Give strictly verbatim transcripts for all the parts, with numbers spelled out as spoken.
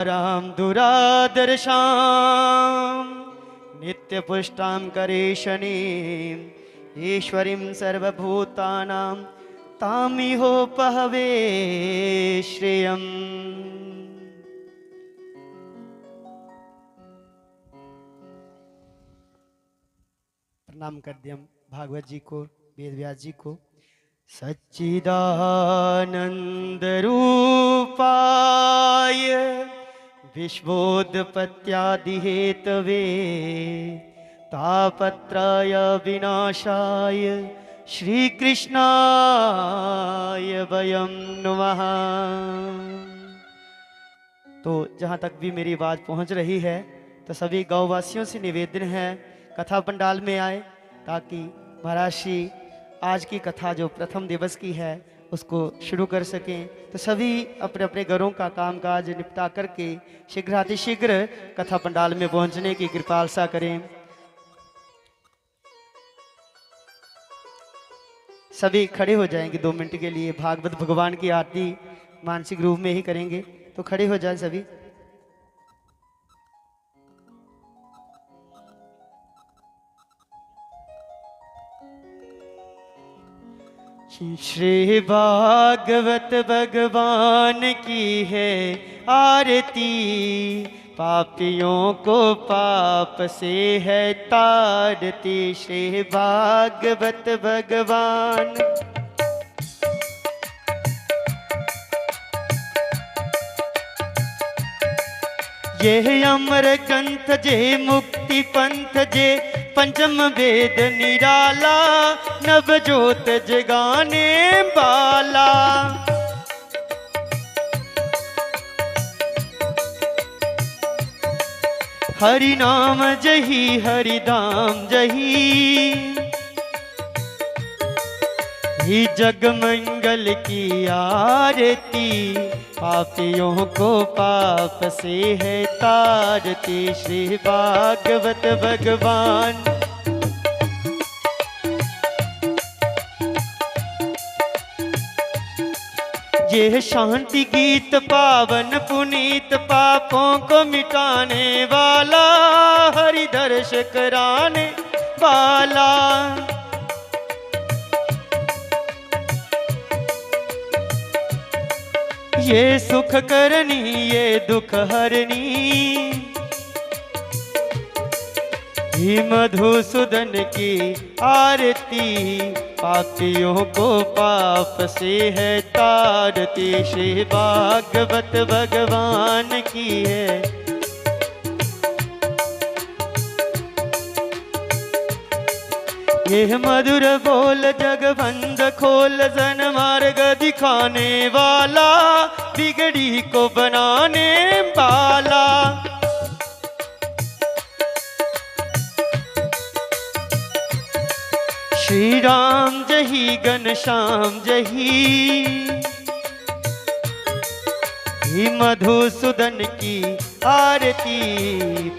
राम दुरादर्शां नित्यपुष्टां करेशनीं ईश्वरीं सर्वभूतानां तामिहोपहवे श्रियम्। प्रणाम कर दिया हम भागवत जी को, वेद व्यास जी को। सच्चिदानंद रूपाय विश्वोत्पत्त्यादि हेतवे तापत्रय विनाशाय श्री कृष्णाय वयम नमः। तो जहाँ तक भी मेरी आवाज़ पहुँच रही है, तो सभी गाँववासियों से निवेदन है, कथा पंडाल में आए, ताकि महाराज श्री आज की कथा जो प्रथम दिवस की है, उसको शुरू कर सकें। तो सभी अपने अपने घरों का कामकाज निपटा करके शीघ्रातिशीघ्र कथा पंडाल में पहुँचने की कृपालसा करें। सभी खड़े हो जाएंगे दो मिनट के लिए, भागवत भगवान की आरती मानसिक रूप में ही करेंगे, तो खड़े हो जाएं सभी। श्री भागवत भगवान की है आरती, पापियों को पाप से है तारती। श्री भागवत भगवान यह अमर ग्रंथ जे मुक्ति पंथ जे, पंचम वेद निराला, नव जोत जगाने वाला। हरि नाम जही हरि धाम जही, ही जग मंगल की आरती। पापियों को पाप से है तारती, श्री भागवत भगवान। ये शांति गीत पावन पुनीत, पापों को मिटाने वाला, हरि दर्श कराने वाला। ये सुख करनी, ये दुख हरनी, ही मधुसूदन की आरती। पापियों को पाप से है तारती, श्री भागवत भगवान की है। ये मधुर बोल जग बंद खोल, सन्मार्ग दिखाने वाला, बिगड़ी को बनाने वाला। श्री राम जही घनश्याम जही, ही मधुसूदन की आरती।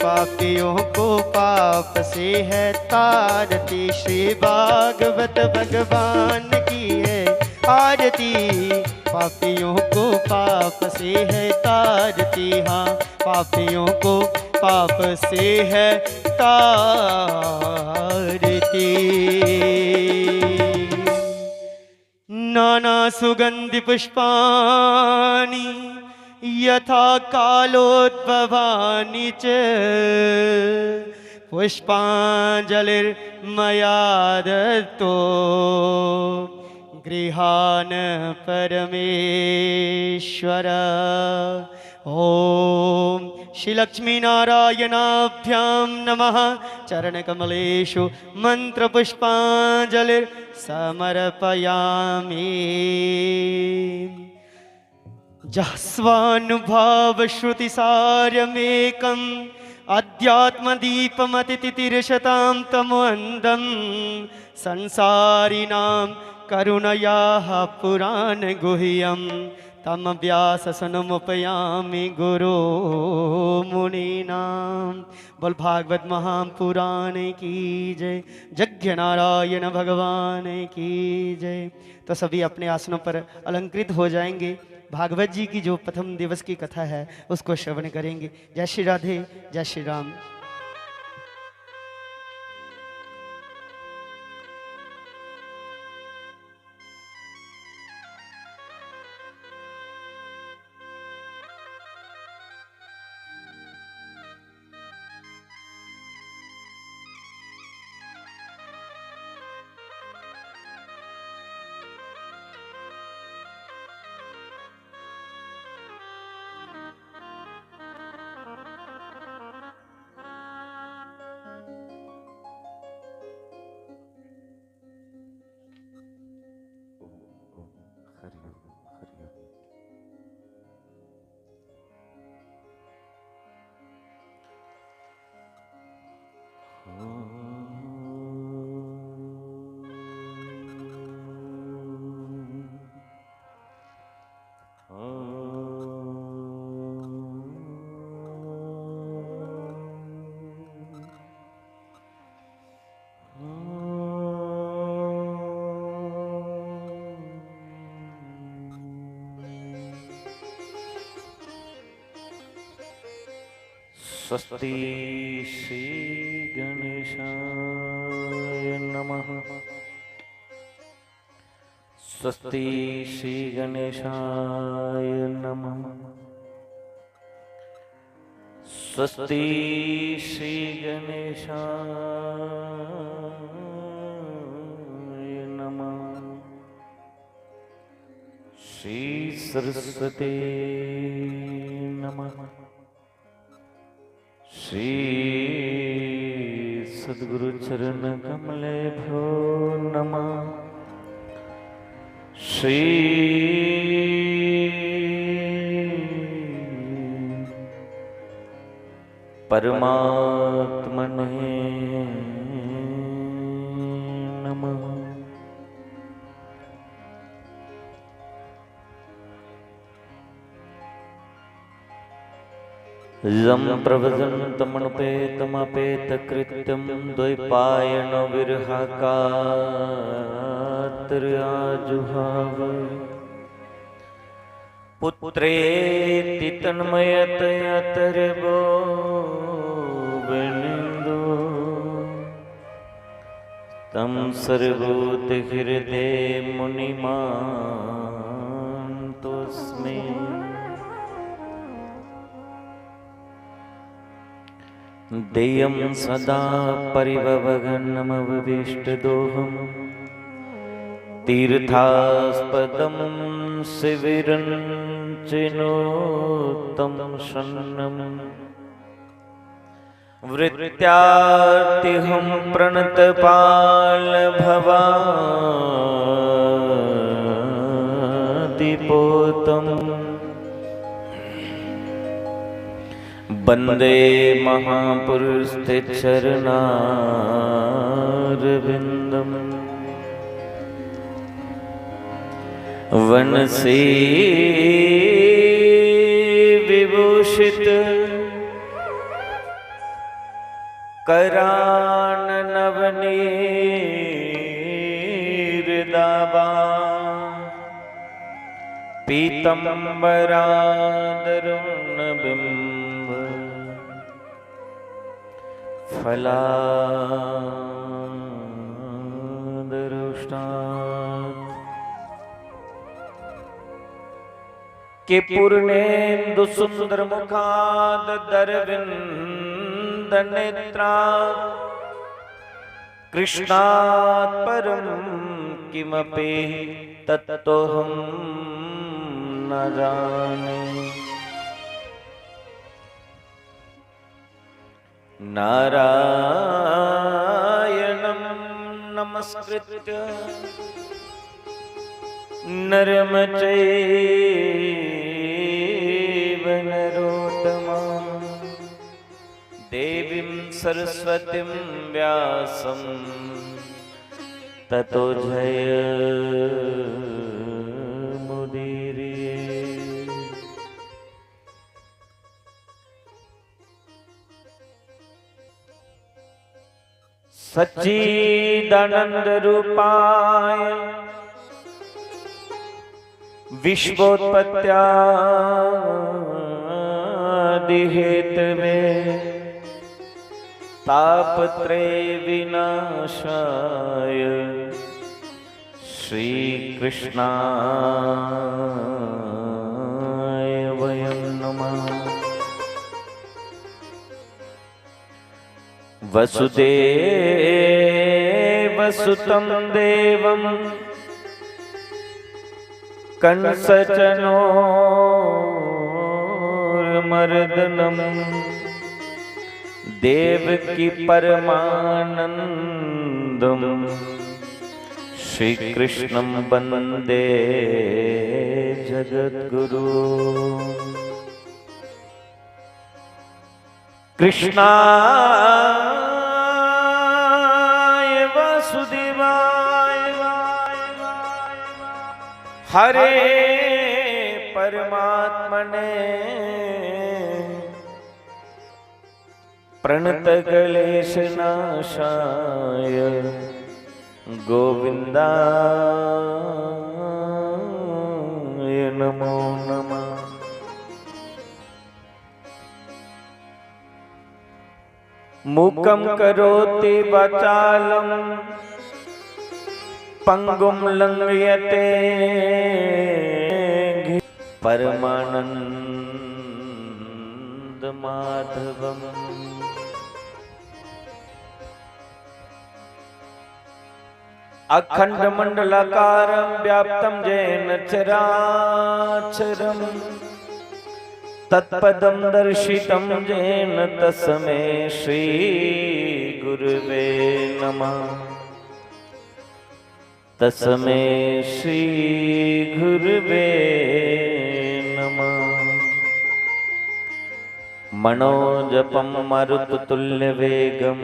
पापियों को पाप से है तारती, श्री भागवत भगवान की है आरती। पापियों को पाप से है तारती, हाँ, पापियों को पाप से है तारती। नाना सुगंधि पुष्पाणि यथा कालोद्भवानि च, पुष्पांजलिर्मया दत्तो गृहाण परमेश्वर। ओम श्री लक्ष्मी नारायणाभ्याम नमः। चरण कमलेशु मंत्र पुष्पांजलिर्समर्पयामि। जस्वानुभावश्रुतिसारमेकम् अध्यात्मदीपमतितितिर्षतां तमोऽन्धम् संसारिणां करुणयाः पुराणगुह्यं तमव्याससनमुपयामि गुरो मुनीनां। बोल भागवत महापुराण की जय, यज्ञ नारायण भगवान की जय। तो सभी अपने आसनों पर अलंकृत हो जाएंगे। भागवत जी की जो प्रथम दिवस की कथा है, उसको श्रवण करेंगे। जय श्री राधे, जय श्री राम। स्वस्ति श्री गणेशाय नमः। स्वस्ति श्री गणेशाय नमः। स्वस्ति श्री गणेशाय नमः। श्री सरस्वती नमः। श्री सद्गुरु चरण कमलेभ्यो नमः। श्री परमात्मने नमः। यं प्रव्रजन्तमनुपेतमपेतकृत्यं द्वैपायनो विरहकातर आजुहाव। पुत्रेति तन्मयतया तर्वो विनिन्दो। तं सर्वभूतहृदयमुनिमानतोऽस्मि। ध्येयं सदा परिभवघ्नमवभीष्टदोहम्। तीर्थास्पदं शिविरं च नोत्तमं शरणम्। वृत्त्यार्थिहं प्रणतपालभवादिपोतम्। वन्दे महापुरुषते चरणारविन्दम्। वनसी विभूषित करान नवनीर दावा। पीतम्बरादरुण बिम्ब फलादरुष्टात्। के पूर्णेन्दु सुन्दर मुखादरविन्द नेत्रा। कृष्णात् परं किमपि तत्त्वमहं न जाने। नारायणं नमस्कृत्य नरं चैव नरोत्तमम्। देवीं सरस्वतीं व्यासं ततो जयमुदीरये। सच्चिदानन्द रूपाय विश्वोत्पत्त्यादिहेतवे तापत्रय विनाशाय श्रीकृष्णाय वयं नमः। वसुदेवसुतं देवं कंसचनोर्मर्दनम् देवकी परमानन्दं श्रीकृष्णं वन्दे जगद्गुरु। कृष्णाय वासुदेवाय हरे परमात्मने प्रणतक्लेशनाशाय गोविन्दाय नमो नमः। मूकं करोति वाचालं पङ्गुं लङ्घयते परमानन्दमाधवम्। अखण्डमण्डलाकारं व्याप्तं येन चराचरम्। तत्पदं दर्शितं येन तस्मै श्रीगुरुवे नमः। तस्मै श्रीगुरुवे नमः। मनोजपं मारुततुल्यवेगं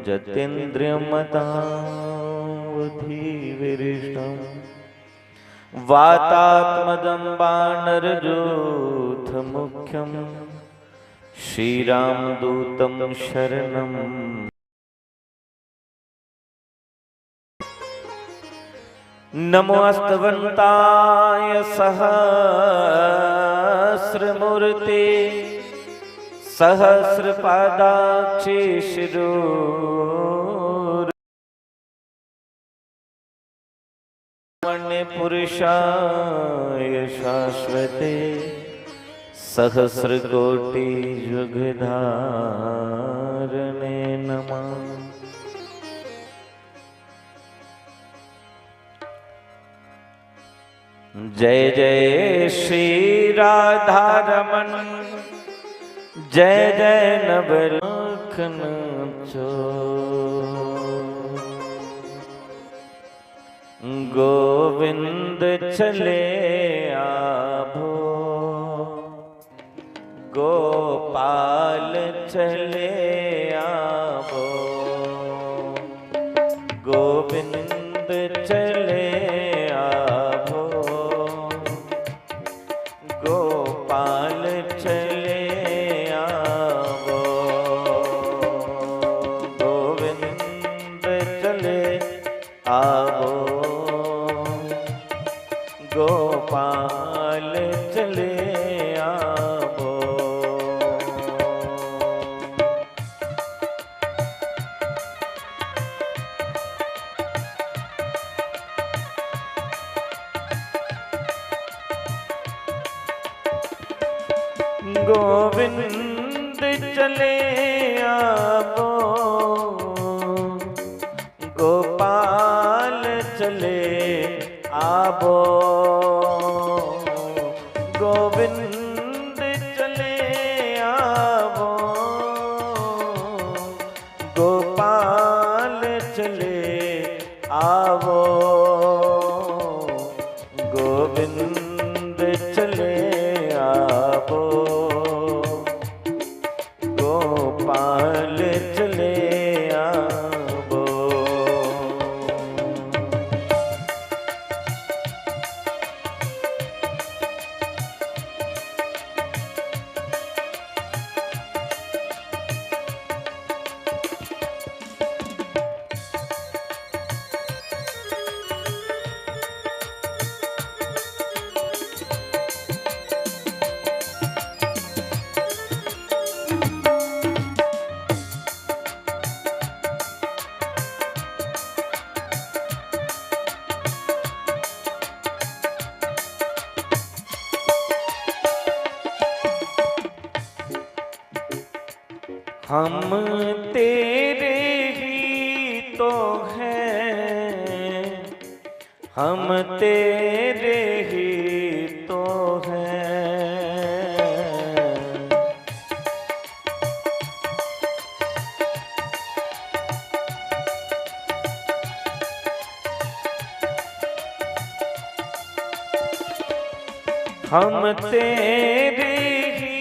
जितेन्द्रियमतावधीविरिष्टं वातात्मजं वानरयूथमुख्यं श्रीरामदूतं शरणं नमोऽस्तवन्ताय सहस्रमूर्ति सहस्रपादाक्षि शिरो मणिपुरुषाय शाश्वते सहस्रकोटि युगधारणे नमः। जय जय श्री राधा रमन, जय जय नवलखन चो। गोविंद चले आभो, गोपाल चले आभो, गोविंद चले आभो, गोपाल चले आभो, गोविंद चले आभो, गोपाल चले आभो। गोविंद चले आभो, गोपाल चले आभो, गोविंद चले आभो, गोपाल चले आभो, गोविंद चले आभो, गोपाल चले आभो। हम तेरे ही तो हैं, हम तेरे ही तो हैं। हम तेरे ही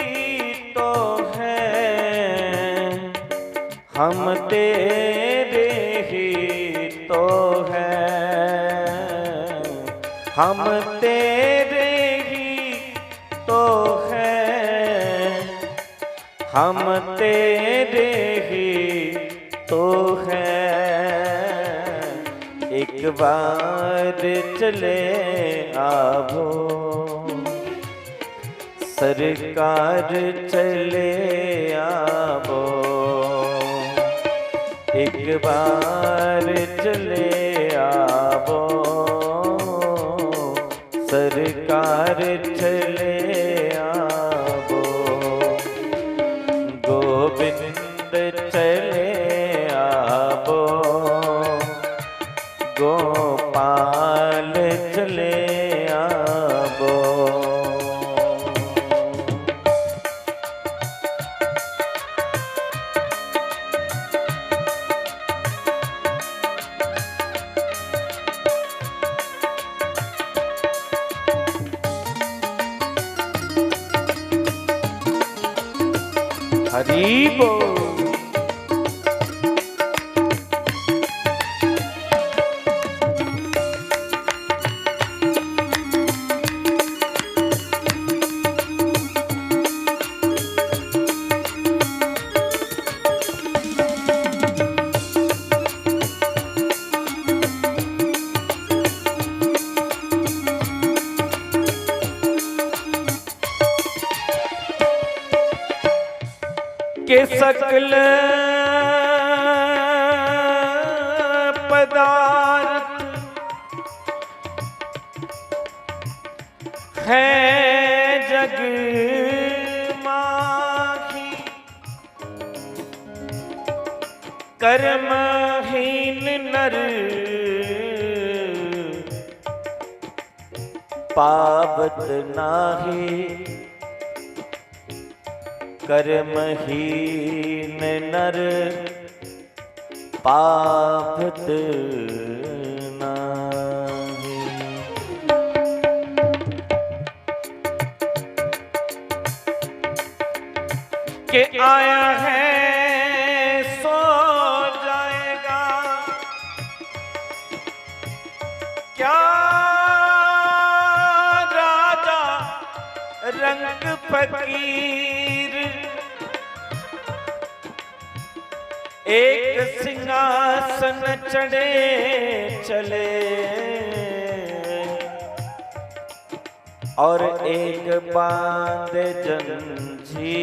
तो हैं, हम तेरे ही तो हैं, हम तेरे ही तो हैं, हम तेरे ही तो हैं। एक बार चले आवो, सरकार चले आवो, एक बार चले आवो, सरकार चले आवो, गोविंद चले आवो, गोपाल चले आवो। हरि बोल। के सकल पदार्थ है जग माही, कर्महीन नर पावत नाहीं। कर्महीन नर पावत नाहीं। के आया है सो जाएगा। क्या राजा रंग फकीर एक सिंहासन चढ़े चले और एक बांध जंजीर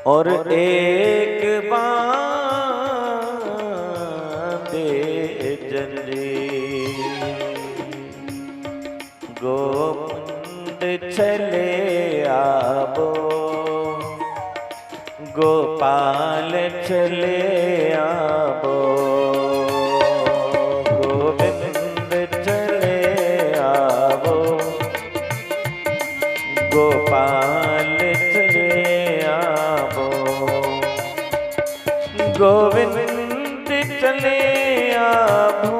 और एक बांधे जंजीर। गोविंद चले आवो, गोपाल चले आवो, गोविंद चले आवो, गोपाल चले आवो, गोविंद चले आवो,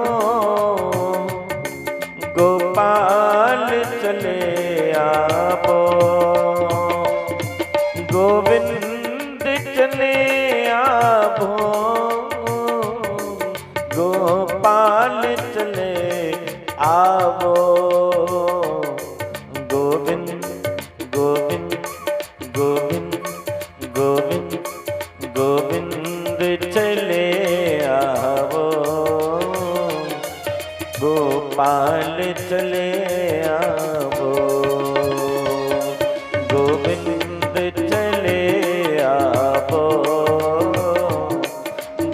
गोपाल चले आवो, गोविंद चले आवो, गोपाल चले आवो, गोविंद, गोविंद, गोविंद, गोविंद, गोविंद चले आवो, गोपाल चले आवो, गोविंद चले आवो,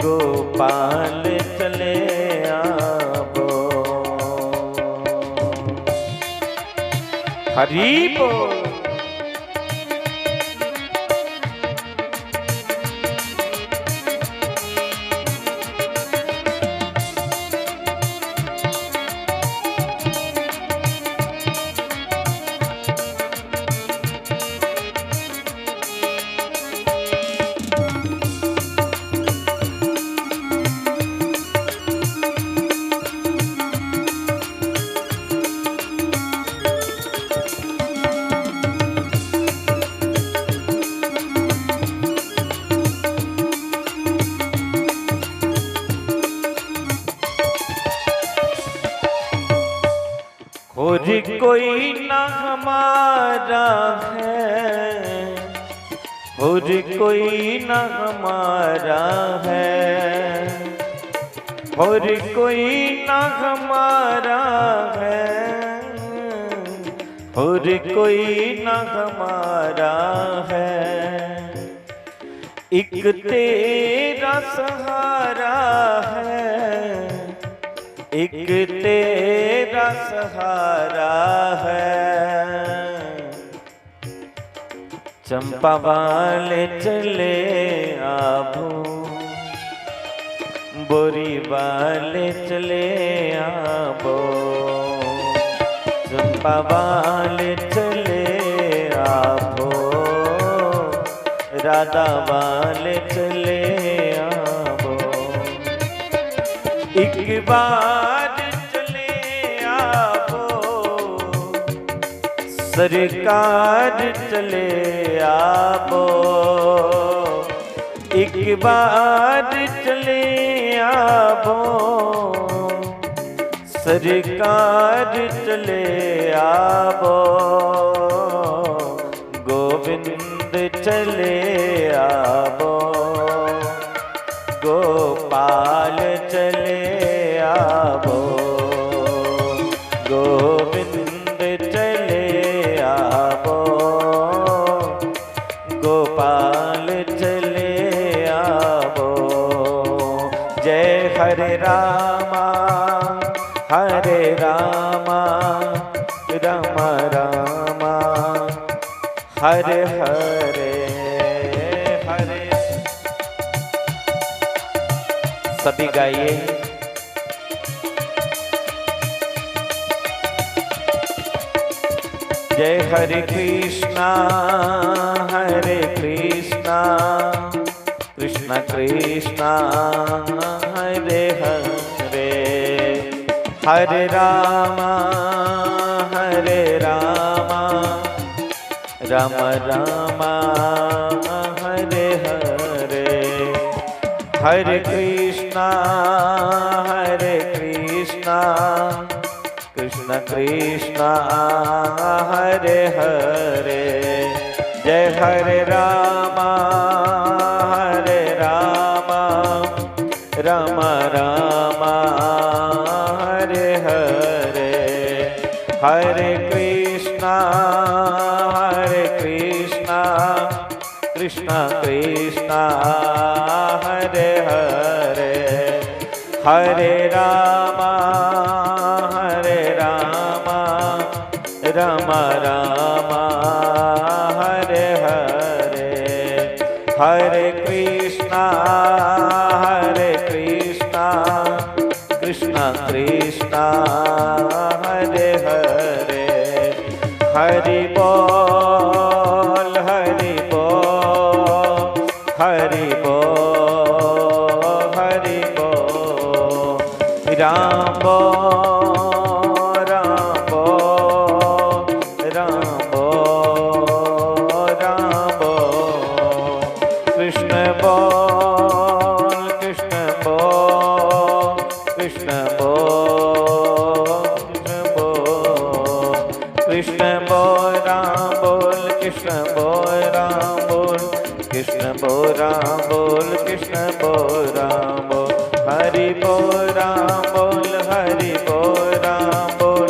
गोपाल चले आवो। हरि बोल। हमारा है, और कोई ना हमारा है, और कोई ना हमारा है, और कोई ना हमारा है। एक तेरा सहारा है, एक तेरा सहारा है। चंपा वाले चले आबो, बोरी वाले चले आबो, चंपा वाले चले आबो, राधा वाले चले आबो। एक बार चले आबो, सरकार चले आबो, एक बार चले आबो, सरकार चले आबो, गोविंद चले आबो, गोपाल चले आबो, गोविंद चले आबो, गोपाल चले आबो। जय हरे रामा, हरे रामा, रामा रामा, हरे हरे, हरे। सभी गाइए। जय हरे कृष्णा, हरे कृष्णा, कृष्णा कृष्णा, हरे हरे, हरे रामा, हरे रामा, राम राम, हरे हरे। हरे कृष्णा, हरे कृष्णा, कृष्ण कृष्ण, हरे हरे। जय हरे राम, हरे राम, राम राम, हरे हरे। हरे कृष्णा, हरे कृष्णा, कृष्णा कृष्णा, हरे हरे। हरे राम, हरे राम, राम राम, हरे हरे। हरे कृष्णा, हरे कृष्णा, कृष्णा कृष्णा, हरे हरे। हरि बोल, हरि बोल, हरि बोल, हरि बोल। राम बोल, राम बोल, राम बोल, राम बोल। कृष्ण बोल, कृष्ण बोल, कृष्ण बोल, कृष्ण बोल। कृष्ण बोल, राम बोल, कृष्ण बोल, राम बोल, कृष्ण बोल, राम बोल, कृष्ण बोल, राम बोल। हरि बोल, राम बोल, हरि बोल, राम बोल,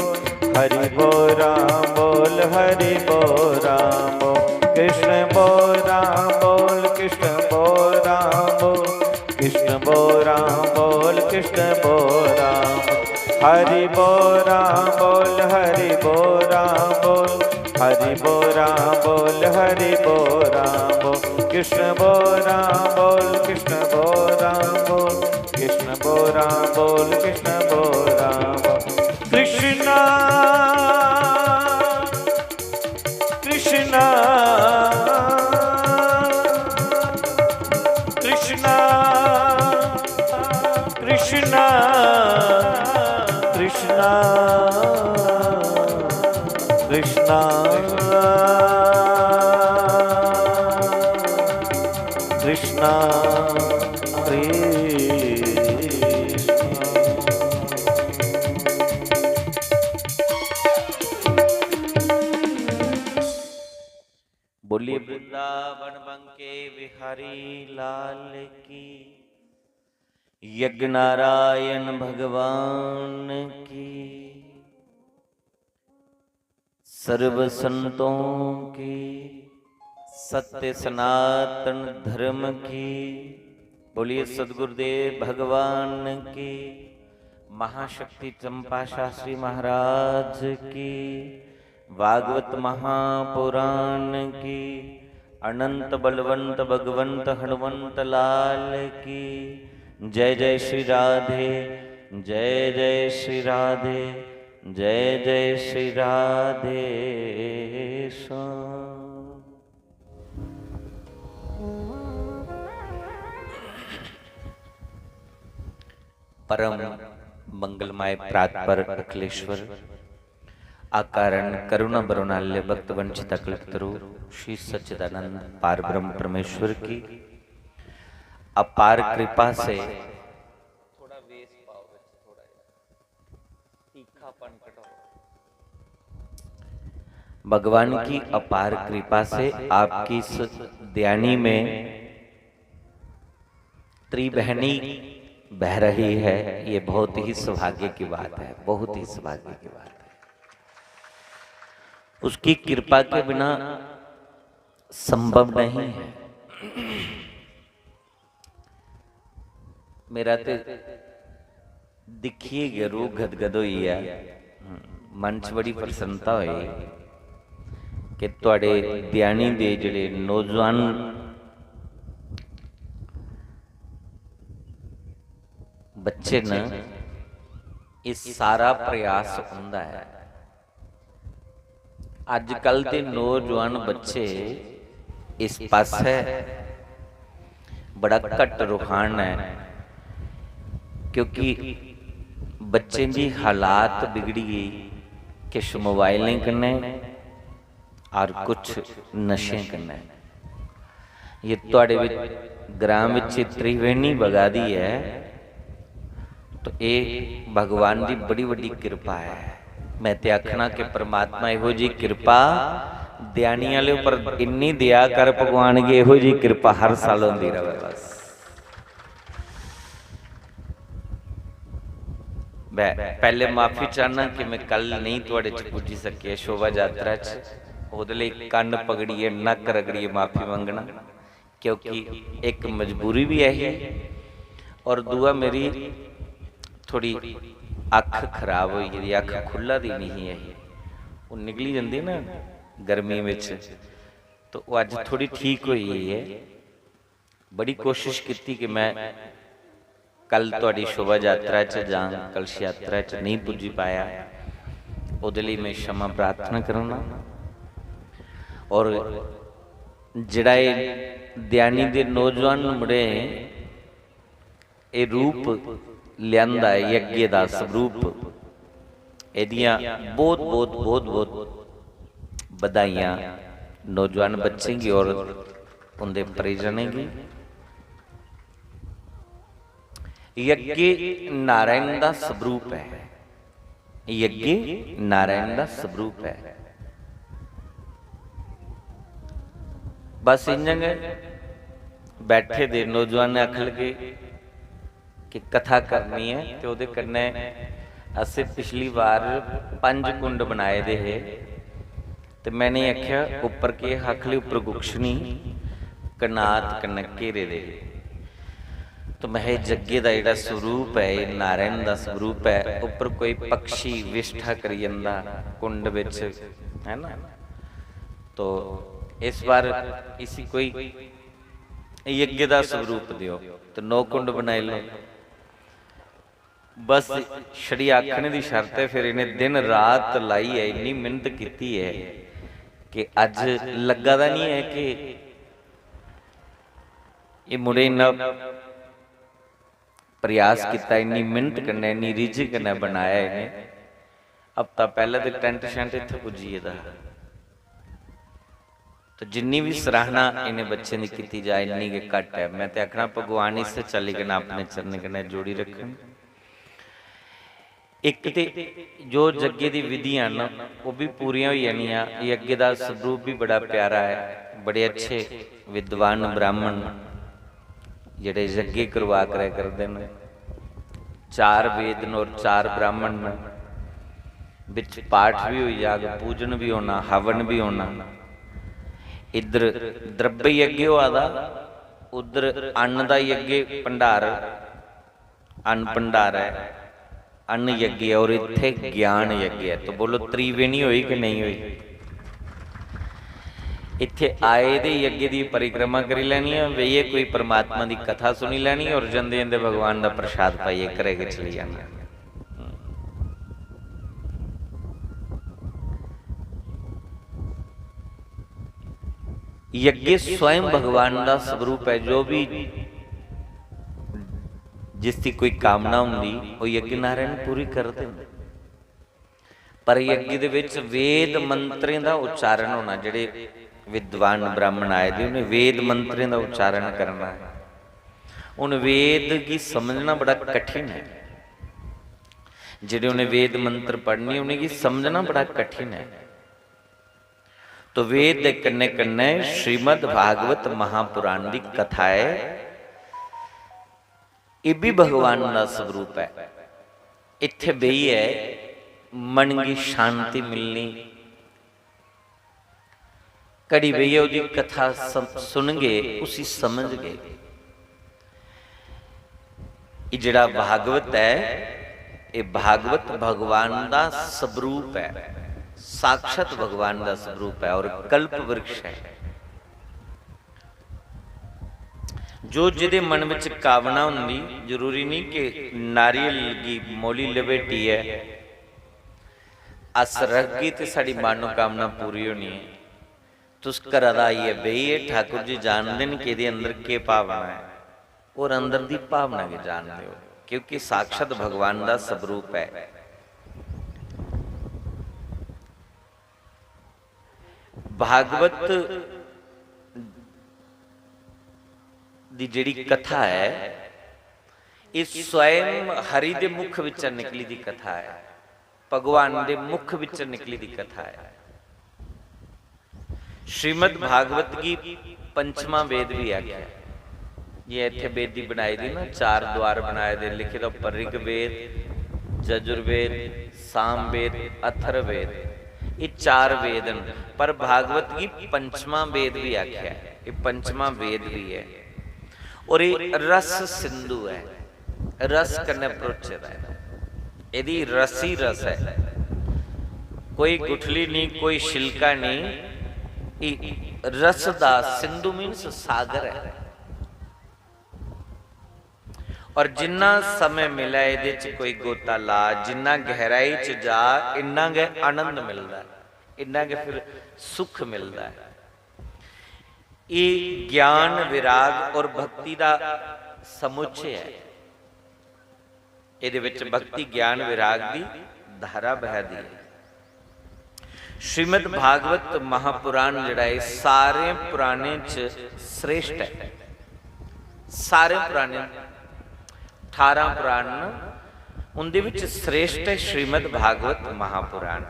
हरि बोल, राम बोल, हरि बोल, राम बोल। कृष्ण बोल, राम बोल, कृष्ण बोल, राम बोल, कृष्ण बोल, राम बोल, कृष्ण बोल, राम बोल। हरि बोल, राम बोल, हरि बोल, राम बोल, हरि बोल, राम बोल, हरि बोल, राम बोल। कृष्ण बोल, राम बोल, कृष्ण बोल, राम बोल, कृष्ण बोल, राम बोल, कृष्ण बोल, राम बोल। कृष्णा, कृष्णा, कृष्णा, कृष्णा, कृष्णा, कृष्णा, कृष्णा, कृष्णा। बोलिए वृंदावन बंके बिहारी लाल की, यज्ञ नारायण भगवान की, सर्व संतों की, सत्य सनातन धर्म की। बोलिए सदगुरुदेव भगवान की, महाशक्ति चंपा शास्त्री महाराज की, भागवत महापुराण की, अनंत बलवंत भगवंत हनुमंत लाल की। जय जय श्री राधे, जय जय श्री राधे, जय जय श्री राधे श्याम। परम मंगलमय प्रात पर अखिलेश्वर, आकारण करुणा बरुणाल्य भक्त वंचित कल्पतरु श्री सच्चिदानंद पार ब्रह्म परमेश्वर की अपार कृपा से, थोड़ा वेस पाओ, थोड़ा तीखापन घटाओ। भगवान की अपार कृपा से आपकी इस ध्यानी में त्रिबहनी बह रही है, ये बहुत ही सौभाग्य की बात है, बहुत ही सौभाग्य की बात है। उसकी कृपा के बिना संभव नहीं है। मेरा ते दिक्खियै गै रूह गदगद होई गेआ। मन च बड़ी प्रसन्नता होई कि थुआढ़े ध्यानी दे जेह्ड़े नौजवान बच्चे न, एह् सारा प्रयास उं'दा ऐ। अजकल दे नौजवान बच्चे इस पासै बड़ा घट्ट रुझान ऐ, क्योंकि बच्चें दी हालात बिगड़ी गेई, किश मोबाइलें कन्नै और कुछ नशें कन्नै। ये थुआढ़े बिच, ग्रां बिच त्रिवेणी बगा दी ऐ, तो ये भगवान दी बड़ी बड़ी कृपा ऐ। मैं ते आखना कि परमात्मा इहो जी कृपा ध्यानी आह्ले उप्पर इन्नी देआ कर भगवान गी, इहो जी कृपा हर साल होंदी रवै बस। मैं पैह्ले माफी चाह्न्नां कि मैं कल नेईं थुआढ़े च पुज्जी सकेआ शोभा यात्रा च। ओह्दे लेई कन्न पकड़ियै, नक्क रगड़ियै माफी मंगना, क्योंकि इक मजबूरी बी ऐ ही, और दूआ मेरी थोड़ी अक्ख खराब होई गेदी, अक्ख खुल्ला दी नेईं ही ऐ ही, ओह् निकली जंदी ना गर्मी बिच, तो ओह् अज्ज थोड़ी ठीक होई गेई ऐ। बड़ी कोशिश कीती कि मैं कल तुहाडी शोभा यात्रा च जां कलश यात्रा च नेईं पुज्जी पाया, ओह्दे लेई मैं क्षमा प्रार्थना करना। और जेह्ड़ा एह् ध्यानी दे नौजवान मुड़े एह् रूप लेआंदा ऐ, यज्ञ दा स्वरूप, एह्दियां बहुत, बहुत, बहुत, बहुत बधाइयां नौजवान बच्चें गी और उं'दे परिजनें गी। यज्ञ नारायण दा स्वरूप ऐ, यज्ञ नारायण दा स्वरूप ऐ। बस इ'यां गै बैठे दे नौजवान आखन लगे कि कथा करनी ऐ, ते ओह्दे कन्नै असें पिछली बार पंज कुंड बनाए दे हे, ते मैंने आखेआ, "उप्पर केह् हा?" आखन लगे, "उप्पर कुछ निं, कनात कन्नै घेरे दे हे।" तो मैं, यज्ञ दा जेह्ड़ा स्वरूप ऐ, एह् नारायण दा स्वरूप ऐ, उप्पर कोई पक्षी विष्ठा करी जंदा कुंड बिच, है ना? तो इस बार इसी कोई यज्ञ दा स्वरूप देओ, तो नौ कुंड बनाई लो। बस छड़ी आखने दी शर्त ऐ, फिर इ'नें दिन रात लाइयै इन्नी मेहनत कीती ऐ कि अज्ज लग्गा दा निं ऐ कि एह् मुड़े इन्ना प्रयास कीता, इन्नी मेहनत कन्नै, इन्नी रिझ कन्नै बनाया इ'नें। हफ्ता पैह्लें ते टैंट शैंट इत्थै पुज्जी गेदा हा। तो जिन्नी बी सराहना इ'नें बच्चें दी कीती जा, इन्नी गै घट्ट ऐ। मैं ते आखना, भगवान इस्सै चाल्ली कन्नै अपने चरणें कन्नै जोड़ी रक्खन। इक ते जो यज्ञ दी विधियां न, ओह् बी पूरियां होई जानियां। यज्ञ दा स्वरूप बी बड़ा प्यारा ऐ। बड़े अच्छे विद्वान ब्राह्मण न, जेह्ड़े यज्ञ करवा करै करदे न। चार वेद न और चार ब्राह्मण न। बिच पाठ बी होई जाग, पूजन बी होना, हवन बी होना। इद्धर द्रव्य यज्ञ होआ दा, उद्धर अन्न दा यज्ञ, भंडार, अन्न भंडार ऐ, अन्न यज्ञ ऐ, और इत्थै ज्ञान यज्ञ ऐ। तो बोलो, त्रिवेणी होई कि नेईं होई? इत्थै आए दे यज्ञ दी परिक्रमा करी लैनी ऐ, बेहियै कोई परमात्मा दी कथा सुनी लैनी और जंदे जंदे भगवान दा प्रसाद पाइयै घरै गी चली जाना। यज्ञ स्वयं भगवान दा स्वरूप ऐ। जो भी, जिसदी कोई कामना होंदी, ओह् यज्ञ नारायण पूरी करदे न। पर यज्ञ दे विच वेद मंत्रें दा उच्चारण होना, जेह्ड़े विद्वान ब्राह्मण आए दे, उ'नें वेद मंत्रें दा उच्चारण करना ऐ। हून वेद गी समझना बड़ा कठिन ऐ। जेह्ड़े उ'नें वेद मंत्र पढ़ने, उ'नेंगी समझना बड़ा कठिन ऐ। तो वेद दे कन्नै कन्नै श्रीमद् भागवत महापुराण दी कथा ऐ। एह् बी भगवान दा स्वरूप ऐ। इत्थै बेहियै मन गी शांति मिलनी। घड़ी बेहियै ओह्दी कथा सम-, सुनगे, उसी समझगे। एह् जेह्ड़ा भागवत ऐ, एह् भागवत भगवान दा स्वरूप ऐ, साक्षात भगवान दा स्वरूप ऐ और कल्प वृक्ष ऐ। जो जेह्दे मन बिच कामना होंदी, जरूरी निं कि नारियल गी मोली लपेटियै अस रखगे ते साढ़ी मनोकामना पूरी होनी ऐ। तुस घरा दा आइयै बेहियै, ठाकुर जी जानदे न कि एह्दे अंदर केह् भावना ऐ, और अंदर दी भावना गी जानदे ओ, क्योंकि साक्षात भगवान दा स्वरूप ऐ। भागवत दी जेह्ड़ी कथा ऐ, एह् स्वयं हरि दे मुख बिच्चा निकली दी कथा ऐ, भगवान दे मुख बिच्चा निकली दी कथा ऐ। श्रीमद् भागवत गी पंचमा वेद बी आखेआ। जि'यां इत्थै वेदी बनाई दी ना, चार द्वार बनाए दे, लिखे दा उप्पर ऋग्वेद, यजुर्वेद, सामवेद, अथर्ववेद, एह् चार वेद न, पर भागवत गी पंचमा वेद बी आखेआ ऐ। एह् पंचमा वेद बी ऐ, और एह् रस सिंधु ऐ, रस कन्नै भरोचे दा ऐ। एह्दी रस ही रस ऐ, कोई गुठली निं, कोई छिलका निं। एह् रस दा सिंधु means सागर ऐ। और जिन्ना समें मिलै एह्दे च कोई गोता ला, जिन्ना गैहराई च जा, इन्ना गै आनंद मिलदा ऐ, इन्ना गै फिर सुख मिलदा ऐ। एह् ज्ञान, विराग और भक्ति दा समुच्चय ऐ। एह्दे विच भक्ति, ज्ञान, विराग दी धारा बहदी ऐ। श्रीमद् भागवत महापुराण जेह्ड़ा ऐ, सारें पुराणें च श्रेष्ठ ऐ। सारें पुराणें, ठारां पुराण न, उं'दे विच श्रेष्ठ ऐ श्रीमद् भागवत महापुराण।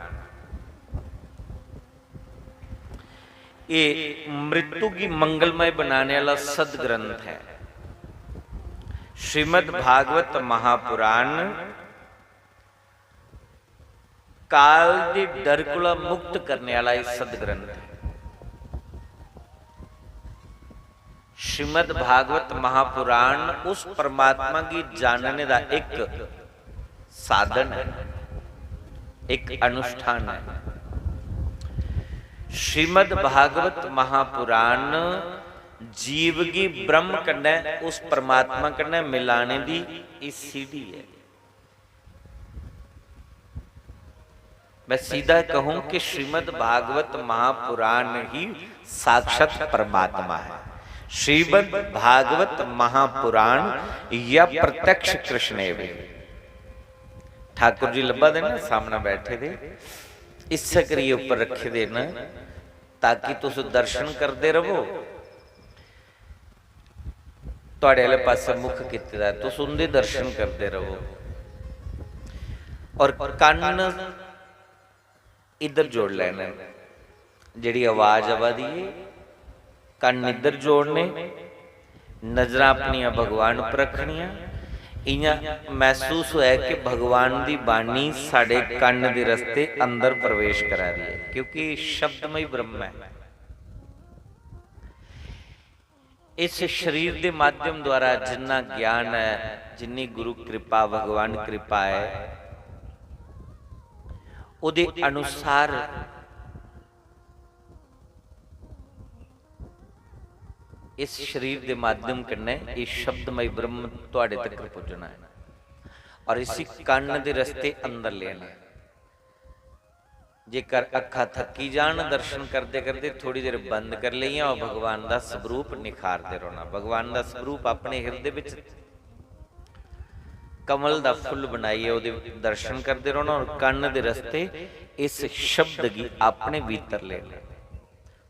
एह् मृत्यु गी मंगलमय बनाने आह्ला सदग्रंथ ऐ। श्रीमद् भागवत महापुराण काल दे डर कोला मुक्त करने आह्ला एह् सदग्रंथ ऐ। श्रीमद् भागवत महापुराण उस परमात्मा गी जानने दा इक साधन ऐ, इक अनुष्ठान ऐ। श्रीमद् भागवत महापुराण जीव गी ब्रह्म कन्नै, उस परमात्मा कन्नै मिलाने दी एह् सीढ़ी ऐ। मैं सीधा कहूं कि श्रीमद् भागवत महापुराण ही साक्षात परमात्मा है। श्रीमद् भागवत महापुराण या प्रत्यक्ष कृष्ण एव। ठाकुर जी लब्भा दे ना, सामने बैठे दे, इस्सै करियै ऊपर रखे दे न, ताकि तुस दर्शन करदे रवो। तुहाड़े आह्ले पासै मुख कीते दा ऐ, तुस उं'दे दर्शन करदे रवो। और कन्न इद्धर जोड़ लैने न। जेह्ड़ी आवाज आवा दी है, कन्न इद्धर जोड़ने, नजरां अपनियां भगवान पर रक्खनियां। इ'यां महसूस होऐ कि भगवान दी बाणी साढ़े कन्न दे रस्ते अंदर प्रवेश करा दी है, क्योंकि शब्दमय ब्रह्म है। इस शरीर दे माध्यम द्वारा जिन्ना ज्ञान है, जिन्नी गुरु कृपा, भगवान कृपा है, ओह्दे अनुसार इस शरीर दे माध्यम कन्नै एह् शब्दमय ब्रह्म तुआड़े तक पुज्जना है और इसी कन्न दे रस्ते अंदर लेना है। जेकर अक्खां थक्की जान दर्शन करदे करदे, थोड़ी देर बंद कर लेइयां और भगवान दा स्वरूप निखारदे रौहना। भगवान दा स्वरूप अपने हिरदे विच कमल दा फुल्ल बनाइयै ओह्दे दर्शन करदे रौहना और कन्न दे रस्ते इस शब्द गी अपने भीतर लेना।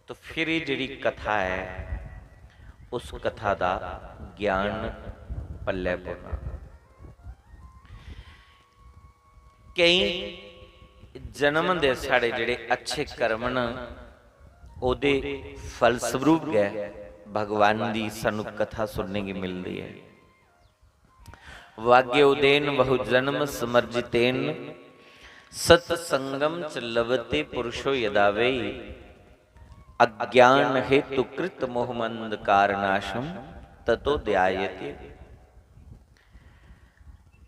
तो फिर एह् जेह्ड़ी कथा ऐ, उस कथा दा ज्ञान पल्लै पौना। केईं जन्म दे साढ़े जेह्ड़े अच्छे कर्म न, ओह्दे फलस्वरूप गै भगवान दी सानू कथा सुनने गी मिलदी ऐ। वाग्योदेन बहुजन्म समर्जितेन सत्संगम च लभते पुरुषो यदा वै। अज्ञान हेतु कृत मोहमंधकार नाशम ततो ध्यायते,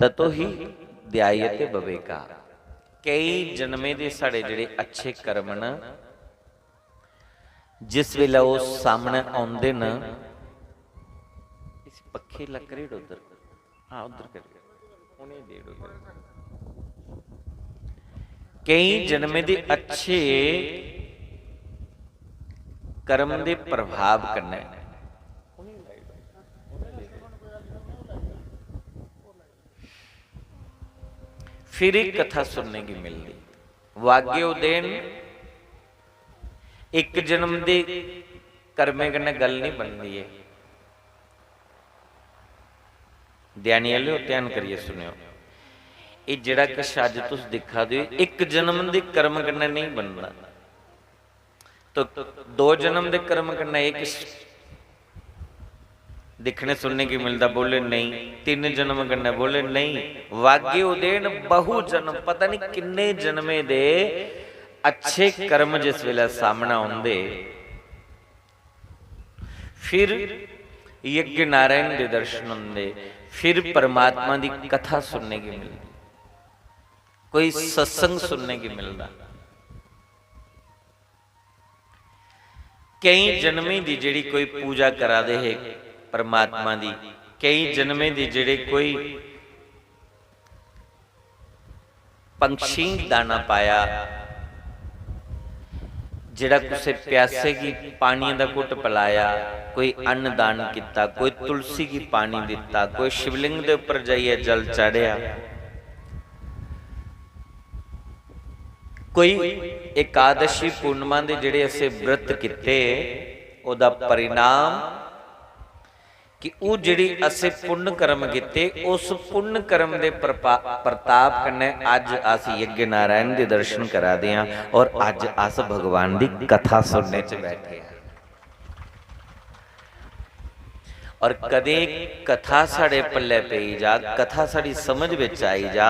ततो ही ध्यायते विवेका। केई जन्में दे साढ़े जेह्ड़े अच्छे कर्म न, जिस बेल्लै ओह् सामनै औंदे न, इस पक्खे लक्करे उद्धर, हां, उद्धर करियो, उ'नें देई ओड़ो उद्धर। केई जन्में दे अच्छे कर्म दे प्रभाव कन्नै फिर एह् कथा सुनने गी मिलदी। वाग्योदेन इक जन्म दे कर्में कन्नै गल्ल नहीं बनदी ऐ। ध्यानी आह्लेओ, ध्यान करियै सुनेओ, एह् जेह्ड़ा किश अज्ज तुस दिक्खा दे ओ, इक जन्म दे कर्म कन्नै नेईं बनदा। तो दो जन्म दे कर्म कन्नै एह् किश दिक्खने सुनने गी मिलदा? बोले नेईं। तिन्न जन्म कन्नै? बोले नेईं। वाग्योदेन बहु जन्म, पता नहीं किन्ने जन्में दे अच्छे कर्म जिस बेल्लै सामनै औंदे, फिर यज्ञ नारायण दे दर्शन होंदे, फिर परमात्मा दी कथा सुनने गी मिलदी, कोई सत्संग सुनने गी मिलदा। केई जन्में दी जेह्ड़ी कोई पूजा करा दे हे परमात्मा दी, केई जन्में दी जेह्ड़े कोई पंछी गी दाना पाया, जेह्ड़ा कुसै प्यासे गी पानियै दा घुट्ट पलाया, कोई अन्न दान कीता, कोई तुलसी गी पानी दित्ता, कोई शिवलिंग दे उप्पर जाइयै जल चाढ़ेआ, कोई एकादशी पूर्णिमा दे जेह्ड़े असें व्रत कीते, ओह्दा परिणाम कि ओह् जेह्ड़ी असें पुण्य कर्म कीते, उस पुण्य कर्म दे प्रपा-, प्रताप कन्नै अज्ज अस यज्ञ नारायण दे दर्शन करा दे आं और अज्ज अस भगवान दी कथा सुनने च बैठे आं। और कदें कथा साढ़े पल्ले पेई जा, कथा साढ़ी समझ बिच आई जा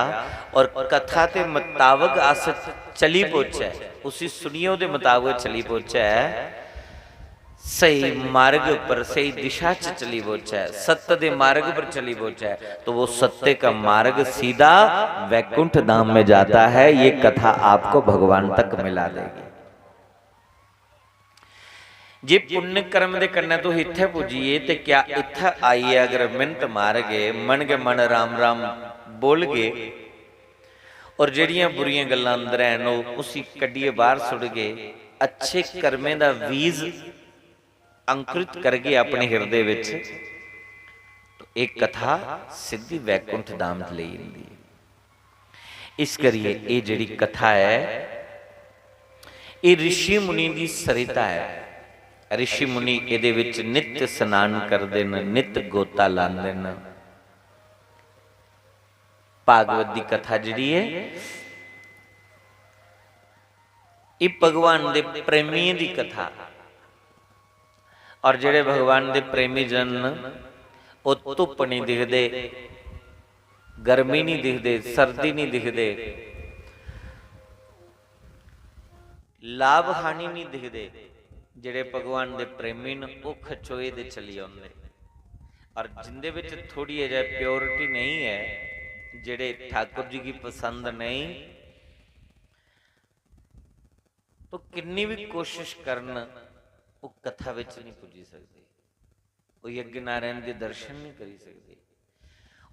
और कथा दे मताबक अस चली पौचै, उसी सुनियै ओह्दे मताबक चली पौचै, स्हेई मार्ग पर, स्हेई दिशा च चली पौचै, सत्य दे मार्ग पर चली पौचै, तो वो सत्य का मार्ग सीधा वैकुंठ धाम में जाता है। ये कथा आपको भगवान तक मिला देगी। जे पुण्य कर्म दे कन्नै तुस इत्थै पुज्जिये ते क्या इत्थै आइयै अगर मिन्नत मारगे, मन गै मन राम राम बोलगे और जेह्ड़ियां बुरियां गल्लां अंदर हैन, ओह् उसी कड्ढियै बाह्र सुट्टगे, अच्छे कर्में दा बीज अंकुरित करगे अपने हिरदे बिच, तो एह् कथा सिद्धी वैकुंठ धाम च लेई जंदी ऐ। इस करियै एह् जेह्ड़ी कथा ऐ, एह् ऋषि मुनि दी सरिता ऐ। ऋषि मुनि एह्दे बिच नित्य स्नान करदे न, नित्य गोता लांदे न। भागवत दी कथा जेह्ड़ी ऐ, एह् भगवान दे प्रेमियें दी कथा। और जेह्ड़े भगवान दे प्रेमी जन न, ओह् धुप्प निं दिखदे, गर्मी निं दिखदे, सर्दी निं दिखदे, लाभ हानि निं दिखदे। जेह्ड़े भगवान दे प्रेमी न, ओह् खचोए दे चली औंदे। और जिंदे बिच थोड़ी जेही purity नेईं ऐ, जेह्ड़े ठाकुर जी गी पसंद नेईं, तो किन्नी भी कोशिश करन, ओह् कथा बिच निं पुज्जी सकदे, ओह् यज्ञ नारायण दे दर्शन निं करी सकदे,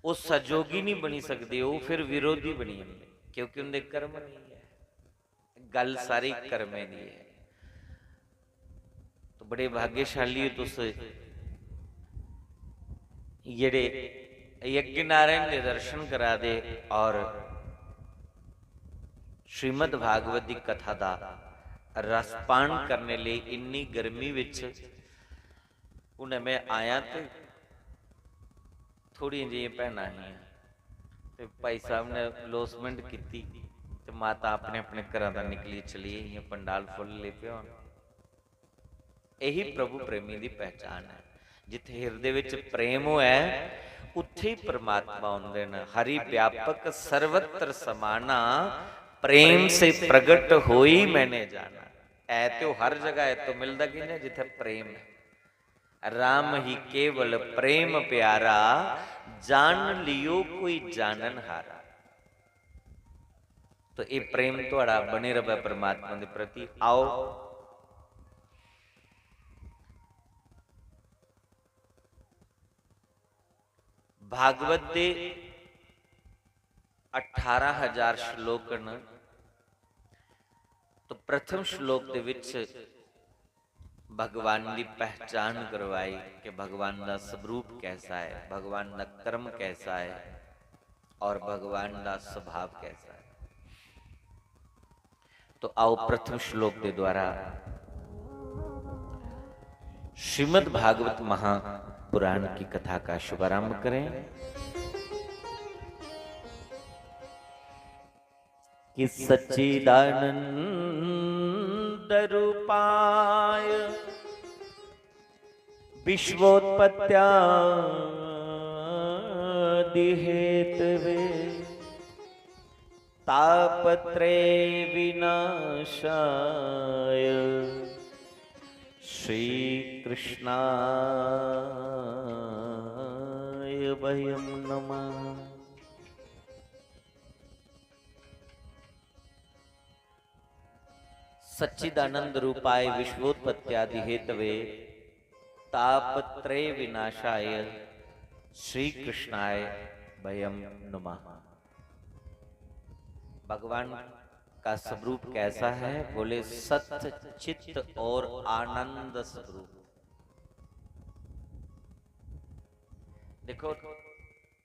ओह् सैह्योगी निं बनी सकदे, ओह् फिर विरोधी बनी जंदे, क्योंकि उं'दे कर्म नेईं ऐ। गल्ल सारी कर्में दी ऐ। तो बड़े भाग्यशाली ओ तुस, जेह्ड़े यज्ञ नारायण दे दर्शन करा दे और श्रीमद् भागवत दी कथा दा रसपान करने लेई इन्नी गर्मी विच हुनै में आया ते थोड़ियां जेहियां भैनां हियां ते भाई साहब ने announcement कीती ते माता अपने अपने घरां दा निकली चली गेइयां, पंडाल full लग्गे दे होन। यही प्रभु प्रेमी दी पहचान ऐ। जित्थे हिरदे विच प्रेम होऐ, उत्थे ही परमात्मा होंदे न। हरि व्यापक सर्वत्र समाना, प्रेम से प्रगट होई मैंने जाना। ऐ ते ओह् हर जगह ऐ, तो मिलदा कि'यां जित्थे प्रेम ऐ। राम ही केवल प्रेम प्यारा, जान लियो कोई जानन हारा। तो ये प्रेम थुआढ़ा बने रवै परमात्मा दे प्रति। आओ, भागवत दे अठारह हजार श्लोक न। तो प्रथम श्लोक दे विच भगवान दी पहचान करवाई कि भगवान दा स्वरूप कैसा है, भगवान दा कर्म कैसा है और भगवान दा स्वभाव कैसा है। तो आओ, प्रथम श्लोक के द्वारा श्रीमद् भागवत महापुराण की कथा का शुभारंभ करें। कि सच्चिदानंद रूपाय विश्वोत्पत्त्यादि हेतवे, तापत्रय विनाशाय श्री कृष्णाय वयं नमः। सच्चिदानंद रूपाय विश्वोत्पत्त्यादि हेतवे, तापत्रय विनाशाय श्री कृष्णाय वयं नमः। भगवान का स्वरूप कैसा है? बोले, सत चित्त और आनंद स्वरूप। देखो,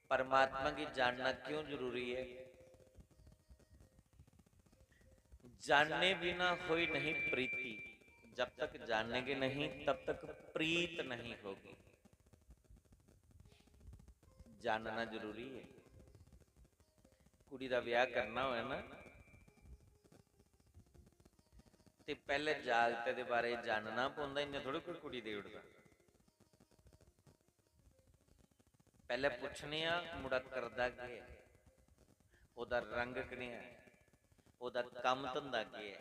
परमात्मा की जानना क्यों जरूरी है? जाने बिना हुई नहीं प्रीति, जब तक जानेंगे नहीं, तब तक प्रीत नहीं होगी। जानना जरूरी है। कुड़ी दा ब्याह करना होऐ ना, ते पैह्ले जागतै दे बारे च जानना पौंदा, इ'यां थोड़ी कोई कुड़ी देई ओड़दा। पैह्ले पुच्छने आं, मुड़ा करदा केह् ऐ, ओह्दा रंग कनेहा ऐ, ओह्दा कम्म धंधा केह् ऐ,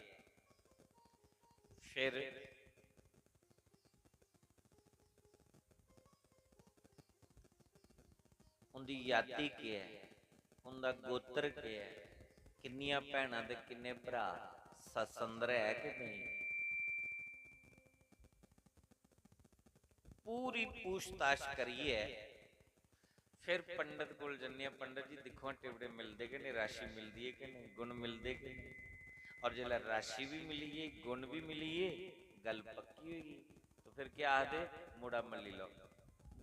फिर उं'दी जाति केह् ऐ, उं'दा गोत्र केह् ऐ, किन्नियां भैनां ते किन्ने भ्राऽ, सस्स अंदर ऐ कि नेईं? पूरी पूछताछ करियै फिर पंडत कोल जन्ने आं, "पंडत जी, दिक्खो हां, टिबड़े मिलदे कि नेईं, राशि मिलदी ऐ कि नेईं, गुण मिलदे कि नेईं?" और जिसलै राशि बी मिली गेई, गुण बी मिली गे, गल्ल पक्की होई गेई। तो फिर केह् आखदे, "मुड़ा मल्ली लैओ,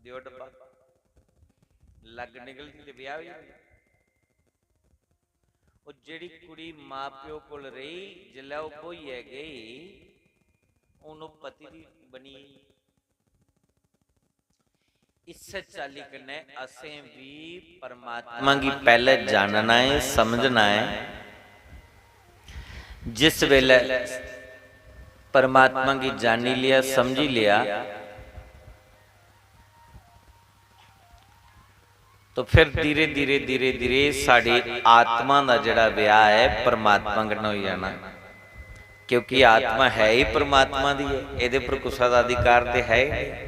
देओ डब्बा।" लग्ग निकलदी ते ब्याह् होई जंदा। ओह् जेह्ड़ी कुड़ी मां प्यो कोल रेही, जिसलै ओह् ब्होइयै गेई, हून ओह् पति दी बनी गेई। इस्सै चाल्ली कन्नै असें बी परमात्मा गी पैह्ले जानना ऐ, समझना ऐ। जिस बेल्लै परमात्मा गी जानी लेआ, समझी लेआ, तो फिर धीरे धीरे धीरे धीरे साढ़ी आत्मा दा जेह्ड़ा ब्याह ऐ परमात्मा कन्नै होई जाना, क्योंकि आत्मा है ही परमात्मा दी ऐ, एह्दे पर कुसै दा अधिकार ते है ही नहीं।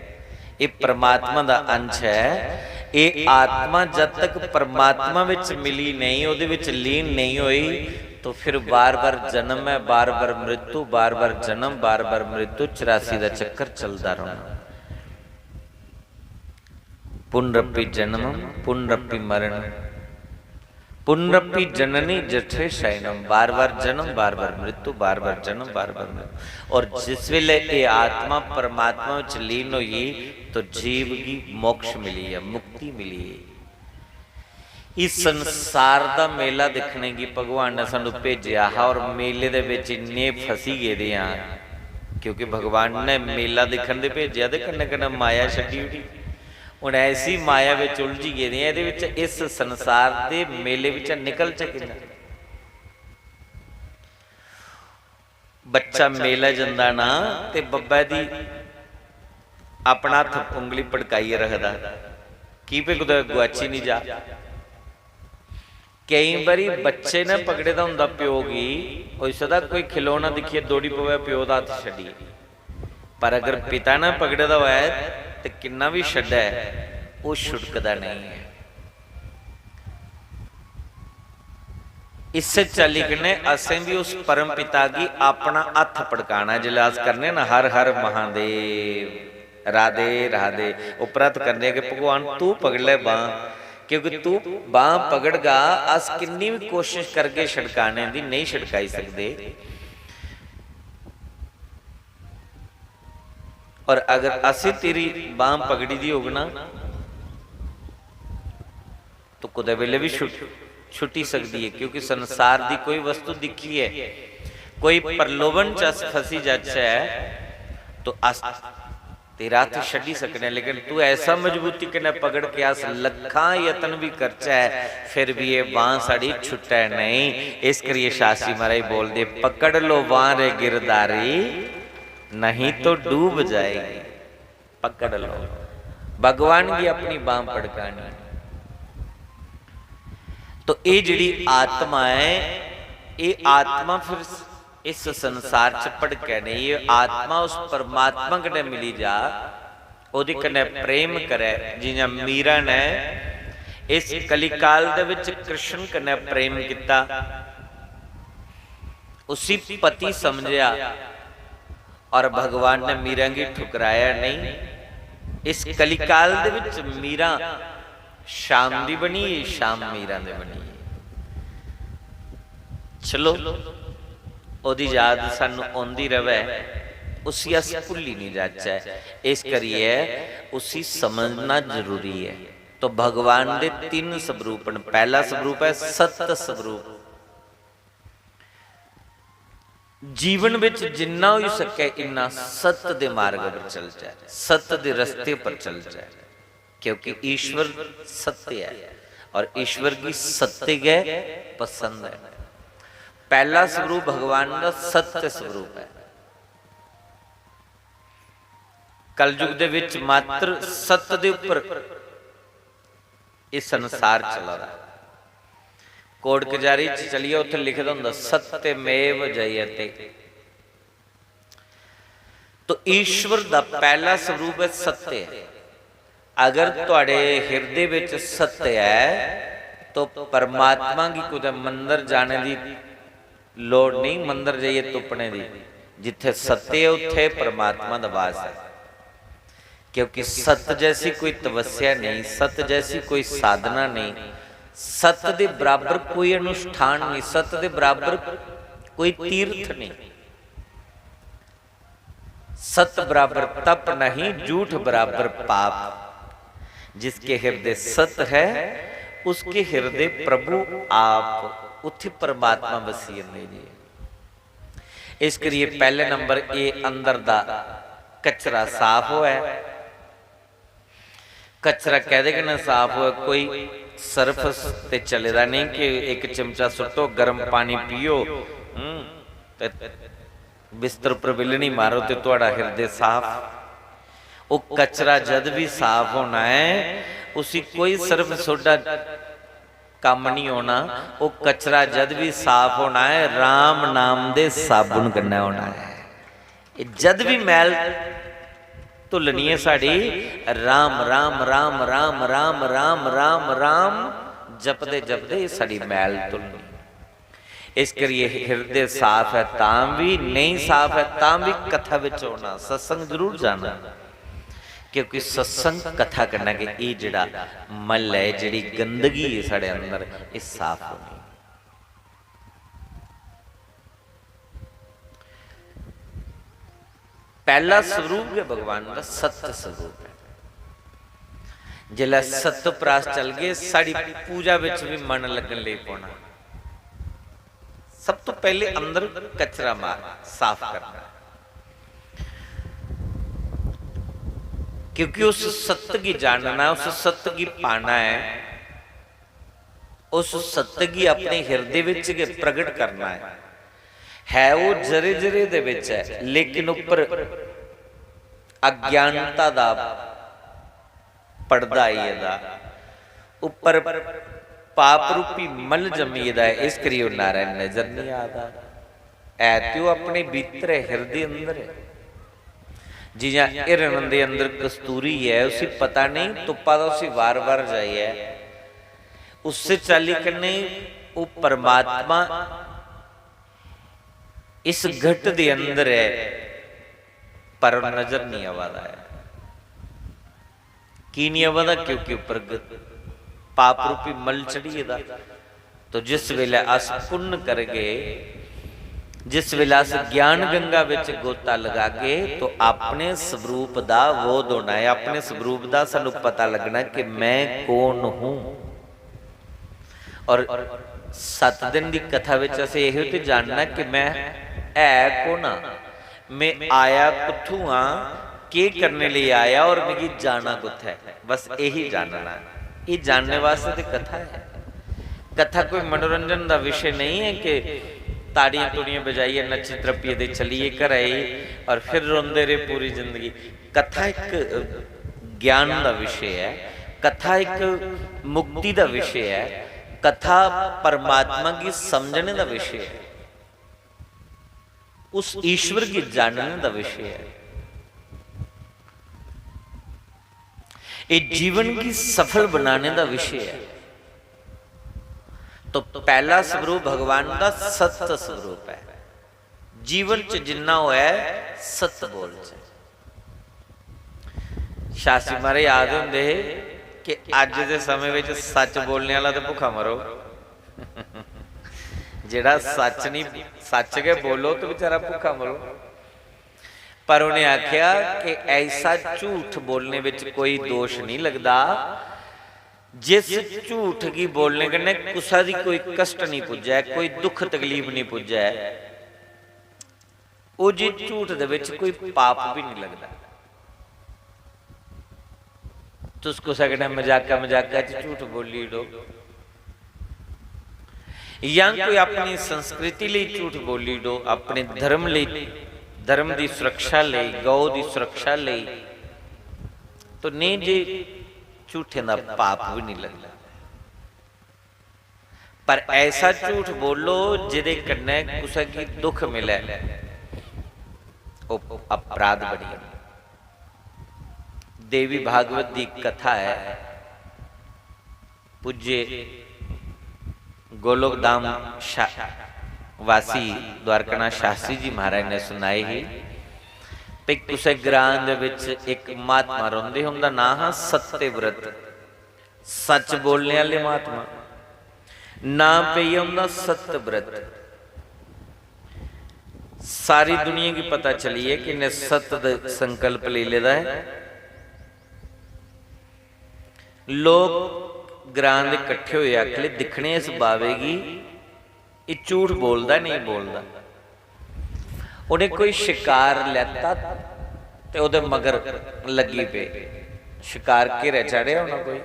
एह् परमात्मा दा अंश ऐ। एह् आत्मा जद तक परमात्मा विच मिली नहीं, ओह्दे विच लीन नहीं होई, तो फिर बार बार जन्म ऐ, बार बार मृत्यु, बार बार जन्म, बार बार मृत्यु, चौरासी दा चक्कर चलदा रौह्ना। पुनरपि जन्म, पुनरपि मरण, पुनरपि जननी जठरे शयनम। बार बार जन्म, बार बार मृत्यु, बार बार जन्म, बार बार मृत्यु। और जिस वेले ये आत्मा परमात्मा विच लीन होई, तो जीव की मोक्ष मिली है, मुक्ति मिली है। इस संसार दा मेला दिक्खने गी भगवान ने सानू भेजेआ हा और मेले दे बिच इन्ने फसी गेदे आं, क्योंकि भगवान ने मेला दिक्खन दे भेजेआ ते कन्नै कन्नै माया छड्डी ओड़ी। हुन ऐसी माया बिच उलझी गेदे आं, एह्दे बिच, इस संसार दे मेले बिच निकलचै कि'यां? बच्चा मेलै जंदा ना, ते बब्बै दी अपना हत्थ उंगली पड़काइयै रखदा, की भई कुतै गुआची निं जा। केईं बारी बच्चे ने पकड़े दा होंदा प्यो गी, होई सकदा कोई खिलौना दिक्खियै दौड़ी पवै, प्यो दा हत्थ छड्डियै। पर अगर पिता ने पकड़े दा होऐ ते किन्ना बी छड्डै, ओह् छुटकदा नेईं ऐ। इस्सै चाल्ली कन्नै असें बी उस परम पिता गी अपना हत्थ पड़काना। जिसलै अस करने ना, "हर हर महादेव, राधे राधे", उप्पर हत्थ करने कि भगवान तू पकड़ लै बांह, क्योंकि तू बांह पकड़गा, अस किन्नी बी कोशिश करगे छड़काने दी, नेईं छड़काई सकदे। और अगर असें तेरी बांह पकड़ी दी होग ना, तो कुतै बेल्लै बी छुट-, छुट्टी सकदी ऐ, क्योंकि संसार दी कोई वस्तु दिक्खियै कोई प्रलोभन च अस फसी जाचै, तो अस तेरा हत्थ छड्डी सकने आं, लेकिन तू ऐसा मजबूती कन्नै पकड़ के अस लक्खां यत्न बी करचै, फिर भी एह् बांह साढ़ी छुट्टै नेईं। इस करियै शास्त्री महाराज बोलदे, "पकड़ लो बांह रे गिरधारी, नहीं तो डूब जाएगी।" पकड़ लो, भगवान गी अपनी बांह पड़कानी। तो एह् जेह्ड़ी आत्मा ऐ, एह् आत्मा फिर इस संसार च भड़कै नेईं, एह् आत्मा उस परमात्मा कन्नै मिली जा, ओह्दे कन्नै प्रेम करै। जि'यां मीरा ने इस कलिकाल दे विच कृष्ण कन्नै प्रेम कीता, उसी पति समझेआ, और भगवान ने मीरा गी ठुकराया नहीं। इस कलिकाल दे विच मीरा श्याम दी बनी, श्याम मीरा दे बनी। चलो, ओदी याद सानू औंदी रवै, उसी अस भुल्ली नहीं जाचै। इस करियै उसी समझना जरूरी है। तो भगवान दे तीन स्वरूप न। पहला स्वरूप है सत्य स्वरूप। जीवन विच जिन्ना होई सकै इन्ना सत्य दे मार्ग पर चलचै, सत्य दे रस्ते पर चलचै, क्योंकि ईश्वर सत्य ऐ और ईश्वर गी सत्य गै पसंद ऐ। पहला स्वरूप भगवान दा सत्य स्वरूप ऐ। कलयुग दे विच मात्र सत्य दे उप्पर एह् संसार चला दा। कोर्ट कचैहरी च चली जाओ, उत्थै लिखे दा होंदा, "सत्यमेव जयते।" तो ईश्वर दा पहला स्वरूप है सत्य। अगर तुहाडे हिरदे विच सत्य है, तो परमात्मा गी कुतै मंदर जाने दी लोड़ नहीं, मंदर जाइयै तुप्पने दी। जित्थै सत्य है, उत्थै परमात्मा दा वास है। क्योंकि सत्य जैसी कोई तपस्या नहीं, सत्य जैसी कोई साधना नहीं, सत्य दे बराबर कोई अनुष्ठान नहीं, सत्य दे बराबर कोई तीर्थ नहीं। सत बराबर तप नहीं, झूठ बराबर पाप। जिसके हृदय सत है, उसके हृदय प्रभु आप। उत्थे परमात्मा वसी जंदे जी। इस करिए पहले नंबर ए अंदर दा कचरा साफ होऐ। कचरा कैह्दे कन्नै साफ होऐ? कोई सर्फ ते चले दा नेईं कि इक चिमचा सुट्टो, गर्म पानी पियो, हूं, ते बिस्तर उप्पर बिल्लनी मारो ते थुआढ़ा हिरदे साफ। ओह् कचरा जद बी साफ होना ऐ, उसी कोई सर्फ सोडा कम्म निं औना। ओह् कचरा जद बी साफ होना ऐ, राम नाम दे साबुन कन्नै होना ऐ। एह् जद बी मैल धुल्लनी ऐ साढ़ी, राम, राम, राम, राम, राम, राम, राम, राम जपदे जपदे एह् साढ़ी मैल धुल्लनी। इस करियै हिरदे साफ ऐ तां बी, नेईं साफ ऐ तां बी कथा बिच औना, सत्संग जरूर जाना, क्योंकि सत्संग कथा कन्नै गै एह् जेह्ड़ा मल ऐ, जेह्ड़ी गंदगी ऐ साढ़े अंदर, एह् साफ होनी। पैह्ला स्वरूप गै भगवान दा सत्य स्वरूप ऐ। जिसलै सत्य पर अस चलगे, साढ़ी पूजा बिच बी मन लग्गन लगी पौना। सब तो पैह्ले अंदर कचरा मार, साफ करना। क्योंकि उस सत्य गी जानना, उस सत्य गी पाना ऐ, उस सत्य गी अपने हिरदे विच गै प्रगट करना ऐ। है ओह् जरे जरे दे विच ऐ, लेकिन उप्पर अज्ञानता दा पड़दा आई गेदा, उप्पर पाप रूपी मल जम्मी गेदा ऐ, इस करियै ओह् नारायण नजर निं आ दा। ऐ ते ओह् अपने भीतर ऐ, हिरदे अंदर ऐ। जि'यां हिरण दे अंदर कस्तूरी ऐ, उसी पता नेईं, तुप्पा दा उसी वार-वार जाइयै। उस्सै चाल्ली कन्नै ओह् परमात्मा इस घट दे अंदर ऐ, पर ओह् नजर निं आवा दा ऐ। की निं आवा दा? क्योंकि उप्पर ग-, पाप रूपी मल चढ़ी गेदा। तो जिस बेलै अस पुन्न करगे, जिस बेलै अस ज्ञान गंगा बिच गोता लगागे, तो अपने स्वरूप दा बोध होना ऐ, अपने स्वरूप दा सानू पता लगना कि मैं कौन हूं। और सत्त दिन दी कथा विच असें एह् ते जानना कि मैं है कौन आं, मैं आया कुत्थूं आं, केह् करने लेई आया और मिगी जाना कुत्थै। बस यही जानना ऐ। एह् जानने वास्ते ते कथा ऐ। कथा कोई मनोरंजन दा विशे नेईं ऐ कि ताड़ियां तुड़ियां बजाइयै नच्ची त्रप्पियै ते चलिए घरै गी और फिर रोंदे रेह् पूरी जिंदगी। कथा इक ज्ञान दा विशे ऐ, कथा इक मुक्ति दा विशे ऐ, कथा परमात्मा गी समझने दा विशे ऐ, उस ईश्वर गी जानने दा विशे ऐ। एह् जीवन गी सफल बनाने दा विशे ऐ। तो पैह्ला स्वरूप भगवान दा सत्य स्वरूप ऐ। जीवन च जिन्ना होऐ, सत्य बोलचै। शास्त्री महाराज आखदे होंदे हे कि अज्ज दे समें बिच सच्च बोलने आह्ला ते भुक्खा मरो। जेह्ड़ा सच्च निं, सच्च गै बोलो ते बेचारा भुक्खा मरो। पर उ'नें आखेआ कि ऐसा झूठ बोलने बिच कोई दोश निं लगदा, जिस झूठ गी बोलने कन्नै कुसै दी कोई कश्ट निं पुज्जै, कोई दुख तकलीफ निं पुज्जै, ओह् जे झूठ दे बिच कोई पाप बी निं लगदा। तुस कुसै कन्नै मजाका मजाका च झूठ बोली ओड़ो, जां कोई अपनी संस्कृति लेई झूठ बोली ओड़ो, अपने धर्म लेई, धर्म दी सुरक्षा लेई, गौ दी सुरक्षा लेई, तो नेह् जे झूठें दा पाप बी निं लगदा। पर ऐसा झूठ बोलो जेह्दे कन्नै कुसै गी दुख मिलै, ओह् अपराध बनी जंदा। देवी भागवत दी कथा ऐ, पूज्य गोलोक धाम शा-, वासी द्वारकानाथ शास्त्री जी महाराज ने सुनाई ही। भई कुसै ग्रां दे विच इक महात्मा रौंह्दे हे, उं'दा नांऽ हा सत्यव्रत। सच बोलने आह्ले महात्मा। नांऽ पेई गेआ उं'दा सत्यव्रत। सारी दुनिया गी पता चली गेआ कि इन्नै सत्य दा संकल्प लेई लेदा ऐ। लोक ग्रां दे कट्ठे होए आखले, "दिक्खने इस बावे गी, एह् झूठ बोलदा नेईं बोलदा।" उ'नें कोई शकार लैता ते ओह्दे मगर लग्गी पे। शिकार घेरै चाढ़ेआ होना कोई।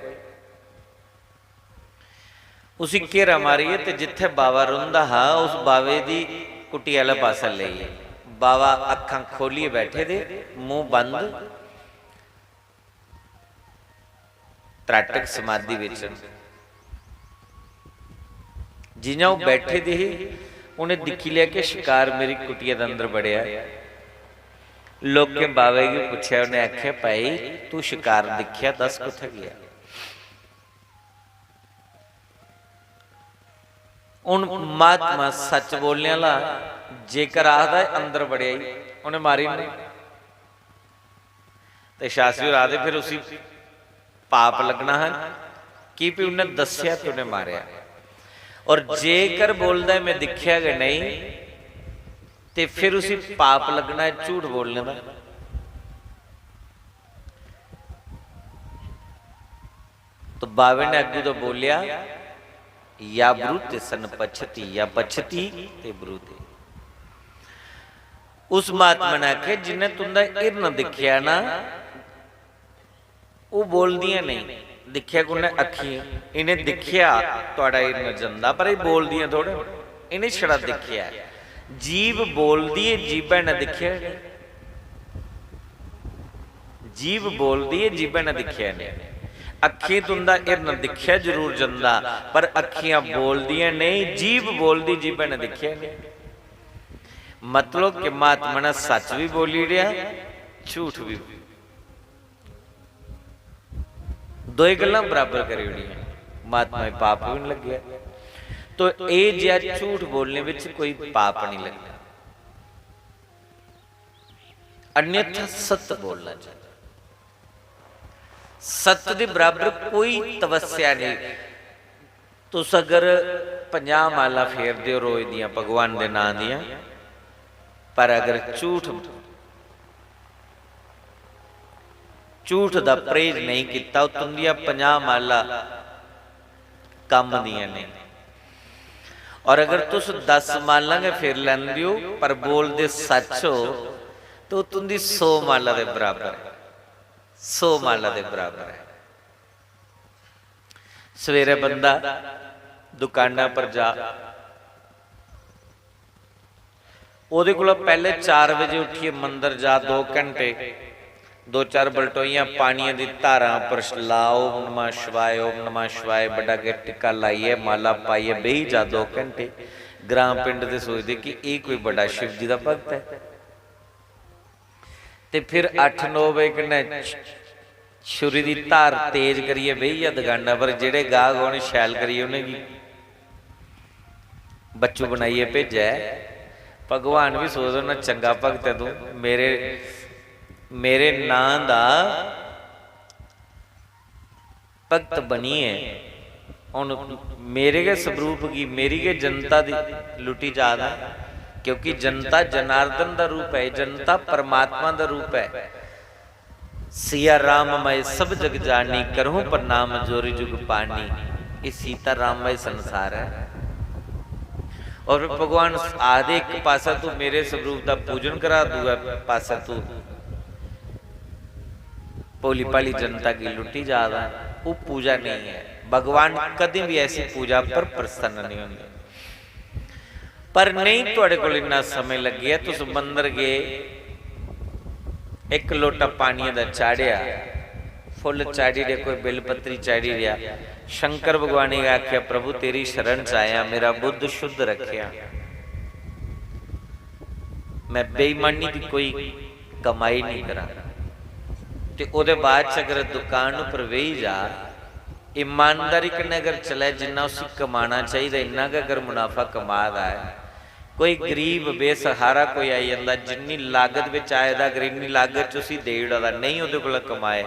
उसी घेरा मारियै ते जित्थै बावा रौंह्दा हा, उस बावे दी कुटी आह्ले पासै लेई गे। बावा अक्खां खोह्लियै बैठे दे, मूंह बंद, त्राटक समाधि बिच न। जि'यां ओह् बैठे दे हे, उ'नें दिक्खी लेआ कि शिकार मेरी कुटिया दे अंदर बड़ेआ ऐ। लोकें बावे गी पुच्छेआ, उ'नें आखेआ, "भाई, तूं शिकार दिक्खेआ, दस कुत्थै गेआ?" हून महात्मा सच बोलने आह्ला जेकर आखदा ऐ, "अंदर बड़ेआ ई, उ'नें मारी ओड़ना," ते शास्त्री होर आखदे, "फिर उसी पाप लग्गना हा, की भई उ'न्नै दस्सेआ ते उ'न्नै मारेआ।" और जेकर बोलदा ऐ, "में दिक्खेआ गै नेईं," ते फिर उसी पाप लग्गना ऐ झूठ बोलने दा। तो बावे ने अग्गू तो बोलेआ, "या ब्रूते सन पच्छति, या पच्छति ते ब्रूते।" उस महात्मा ने आखेआ, "जिन्ने तुंदा हिरन दिक्खेआ ना, ओह् बोलदियां नेईं।" दिक्खेआ कुन्नै? अक्खियें। इ'नें दिक्खेआ थुआढ़ा हिरन जंदा, पर एह् बोलदियां थोड़े न। इ'नें छड़ा दिक्खेआ ऐ। जीभ बोलदी ऐ, जीभै ने दिक्खेआ नेईं। जीभ बोलदी ऐ, जीभै ने दिक्खेआ नेईं। अक्खीं तुं'दा हिरन दिक्खेआ जरूर जंदा, पर अक्खियां बोलदियां नेईं, जीभ बोलदी, जीभै ने दिक्खेआ नेईं। मतलब कि महात्मा ने सच बी बोली ओड़ेआ, झूठ बी। दोए गल्लां बराबर करी ओड़ियां। महात्मा गी पाप बी निं लग्गेआ। तो एह् जेहा झूठ बोलने बिच कोई पाप निं लगदा। अन्यथा सत्य बोलना चाहिए। सत्य दे बराबर कोई तपस्या नेईं। तुस अगर पंजाह् माला फेरदे ओ रोज दियां भगवान दे नांऽ दियां, पर अगर झूठ, झूठ दा परहेज नेईं कीता, ओह् तुंदियां पंजाह् माला कम्म दियां नेईं। और अगर तुस दस मालां गै फेर लैंदे ओ, पर बोलदे सच ओ, तो तुंदी सौ माला दे बराबर ऐ, सौ माला दे बराबर ऐ। सवेरै बंदा दुकाना पर जा, ओह्दे कोला पैह्ले चार बजे उट्ठियै मंदर जा, दो घैंटे, दो चार बलटोइयां पानियै दी धारां उप्पर ला, ओम नमः शिवाय, ओम नमः शिवाय, बड्डा गै टिक्का लाइयै, माला पाइयै बेही जा दो घैंटे। ग्रां पिंड दे सोचदे कि एह् कोई बड्डा शिव जी दा भक्त ऐ। ते फिर अट्ठ नौ बजे कन्नै छ-, छुरी दी धार तेज करियै बेही जा दकाना पर, जेह्ड़े गाह्क औन शैल करियै उ'नेंगी बच्चू बनाइयै भेजै। भगवान बी सोचदे होने, "चंगा भगत ऐ तूं, मेरे, मेरे नांऽ दा भगत बनियै हून मेरे गै स्वरूप गी, मेरी गै जनता दी लुट्टी जा दा ऐ।" क्योंकि जनता जनार्दन दा रूप ऐ, जनता परमात्मा दा रूप ऐ। "सिया राम मैं सब जग जानी, करहूं प्रणाम जोरी जुग पानी।" ये सीता राम मैं संसार है। और फिर भगवान आखदे, "एक पासा तू मेरे स्वरूप दा पूजन करा, दूए पासा तू भोली भाली जनता की लुट्टी जा रहा है।" वो पूजा नहीं है। भगवान कदें भी ऐसी पूजा पर प्रसन्न नहीं होंदे। पर नेईं, थुआढ़े कोल इन्ना समें लग्गेआ, तुस मंदर गे, इक लोटा पानियै दा चाढ़ेआ, फुल्ल चाढ़ी ओड़ेआ, कोई बिल पत्री चाढ़ी ओड़ेआ। शंकर भगवान गी आखेआ, "प्रभु, तेरी शरण च आया, मेरा बुद्ध शुद्ध रखेआ, मैं बेईमानी दी कोई कमाई नहीं करां।" ते ओह्दे बाद च अगर दुकान उप्पर बेही जा, ईमानदारी कन्नै अगर चलै, जिन्ना उसी कमाना चाहिदा, इन्ना गै अगर मुनाफा कमा दा ऐ, कोई गरीब बेसहारा कोई आई जंदा, जिन्नी लागत बिच आए दा, अगर इन्नी लागत च उसी देई ओड़ा दा, नेईं ओह्दे कोला कमाए,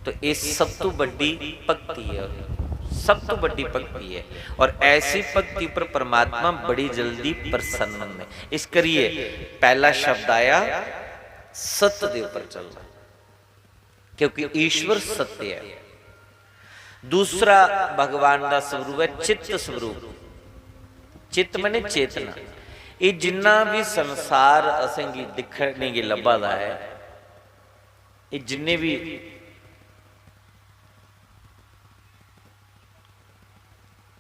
तो एह् सब तू बड्डी भक्ति ऐ, सब तू बड्डी भक्ति ऐ। और ऐसी भक्ति पर परमात्मा बड़ी जल्दी प्रसन्न होंदे। इस करिए पैह्ला शब्द आया सत्य दे उप्पर चलना, क्योंकि ईश्वर सत्य ऐ। दूसरा भगवान दा स्वरूप ऐ चित्त स्वरूप। चित्त मने चेतना। एह् जिन्ना बी संसार असेंगी दिक्खने गी लब्भा दा ऐ, एह् जिन्ने बी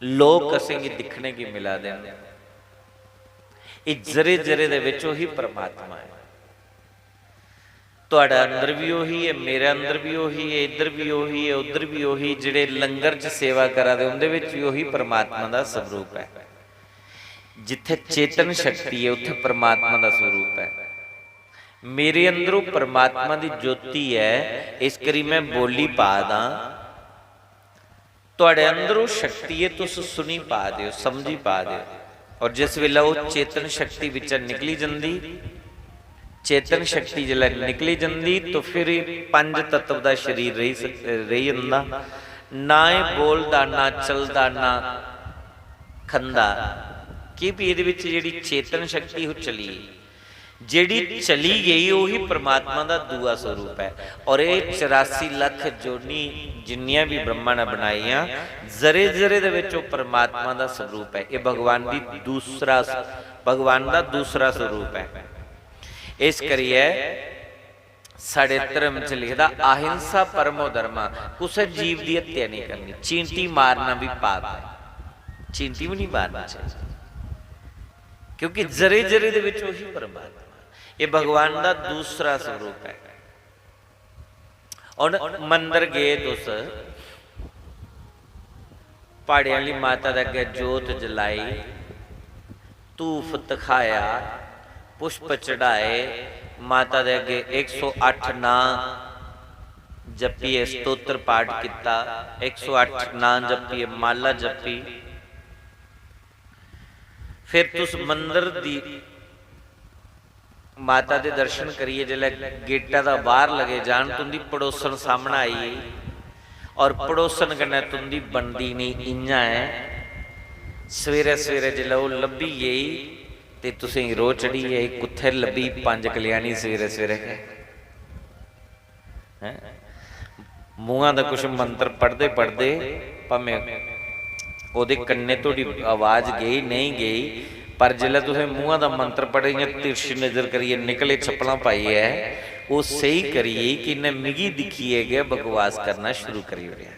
लोक असेंगी दिक्खने गी मिला दे न, एह् जरे जरे दे बिच ओही परमात्मा ऐ। तुआढ़े अंदर भी ओही ऐ, मेरे अंदर भी ओही ऐ, इद्धर भी ओही ऐ, उद्धर भी ओही। जेह्ड़े लंगर च सेवा करा दे, उं'दे बिच भी ओही परमात्मा दा स्वरूप ऐ। जित्थै चेतन शक्ति ऐ, उत्थै परमात्मा दा स्वरूप ऐ। मेरे अंदर ओह् परमात्मा दी ज्योति ऐ, इस करी में बोली पा दां। तुआढ़े अंदर ओह् शक्ति ऐ, तुस सुनी पा दे ओ, समझी पा दे ओ। और जिस बेल्लै ओह् चेतन शक्ति बिच्चा निकली जंदी, चेतन शक्ति जिसलै निकली जंदी, तो फिर एह् पंज तत्व दा शरीर रेही सक-, रेही जंदा। ना एह् बोलदा, ना चलदा, ना खंदा। की भी एह्दे बिच्च जेह्ड़ी चेतन शक्ति ओह् चली गेई। जेह्ड़ी चली गेई, ओही परमात्मा दा दूआ स्वरूप ऐ। और एह् चरासी लक्ख जोनी जिन्नियां भी ब्रह्मा ने बनाइयां, जरे जरे दे विच ओह् परमात्मा दा स्वरूप ऐ। एह् भगवान दी दूसरा, भगवान दा दूसरा स्वरूप ऐ। इस करियै साढ़े धर्म च लिखदा, "अहिंसा परमो धर्मा", कुसै जीव दी हत्या नेईं करनी, चींटी मारना भी पाप ऐ, चींटी भी नहीं मारनी चाहिए, क्योंकि जरे जरे दे विच ओही परमात्मा। ये भगवान दा दूसरा स्वरूप है। हुन मंदर गए तुस, प्हाड़े आह्ली माता दे अग्गें जोत जलाई, धूफ धखाया, पुष्प चढ़ाए, माता दे अग्गें इक सौ अट्ठ नांऽ जप्पियै स्तोत्र पाठ कीता, इक सौ अट्ठ नांऽ जप्पियै माला जप्पी। फिर तुस मंदर दी माता दे दर्शन करियै जिसलै गेटा दा बाह्र लगे जान, तुं'दी पड़ोसन सामनै आई गेई, और पड़ोसन कन्नै तुं'दी बनदी नेईं इ'यां ऐ। सवेरै सवेरै जिसलै ओह् लब्भी गेई ते तुसेंगी रोह् चढ़ी गेआ, "एह् कुत्थै लब्भी पंज कल्याणी सवेरै सवेरै गै?" हैं? मूंहा दा कुछ मंत्र पढ़दे पढ़दे, भामें ओह्दे कन्नै धोड़ी आवाज गेई, नेईं गेई, पर जिसलै तुसें मूंहा दा मंत्र पढ़े, इ'यां तिरछी नजर करियै निकले, चप्पलां पाइयै, ओह् स्हेई करी गेई कि इ'न्नै मिगी दिक्खियै गै बकवास करना शुरू करी ओड़ेआ।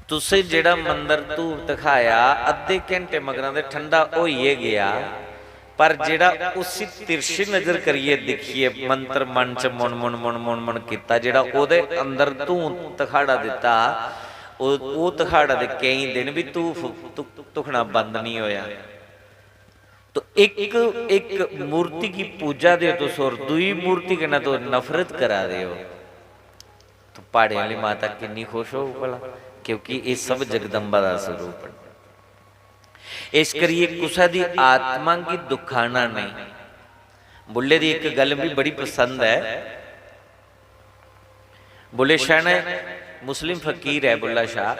तुसें जेह्ड़ा मंदर धूप धखाया, अद्धे घैंटे मगरा ते ठंडा होई गै गेआ, पर जेह्ड़ा उसी तिरछी नजर करियै दिक्खियै मंत्र मन च मुन मुन मुन मुन मुन कीता, जेह्ड़ा ओह्दे अंदर धूं धखाड़ा दित्ता, ओह्, ओह् धखाड़ा ते केईं दिन बी धूफ धु-, धुखना बंद निं होया। तो इक, इक मूर्ति गी पूजा दे तुस और दूई मूर्ति कन्नै तुस नफरत करा दे ओ। तो प्हाड़ें आह्ली माता किन्नी खुश होग भला, क्योंकि एह् सब जगदम्बा दा स्वरूप न। इस करियै कुसै दी आत्मा गी दुखाना नेईं। बुल्ले दी इक गल्ल मिगी बड़ी पसंद ऐ। बुल्ले शाह ने, मुस्लिम फकीर ऐ बुल्ला शाह,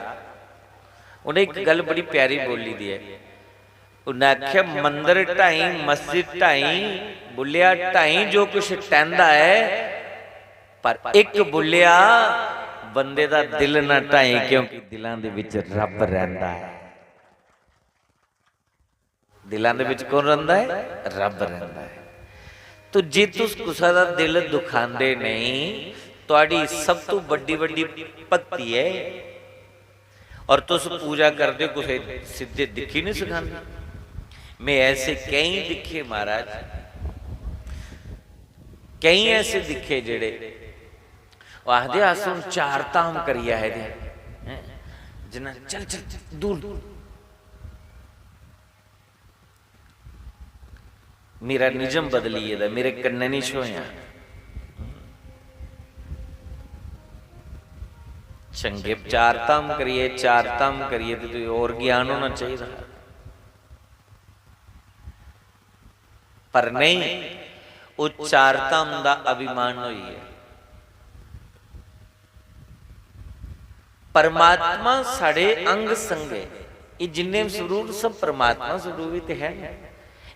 उ'नें इक गल्ल बड़ी प्यारी बोली दी ऐ। उन्नै आखेआ, "मंदर ढाई, मस्जिद ढाई, बुल्लेआ ढाई जो कुछ टैंदा ऐ, पर इक बुल्लेआ बंदे दा दिल ना ढाई, क्योंकि दिलां दे विच रब रैंह्दा ऐ।" दिलां दे विच कौन रैंह्दा ऐ? रब रैंह्दा ऐ। तो जे तुस कुसै दा दिल दुखांदे नेईं, तुआढ़ी सब तों बड्डी, बड्डी भक्ति ऐ। और तुस पूजा करदे ओ, कुसै सिद्धे दिक्खी निं सखांदे। में ऐसे केईं दिक्खे महाराज, केईं ऐसे दिक्खे जेह्ड़े ओह् आखदे, "अस हून चार धाम करी आए दे आं।" हैं? जिन्ना, "चल, चल, चल, दूर, दूर।" मेरा निजम बदली गेदा, मेरे कन्नै निं छ्होएआं। चंगे चार धाम करियै, चार धाम करियै ते तुगी होर ज्ञान होना चाहिदा। पर नेईं, ओह् चार धाम दा अभिमान होई गेआ। परमात्मा साढ़े अंग संग ऐ। एह् जिन्ने स्वरूप सब परमात्मा स्वरूप ही ते है ना।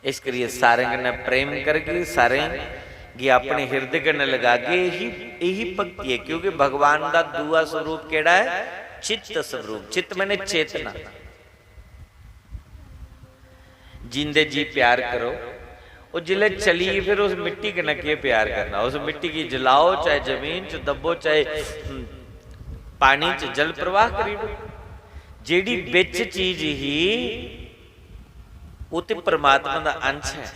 इस करियै सारें कन्नै प्रेम करगे, सारें गी अपने हिरदे कन्नै लगागे। यही, यही भक्ति ऐ, क्योंकि भगवान दा दूआ स्वरूप केह्ड़ा ऐ? चित्त स्वरूप। चित्त माने चेतना। जींदे जी प्यार करो, ओह् जिसलै चली, फिर उस मिट्टी कन्नै केह् प्यार करना? उस मिट्टी गी जलाओ, चाहे जमीन च दब्बो, चाहे, हम्म, पानी च जल प्रवाह करी ओड़ो। जेह्ड़ी बिच चीज ही, ओह् ते परमात्मा दा अंश ऐ।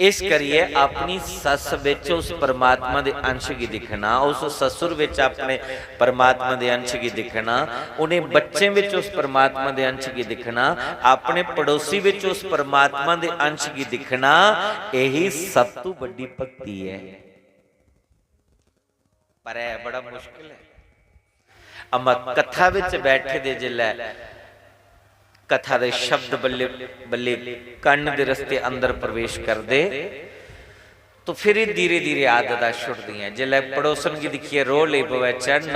इस करियै अपनी सस्स बिच उस परमात्मा दे अंश गी दिक्खना, उस ससुर बिच अपने परमात्मा दे अंश गी दिक्खना, उ'नें बच्चें बिच उस परमात्मा दे अंश गी दिक्खना, अपने पड़ोसी बिच उस परमात्मा दे अंश गी दिक्खना, यही सब तू बड्डी भक्ति ऐ। पर ऐ बड़ा मुश्किल ऐ। अमा कथा बिच बैठे दे जिसलै कथा दे शब्द बल्ले बल्ले कन्न दे रस्ते अंदर प्रवेश करदे, तो फिर एह् धीरे धीरे आदतां छुटदियां। जिसलै पड़ोसन गी दिक्खियै रोह् लेई पवै चढ़न,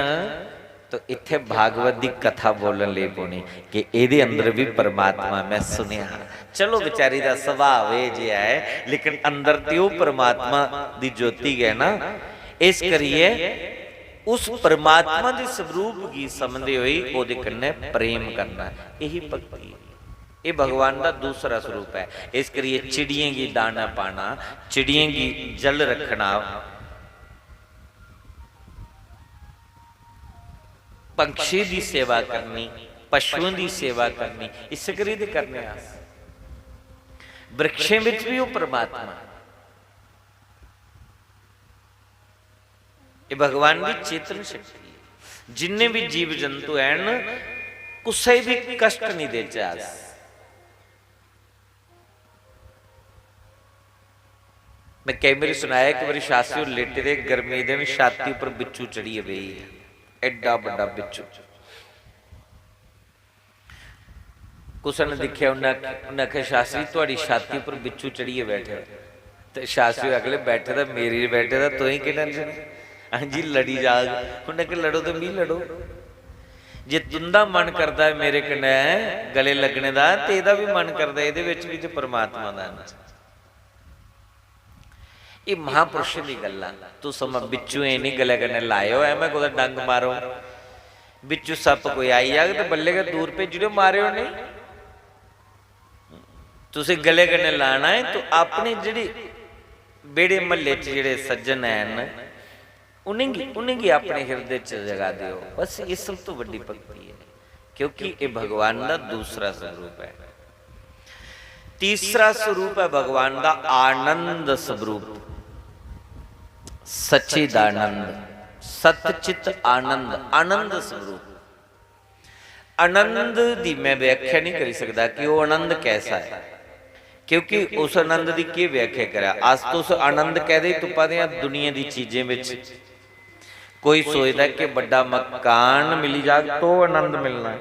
तो इत्थै भागवत दी कथा बोलन लेई पौनी कि एह्दे अंदर बी परमात्मा मैं सुनेआ। चलो, बेचारी दा सुभाव एह् जेहा ऐ, लेकिन अंदर ते ओह् परमात्मा दी ज्योति गै ना। इस करियै उस परमात्मा दे स्वरूप गी समझदे होई ओह्दे कन्नै प्रेम करना, यही भक्ति ऐ। एह् भगवान दा दूसरा स्वरूप ऐ। इस करियै चिड़ियें गी दाना पाना, चिड़ियें गी जल रक्खना, पंछी दी सेवा करनी, पशुएं दी सेवा करनी, इस करी ते करने आं अस। वृक्षें बिच भी ओह् परमात्मा ऐ। एह् भगवान दी चेतन शक्ति ऐ। जिन्ने बी जीव जंतु हैन, कुसै गी बी कष्ट निं देचै अस। मैं केईं बारी सुनाया, इक बारी शास्त्री होर लेटे दे, गर्मी दे दिन छाती उप्पर बिच्छू चढ़ियै बेही गेआ, एड्डा बड्डा बिच्छू। कुसै ने दिक्खेआ, उन्नै आख-, उन्नै आखेआ, "शास्त्री, थुआढ़ी छाती उप्पर बिच्छू चढ़ियै बैठे दा।" ते शास्त्री होर आखन लगे, "बैठे दा मेरे बैठे दा, तुसें केह् tension ऐ? हां जी, लड़ी जाग।" उन्नै आखेआ, "लड़ो ते मी लड़ो। जे तुं'दा मन करदा ऐ मेरे कन्नै गले लग्गने दा, ते एह्दा बी मन करदा ऐ, एह्दे बिच बी ते परमात्मा दा अंश।" एह् महापुरुषें दी गल्लां। तुस समा बिच्छुएं गी निं गले कन्नै लाएओ, ऐ, मैं कुतै डंग मारो। बिच्छू सप्प कोई आई जाग ते बल्लें गै दूर भेजी ओड़ेओ, मारेओ नेईं। तुसें गले कन्नै लाना ऐ, तो अपने जेह्ड़े बेह्ड़े म्हल्ले च जेह्ड़े सज्जन हैन, उ'नेंगी, उ'नेंगी अपने हिरदे च जगा देओ। बस एह् सब तों बड्डी भक्ति ऐ, क्योंकि एह् भगवान दा दूसरा स्वरूप ऐ। तीसरा स्वरूप ऐ भगवान दा आनंद स्वरूप, सच्चिदानंद, सतचित आनंद, आनंद स्वरूप। आनंद दी मैं व्याख्या नहीं करी सकदा कि ओह् आनंद कैसा ऐ, क्योंकि उस आनंद दी केह् व्याख्या करां। अस तुस आनंद कैह्दे तुप्पा दे आं? दुनिया दी चीजें बिच। कोई सोचदा कि बड्डा मकान मिली जाग तो आनंद मिलना ऐ,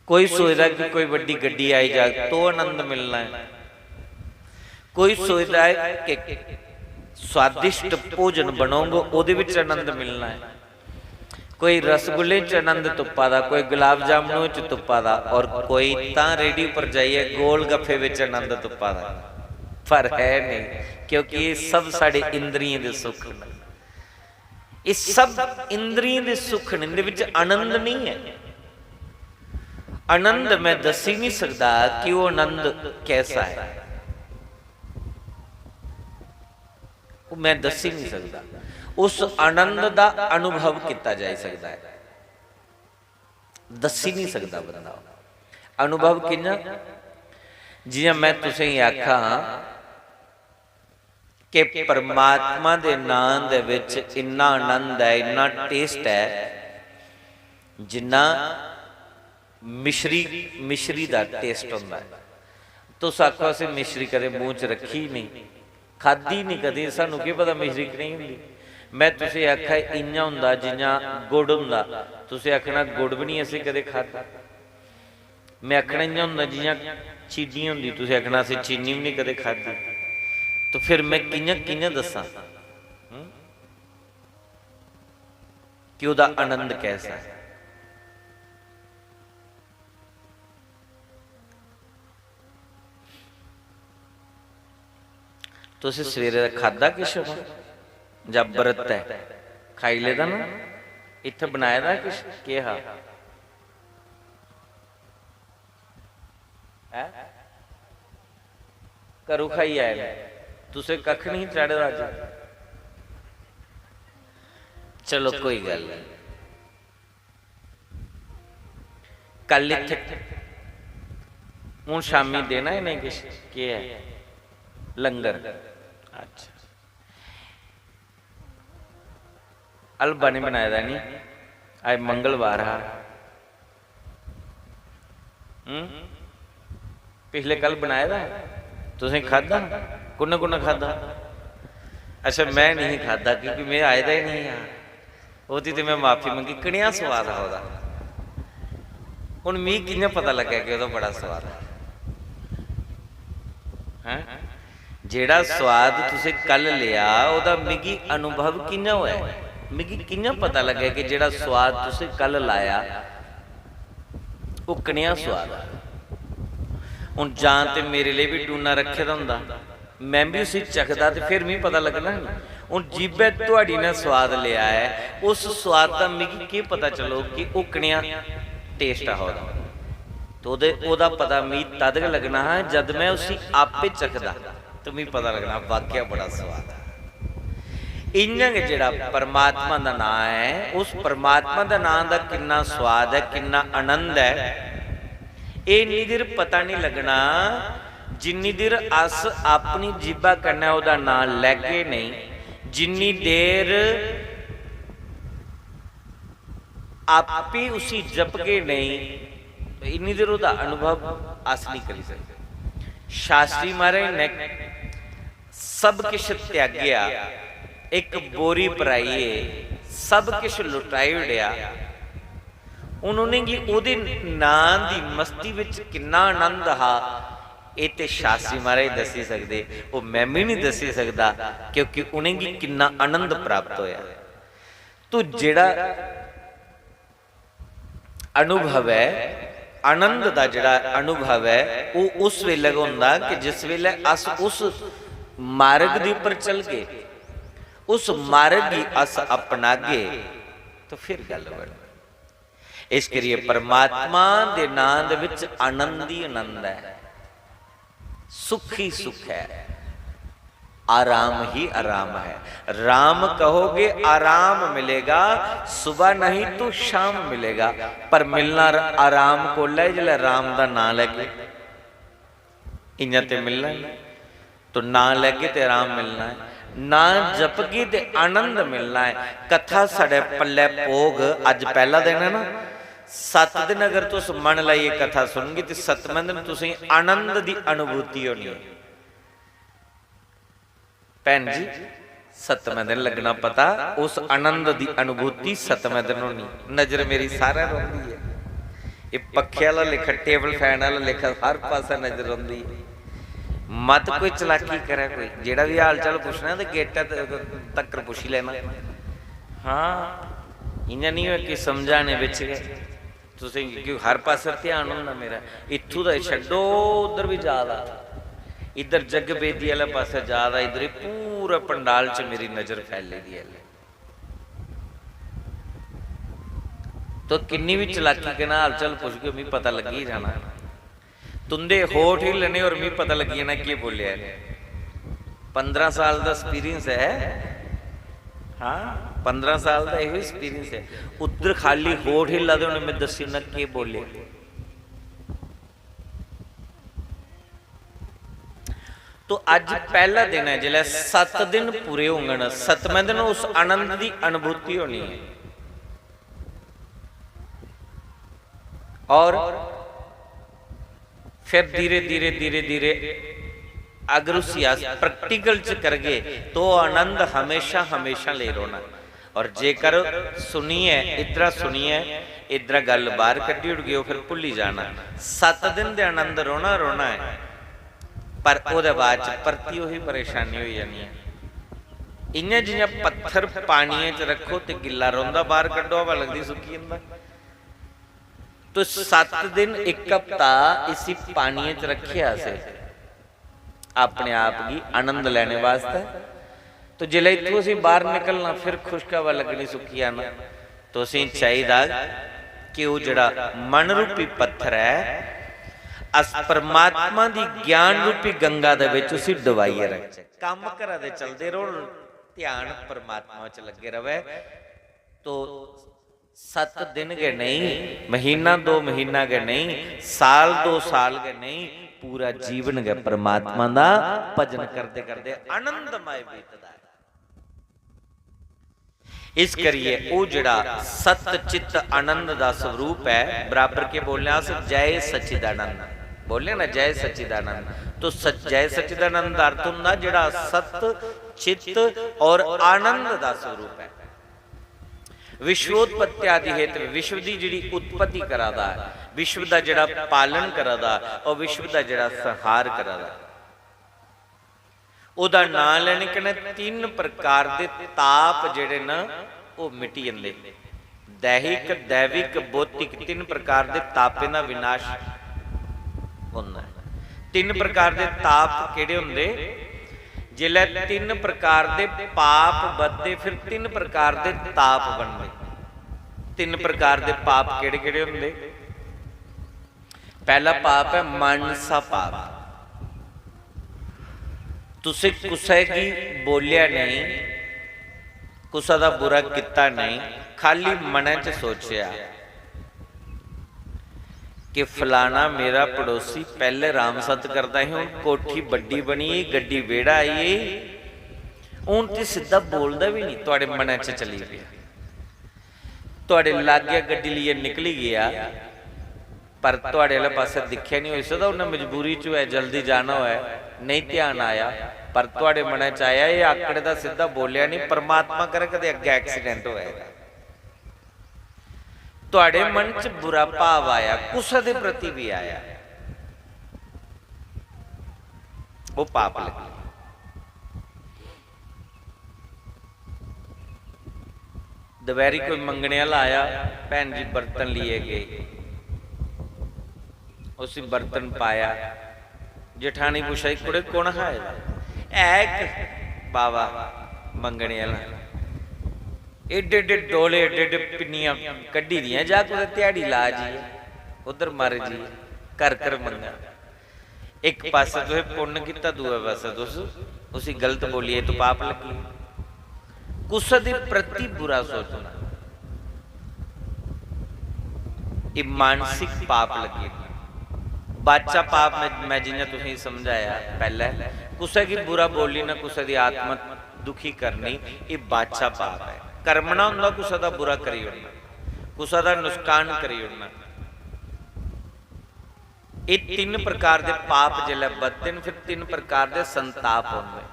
कोई सोचदा कि कोई बड्डी गड्डी आई जाग तो आनंद मिलना ऐ, कोई सोचदा ऐ कि स्वादिष्ट भोजन बनोग, ओह्दे बिच आनंद मिलना ऐ। कोई रसगुल्ले च आनंद तुप्पा दा, कोई गुलाब जामुन च तुप्पा दा, और कोई तां रेडी पर जाइयै गोल गफ्फे बिच आनंद तुप्पा दा। पर है नहीं, क्योंकि एह् सब साढ़े इंद्रियें दे सुख न। एह् सब इंद्रियें दे सुख न, इंदे बिच आनंद नहीं है। आनंद मैं दस्सी नहीं सकदा कि ओह् आनंद कैसा ऐ। ओह् मैं दस्सी नहीं सकदा। उस आनंद दा अनुभव कित्ता जाई सकदा ऐ, दस्सी नहीं सकदा बंदा। अनुभव कि'यां? जि'यां मैं तुसें गी आखां कि परमात्मा दे नांऽ दे बिच इन्ना आनंद ऐ, इन्ना टेस्ट ऐ, जिन्ना मिश्री, मिश्री दा टेस्ट होंदा ऐ। तुस आखो, "असें मिश्री कदें मूंह च रक्खी ही नेईं, खाद्धी नेईं कदें, सानू केह् पता मिश्री कनेही होंदी।" मैं तुसें आखा, "इ'यां होंदा जि'यां गुड़ होंदा।" तुसें आखना, "गुड़ बी नेईं असें कदें खाद्धा।" मैं आखना, "इ'यां होंदा जि'यां चीनी होंदी।" तुसें आखना, "असें चीनी बी नेईं कदें खाद्धी।" तो फिर मैं कि'यां, कि'यां दस्सां, हं? कि ओह्दा आनंद कैसा ऐ? तुसें सवेरे दा खाद्धा किश वा? जां बरत ऐ? खाई लेदा ना? इत्थै बनाए दा किश? केह् हा? हैं? घरू खाई आए न, तुसें कक्ख नहीं चाढ़े दा अज्ज। चलो, कोई गल्ल नहीं। कल इत्थै, हून शामी देना इ'नें किश? केह् ऐ? लंगर। अच्छा, हलवा नहीं बनाए दा नी, अज्ज मंगलवार हा। हम्म? पिछले कल बनाए दा, तुसें खाद्धा? कु'न्नै कु'न्नै खाद्धा? अच्छा, मैं नहीं खाद्धा, क्योंकि मैं आए दा ही नहीं हा। ओह्दी ते मैं माफी मंगी, कनेहा स्वाद हा ओह्दा। हून मिगी कि'यां पता लग्गेआ कि ओह्दा बड़ा स्वाद हा? हैं? जेह्ड़ा स्वाद तुसें कल लेआ, ओह्दा मिगी अनुभव कि'यां होआ? मिगी कि'यां पता लग्गेआ कि जेह्ड़ा स्वाद तुसें कल लाया, ओह् कनेहा स्वाद ऐ? हून जां ते मेरे लेई बी डूना रक्खे दा होंदा, मैं बी उसी चखदा ते फिर मिगी पता लग्गना हा। हून जीभै तुआढ़ी ने स्वाद लेआ ऐ, उस स्वाद दा मिगी केह् पता चलग कि ओह् कनेहा taste हा ओह्दा? ते ओह्दे, ओह्दा पता मिगी तद गै लग्गना हा जद मैं उसी आपे चखदा। ते मिगी पता लग्गना, वाकया बड़ा स्वाद ऐ। इ'यां गै जेह्ड़ा परमात्मा दा नांऽ ऐ, उस परमात्मा दे नांऽ दा किन्ना स्वाद ऐ, किन्ना आनंद ऐ, एह् इन्नी देर पता निं लग्गना जिन्नी देर अस अपनी जीभा कन्नै ओह्दा नांऽ लैगे नेईं, जिन्नी देर आपे उसी जपगे नेईं, इन्नी देर ओह्दा अनुभव अस निं करी सकदे। शास्त्री महाराज ने सब किश त्यागेआ, इक बोरी भराइयै सब किश लुटाई ओड़ेआ। हून उ'नेंगी ओह्दे नांऽ दी मस्ती बिच किन्ना आनंद हा, एह् ते शास्त्री महाराज दस्सी सकदे, ओह् में बी निं दस्सी सकदा, क्योंकि उ'नेंगी किन्ना आनंद प्राप्त होआ। तो जेह्ड़ा अनुभव ऐ, आनंद दा जेह्ड़ा अनुभव ऐ, ओह् उस बेल्लै गै होंदा कि जिस बेल्लै अस उस मार्ग दे उप्पर चलगे, उस मार्ग गी अस अपनागे, तो फिर गल्ल बनदी। इस करियै परमात्मा दे नांऽ दे बिच आनंद ही आनंद ऐ, सुख ही सुख है, आराम ही आराम है। राम कहोगे, आराम मिलेगा, सुबह नहीं तो शाम मिलेगा, पर मिलना र-, आराम कोलै, जिसलै राम दा नांऽ लैगे। इ'यां ते मिलना ही। तो नांऽ लैगे ते आराम मिलना ऐ, नांऽ जपगे ते आनंद मिलना ऐ। कथा साढ़े पल्लै पौग, अज्ज पैह्ला दिन ऐ ना, सत्त दिन अगर तुस मन लाइयै कथा सुनगे ते सतमें दिन तुसेंगी आनंद दी अनुभूति होनी ऐ। भैन जी, सतमें दिन लग्गना पता, उस आनंद दी अनुभूति सतमें दिन होनी। नजर मेरी सारै रौंह्दी ऐ, एह् पक्खे आह्ला लेखा, table fan आह्ला लेखा हर पासै नजर रौंह्दी ऐ। मत कोई चलाकी करै कोई, जेह्ड़ा बी हाल चाल पुच्छना ते गेटै त-, तक्कर पुच्छी लैना। हां, इ'यां निं होऐ कि समझाने बिच गै। तुसें गी, क्यों हर पासै ध्यान होंदा मेरा, इत्थूं दा छड्डो, उद्धर बी जा दा, इद्धर जग बेदी आह्ले पासै जा दा, इद्धर एह् पूरा पंडाल च मेरी नजर फैली दी ऐ। तो किन्नी बी चलाकी कन्नै हाल चाल पुछगे, मिगी पता लग्गी जाना। तुंदे होठ हिल्लने और मिगी पता लग्गी जाना केह् बोलेआ। पंदरां साल दा experience ऐ। हां, पंदरां साल दा एह् experience ऐ। उद्धर खाली होठ हिल्ला दे होने, में दस्सी ओड़ना केह् बोलेआ। तो अज्ज पैह्ला दिन ऐ, जिसलै सत्त दिन पूरे होङन, सतमें दिन उस आनंद दी अनुभूति होनी ऐ। और फिर धीरे, धीरे, धीरे, धीरे अगर उसी अस practical च करगे, तो आनंद हमेशा, हमेशा लेई रौह्ना। और जेकर सुनियै, इद्धरा सुनियै, इद्धरा गल्ल बाहर कड्ढी ओड़गे, ओह् फिर भुल्ली जाना। सत्त दिन दे आनंद रौह्ना, रौह्ना ऐ, पर ओह्दे बाद च परतियै ओही परेशानी होई जानी ऐ। इ'यां जि'यां पत्थर पानियै च रक्खो ते गिल्ला रौंह्दा, बाहर कड्ढो, हवा लगदी, सुक्की जंदा। तो सत्त दिन, इक हफ्ता इसी पानियै च रक्खेआ असें अपने आप गी आनंद लैने वास्तै। तो जिसलै इत्थूं असें बाहर निकलना, फिर खुश्क हवा लग्गनी, सुक्की जाना। तो असें चाहिदा कि ओह् जेह्ड़ा मन रूपी पत्थर ऐ, अस परमात्मा दी ज्ञान रूपी गंगा दे विच उसी डुबाइयै रखचै। कम्म घरा दे चलदे रौहन, ध्यान परमात्मा च लग्गे रवै। तो सत्त दिन गै नेईं, महीना दो महीना गै नेईं, साल दो साल गै नेईं, पूरा जीवन गै परमात्मा दा भजन करदे करदे आनंदमय बीतदा ऐ। इस करियै ओह् जेह्ड़ा सत चित्त आनंद दा स्वरूप ऐ, बराबर के बोलने अस, जय सच्चिदानंद बोलने ना, जय सच्चिदानंद। तो सच-, जय सच्चिदानंद दा अर्थ होंदा जेह्ड़ा सत चित्त और आनंद दा स्वरूप ऐ। विश्वोत्पत्ति आदि हेतु विश्व दी जेह्ड़ी उत्पत्ति करा दा ऐ, विश्व दा जेह्ड़ा पालन करा दा और विश्व दा जेह्ड़ा संहार करा दा ऐ, ओह्दा नांऽ लैने कन्नै तिन्न प्रकार दे ताप जेह्ड़े न, ओह् मिटी जंदे। दैहिक, दैविक, भौतिक, तिन्न प्रकार दे तापें दा विनाश होंदा ऐ। तिन्न प्रकार दे ताप केह्ड़े होंदे? जिसलै तिन्न प्रकार दे पाप बधदे, फिर तिन्न प्रकार दे ताप बनदे। तिन्न प्रकार दे पाप केह्ड़े केह्ड़े होंदे? पैह्ला पाप ऐ मानसा पाप। तुसें कुसै गी बोलेआ नेईं, कुसै दा बुरा कीता नेईं, खाली मनै च सोचेआ कि फलाना मेरा पड़ोसी पैह्ले राम सत करदा ही, हून कोठी बड्डी बनी गेई, गड्डी बेड़ा आई गेई, हून ते सिद्धा बोलदा बी नेईं, थुआढ़े मनै च चली पेआ। थुआढ़े लाग्गै गड्डी लेइयै निकली गेआ, पर थुआढ़े आह्ले पासै दिक्खेआ निं, होई सकदा उन्नै मजबूरी च होऐ, जल्दी जाना होऐ, नेईं ध्यान आया, पर थुआढ़े मनै च आया, एह् आकड़े दा सिद्धा बोलेआ निं, परमात्मा करै कदें अग्गें accident होऐ। थुआढ़े मन च बुरा भाव आया, कुसै दे प्रति बी आया, ओह् पाप लग्गी। दपैह्री कोई मंगने आह्ला आया, भैन जी बर्तन लेइयै गेई, उसी बर्तन पाया। जेठानी पुच्छा दी, "कुड़े, कु'न हा आए दा?" "है इक बाबा मंगने आह्ला, एड्डे एड्डे डोले, एड्डे एड्डे पिन्नियां कड्ढी दियां, जा कुतै ध्याड़ी ला जाइयै, उद्धर मर जाइयै, घर घर मंगा।" इक पासै तुसें पुन्न कीता, दूए पासै तुस उसी गलत बोलियै तो पाप लग्गी। कुसै दे प्रति बुरा सोचना, एह् मानसिक पाप लग्गी। बाचा पाप, मैं, मैं जि'यां तुसेंगी समझाया पैह्लै, कुसै गी बुरा बोली ना, कुसै दी आत्मा दुखी करनी, एह् बाचा पाप ऐ। करमना होंदा कुसै दा बुरा करी ओड़ना, कुसै दा नुस्कान करी ओड़ना। एह् तिन्न प्रकार दे पाप जिसलै बधदे न, फिर तिन्न प्रकार दे संताप होंदे।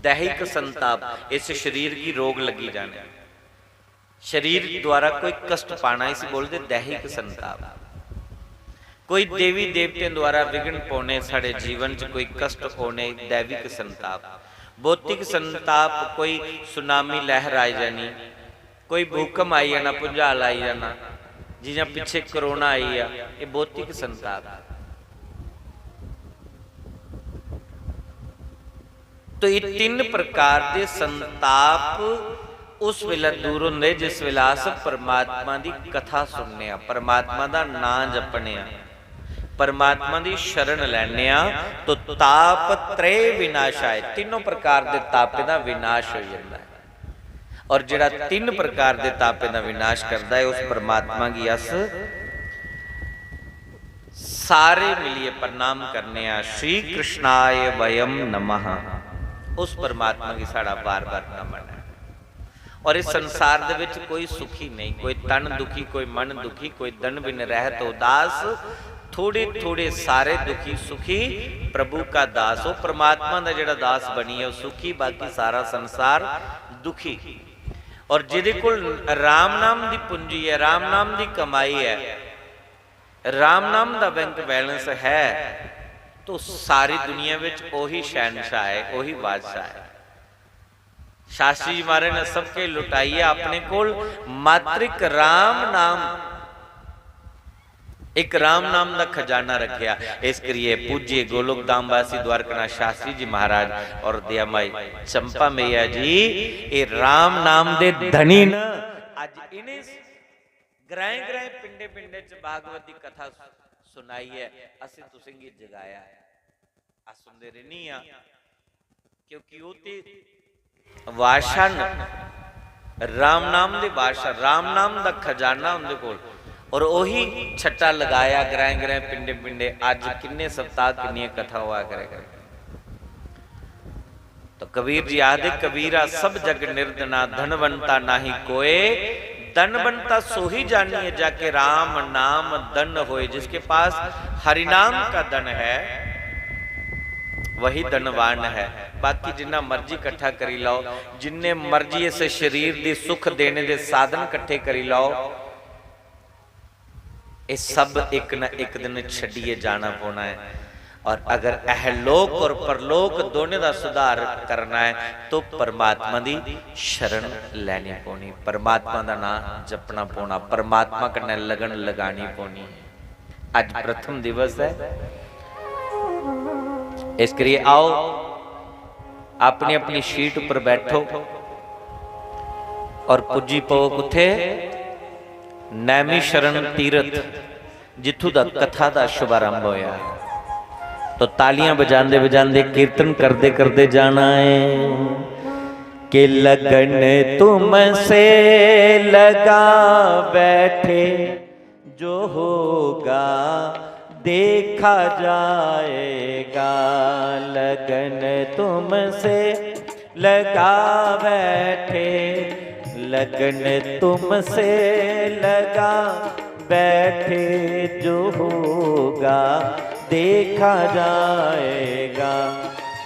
दैहिक संताप, इस शरीर गी रोग लग्गी जाने, शरीर द्वारा कोई कष्ट पाना, इसी बोलदे दैहिक संताप। कोई देवी देवतें द्वारा विघ्न पौने, साढ़े जीवन च कोई कष्ट होने, दैविक संताप। भौतिक संताप, कोई सुनामी लहर आई जानी, कोई भूकंप आई जाना, भुंजाल आई जाना, जि'यां पिच्छे कोरोना आई गेआ, एह् भौतिक संताप। तो एह् तिन्न प्रकार दे संताप उस बेल्लै दूर होंदे जिस बेल्लै अस परमात्मा दी कथा सुनने आं, परमात्मा दा नांऽ जपने आं, परमात्मा दी शरण लैने आं, तो ताप त्रय विनाशाय, तिन्नों प्रकार दे तापें दा विनाश होई जंदा ऐ। और जेह्ड़ा तिन्न प्रकार दे तापें दा विनाश करदा ऐ, उस परमात्मा गी अस सारे मिलियै प्रणाम करने आं, "श्री कृष्णाय वयम नमः।" उस परमात्मा गी साढ़ा बार-बार नमन ऐ। और इस संसार दे विच कोई सुखी नेईं, कोई तन दुखी, कोई मन दुखी, कोई दन बिन रहत उदास, थोड़े-थोड़े सारे दुखी सुखी प्रभु का दास। ओह् परमात्मा दा जेह्ड़ा दास बनियै ओह् सुखी, बाकी सारा संसार दुखी। और जेह्दे कोल राम नाम दी पूंजी ऐ, राम नाम दी कमाई ऐ, राम नाम दा बैंक बैलेंस है, तो सारी दुनिया विच ओही शहनशाह है, ओही बादशाह है। शास्त्री जी महाराज ने सब के लुटाइयै अपने कोल मात्र इक राम नाम, इक राम नाम दा खजाना रखेआ। इस करियै पूज्य गोलोक धाम वासी द्वारकानाथ शास्त्री जी महाराज और दयामाई चंपा मैया जी, ये राम नाम दे धनी न। अज इन्हें ग्राएं ग्राएं, पिंडे पिंडे च भागवत दी कथा सुनाइयै असें तुसेंगी जगाया। अस सुनदे रैह्नी आं, क्योंकि ओह् ते बादशाह न, राम नाम दे बादशाह, राम नाम दा खजाना उं'दे कोल। और ओही छट्टा लगाया ग्राएं ग्राएं, पिंडे पिंडे। अज्ज किन्ने सप्ताह, किन्नियां कथा होआ करे करदियां। तो कबीर जी आखदे, "कबीरा सब जग निर्धना, धनवंता नाहीं कोय। धनवंता सोही जानिए, जाके राम नाम धन होय।" जिसके पास हरिनाम का धन है, वही धनवान है। बाकी जिन्ना मर्जी इकट्ठा करी लाओ, जिन्ने मर्जी इस शरीर दी सुख देने दे साधन इकट्ठे करी लाओ, ये सब एक ना एक दिन छड्डियै जाना पौना है। और अगर अहलोक और परलोक दोनों का सुधार करना है, तो परमात्मा दी शरण लैनी पौनी, परमात्मा दा नाम जपना पौना, परमात्मा कन्नै लगन लगानी पौनी। अज प्रथम दिवस है, इस करियै आओ, अपनी अपनी सीट पर बैठो और पुज्जी पवो कुत्थे? नैमिषारण्य तीर्थ, जित्थू दा कथा दा शुभारंभ होया। तो तालियां बजांदे बजांदे, कीर्तन करदे करदे जाना है कि लगन तुमसे लगा बैठे, जो होगा देखा जाएगा। लगन तुमसे लगा बैठे, लगन तुमसे लगा बैठे, जो होगा देखा जाएगा।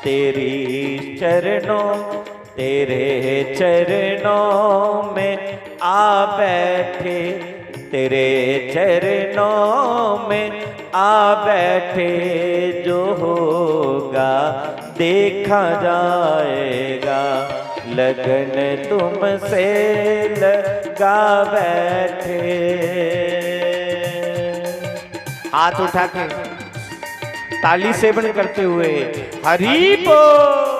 तेरी चरणों, तेरे चरणों में आ बैठे, तेरे चरणों में आ बैठे, जो होगा देखा जाएगा। लगन तुमसे लगा बैठे। हाथ उठा के ताली सेवन करते हुए हरि बोल।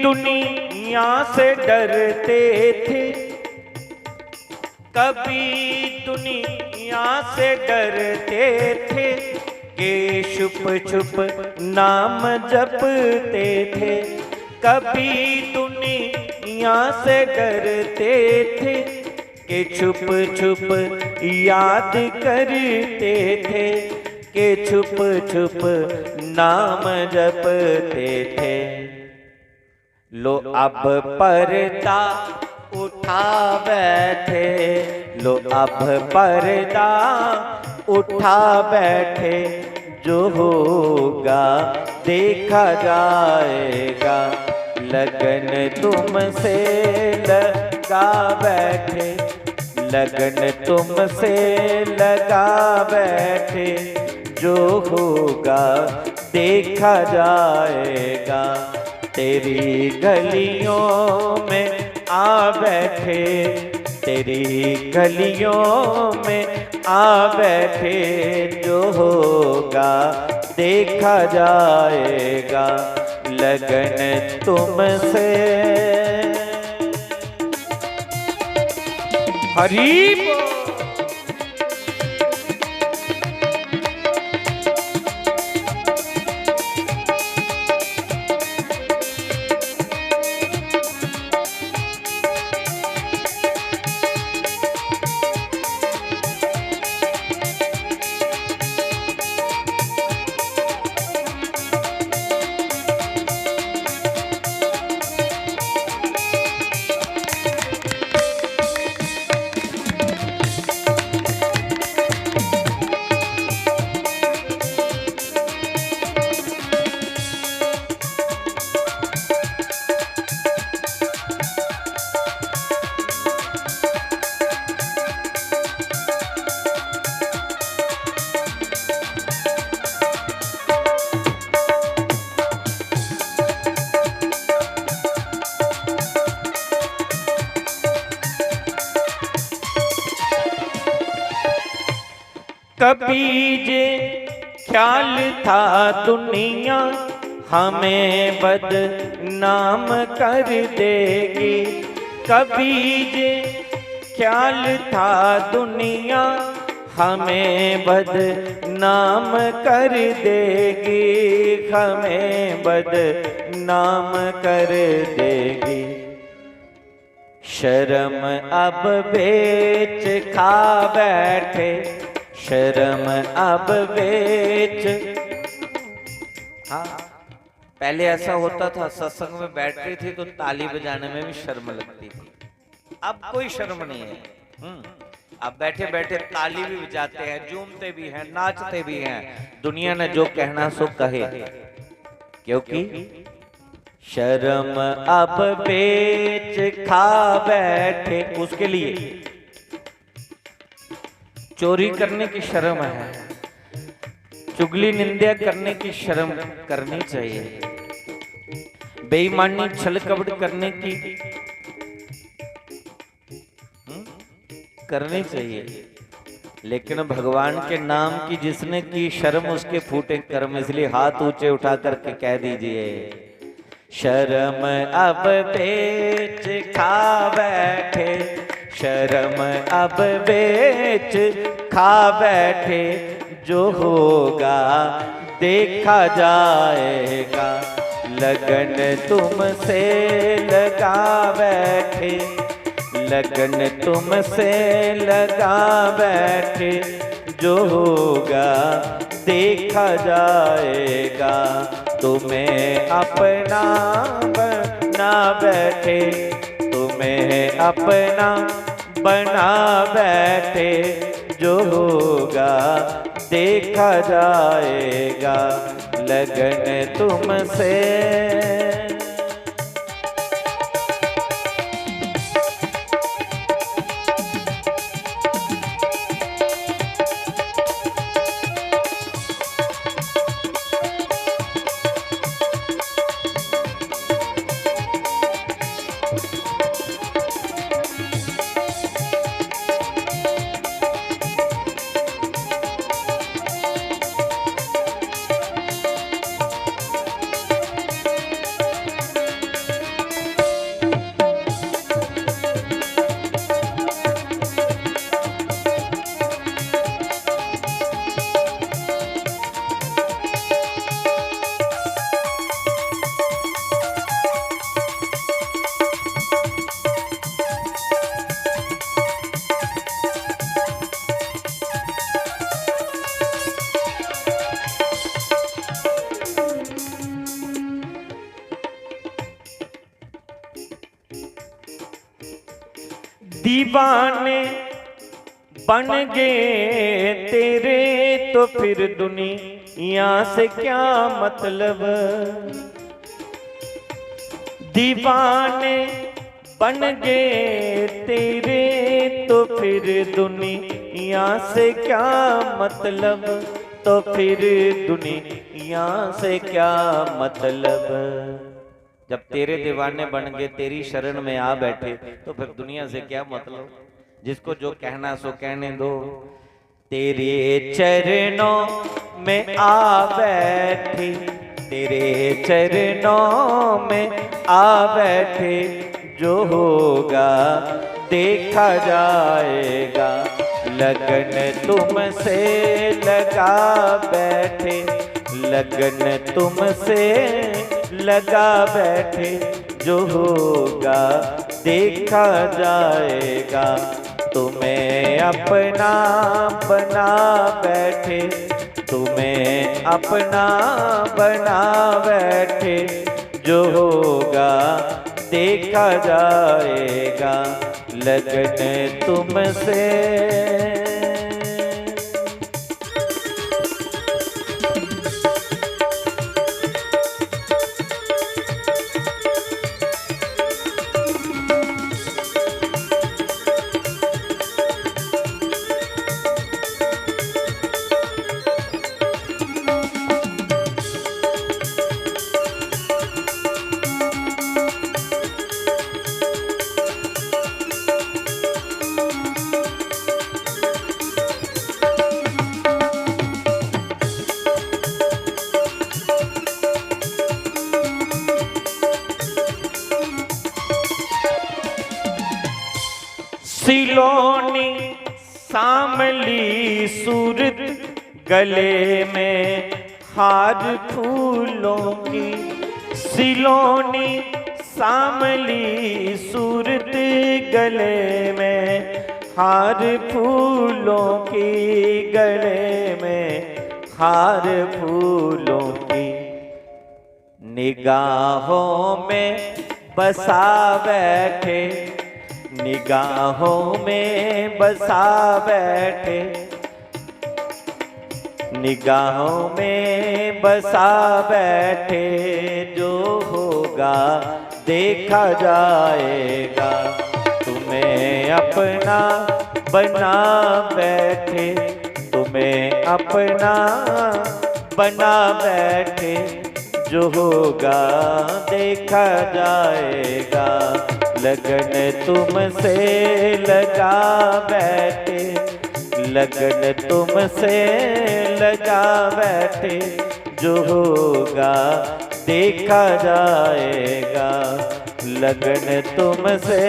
दुनिया से डरते थे, कभी दुनिया से डरते थे, के छुप छुप नाम जपते थे। कभी दुनिया से डरते थे, के छुप छुप याद करते थे, के छुप छुप नाम जपते थे। लो अब पर्दा उठा बैठे, लो अब पर्दा उठा बैठे, जो होगा देखा जाएगा। लगन तुमसे लगा बैठे, लगन तुमसे लगा बैठे, जो होगा देखा जाएगा। तेरी गलियों में आ बैठे, तेरी गलियों में आ बैठे, जो होगा देखा जाएगा। लगन तुमसे हरि बोल। कभी जे ख्याल था दुनिया हमें बदनाम कर देगी, कभी जे ख्याल था दुनिया हमें बदनाम कर देगी, हमें बदनाम कर देगी। शर्म अब बेच खा बैठे, शर्म अब बेच। हाँ, पहले ऐसा होता था, सत्संग में बैठ रही थी तो ताली बजाने में भी शर्म लगती थी। अब कोई शर्म नहीं है। हम्म, अब बैठे बैठे ताली भी बजाते हैं, झूमते भी हैं, नाचते भी हैं, दुनिया ने जो कहना सो कहे, क्योंकि शर्म अब बेच खा बैठे। उसके लिए चोरी करने की शर्म है, चुगली निंदा करने की शर्म करनी चाहिए, बेईमानी छल कपट करने की, हम्म, करनी चाहिए। लेकिन भगवान के नाम की जिसने की शर्म, उसके फूटे कर्म। इसलिए हाथ ऊंचे उठा करके कह दीजिए, शर्म अब बेच खा बैठे, शर्म अब बेच खा बैठे, जो होगा देखा जाएगा। लगन तुमसे लगा बैठे, लगन तुमसे लगा बैठे, जो होगा देखा जाएगा। तुम्हें अपना बना बैठे, तुम्हें अपना बना बैठे, जो होगा देखा जाएगा। लगन तुमसे। दीवाने बन गए तेरे, तो फिर दुनिया से क्या मतलब? दीवाने बन गए तेरे, तो फिर दुनिया से क्या मतलब? तो फिर दुनिया से क्या मतलब? जब तेरे दीवाने बन गए, तेरी शरण में आ बैठे, तो फिर दुनिया से क्या मतलब? जिसको जो कहना सो कहने दो। तेरे चरणों में आ बैठे, तेरे चरणों में आ बैठे, जो होगा देखा जाएगा। लगन तुमसे लगा बैठे, लगन तुमसे लगा बैठे, जो होगा देखा जाएगा। तुम्हें अपना बना बैठे, तुम्हें अपना बना बैठे, जो होगा देखा जाएगा। लगन तुमसे। सांवली सूरत गले में हार फूलों की, सिलोनी सांवली सूरत गले में हार फूलों की, गले में हार फूलों की। निगाहों में बसा बैठे, निगाहों में बसा बैठे, निगाहों में बसा बैठे, जो होगा देखा जाएगा। तुम्हें अपना बना बैठे, तुम्हें अपना बना बैठे, जो होगा देखा जाएगा। लगन तुमसे लगा बैठे, लगन तुमसे लगा बैठे, जो होगा देखा जाएगा। लगन तुमसे।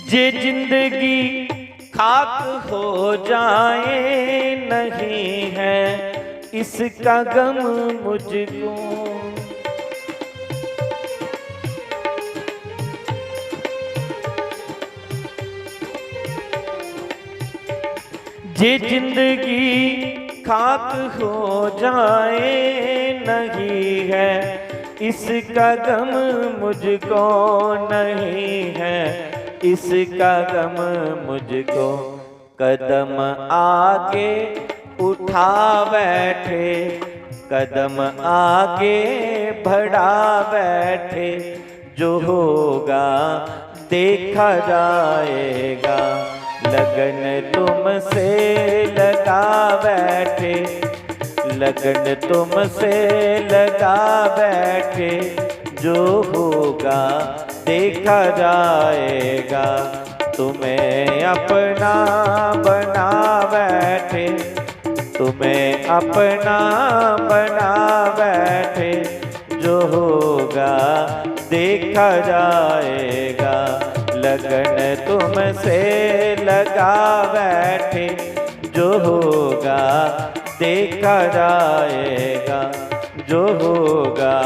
जे जिंदगी खाक हो जाए, नहीं है इसका गम मुझको। जे जिंदगी खाक हो जाए, नहीं है इसका गम मुझको, नहीं है इसका गम मुझको। कदम आगे उठा बैठे, कदम आगे बढ़ा बैठे, जो होगा देखा जाएगा। लगन तुमसे लगा बैठे, लगन तुमसे लगा बैठे, जो होगा देखा जाएगा। तुम्हें अपना बना बैठे, तुम्हें अपना बना बैठे, जो होगा देखा जाएगा। लगन तुमसे लगा बैठे, जो होगा देखा जाएगा, जो होगा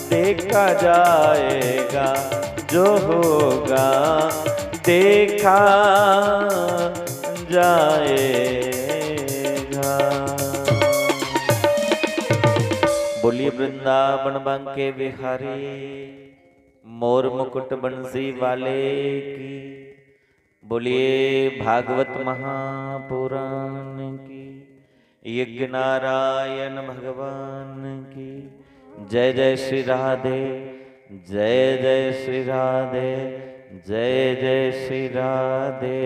देखा जाएगा, जो होगा देखा जाएगा। बोलिए वृंदावन बांके बिहारी, मोर मुकुट बंसी वाले की। बोलिए भागवत महापुराण की, यज्ञ नारायण भगवान की। जय जय श्री राधे, जय जय श्री राधे, जय जय श्री राधे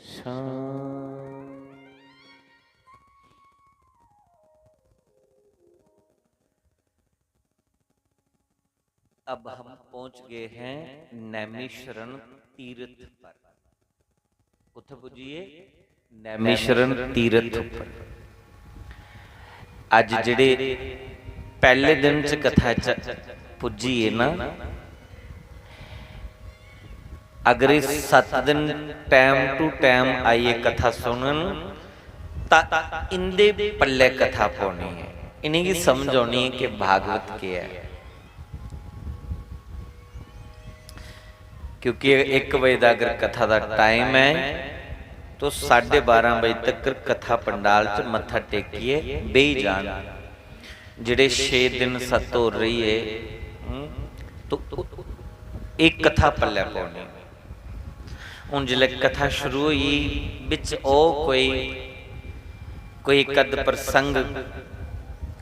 श्याम। अब हम पहुंच गए हैं नैमिषारण्य तीर्थ पर। कुत्थै पुज्जिए? नैमिषारण्य तीर्थ पर। अज्ज जेह्ड़े पैह्ले दिन च कथा च पुज्जिए ना, अगर एह् सत्त दिन time to time आइयै कथा सुनन, तां इं'दे पल्लै कथा पौनी ऐ, इ'नेंगी समझ औनी ऐ कि भागवत केह् ऐ। क्योंकि इक बजे दा अगर कथा दा time ऐ, तो साढ़े बारां बजे तक कथा पंडाल च मत्था टेकियै बेही जान। जेह्ड़े छे दिन, सत्त होर रेहियै, हूं, तो इक कथा पल्लै पौनी। हून जिसलै कथा शुरू होई, बिच ओह् कोई, कोई इक अद्ध प्रसंग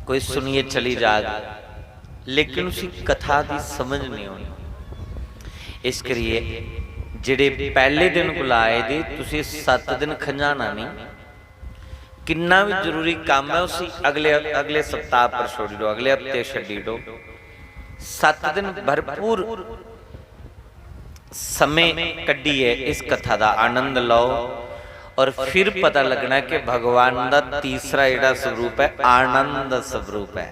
कोई सुनियै चली जाग, लेकिन उसी कथा दी समझ नेईं होनी। इस करियै जेह्ड़े पैह्ले दिन कोला आए दे, तुसें सत्त दिन खंजाना नेईं। किन्ना बी जरूरी कम्म ऐ, उसी अगले, अगले सप्ताह पर छोड़ी ओड़ो, अगले हफ्ते छड्डी ओड़ो। सत्त दिन भरपूर समें कड्ढियै इस कथा दा आनंद लैओ, और फिर पता लग्गना कि भगवान दा तीसरा जेह्ड़ा स्वरूप ऐ, आनंद स्वरूप ऐ।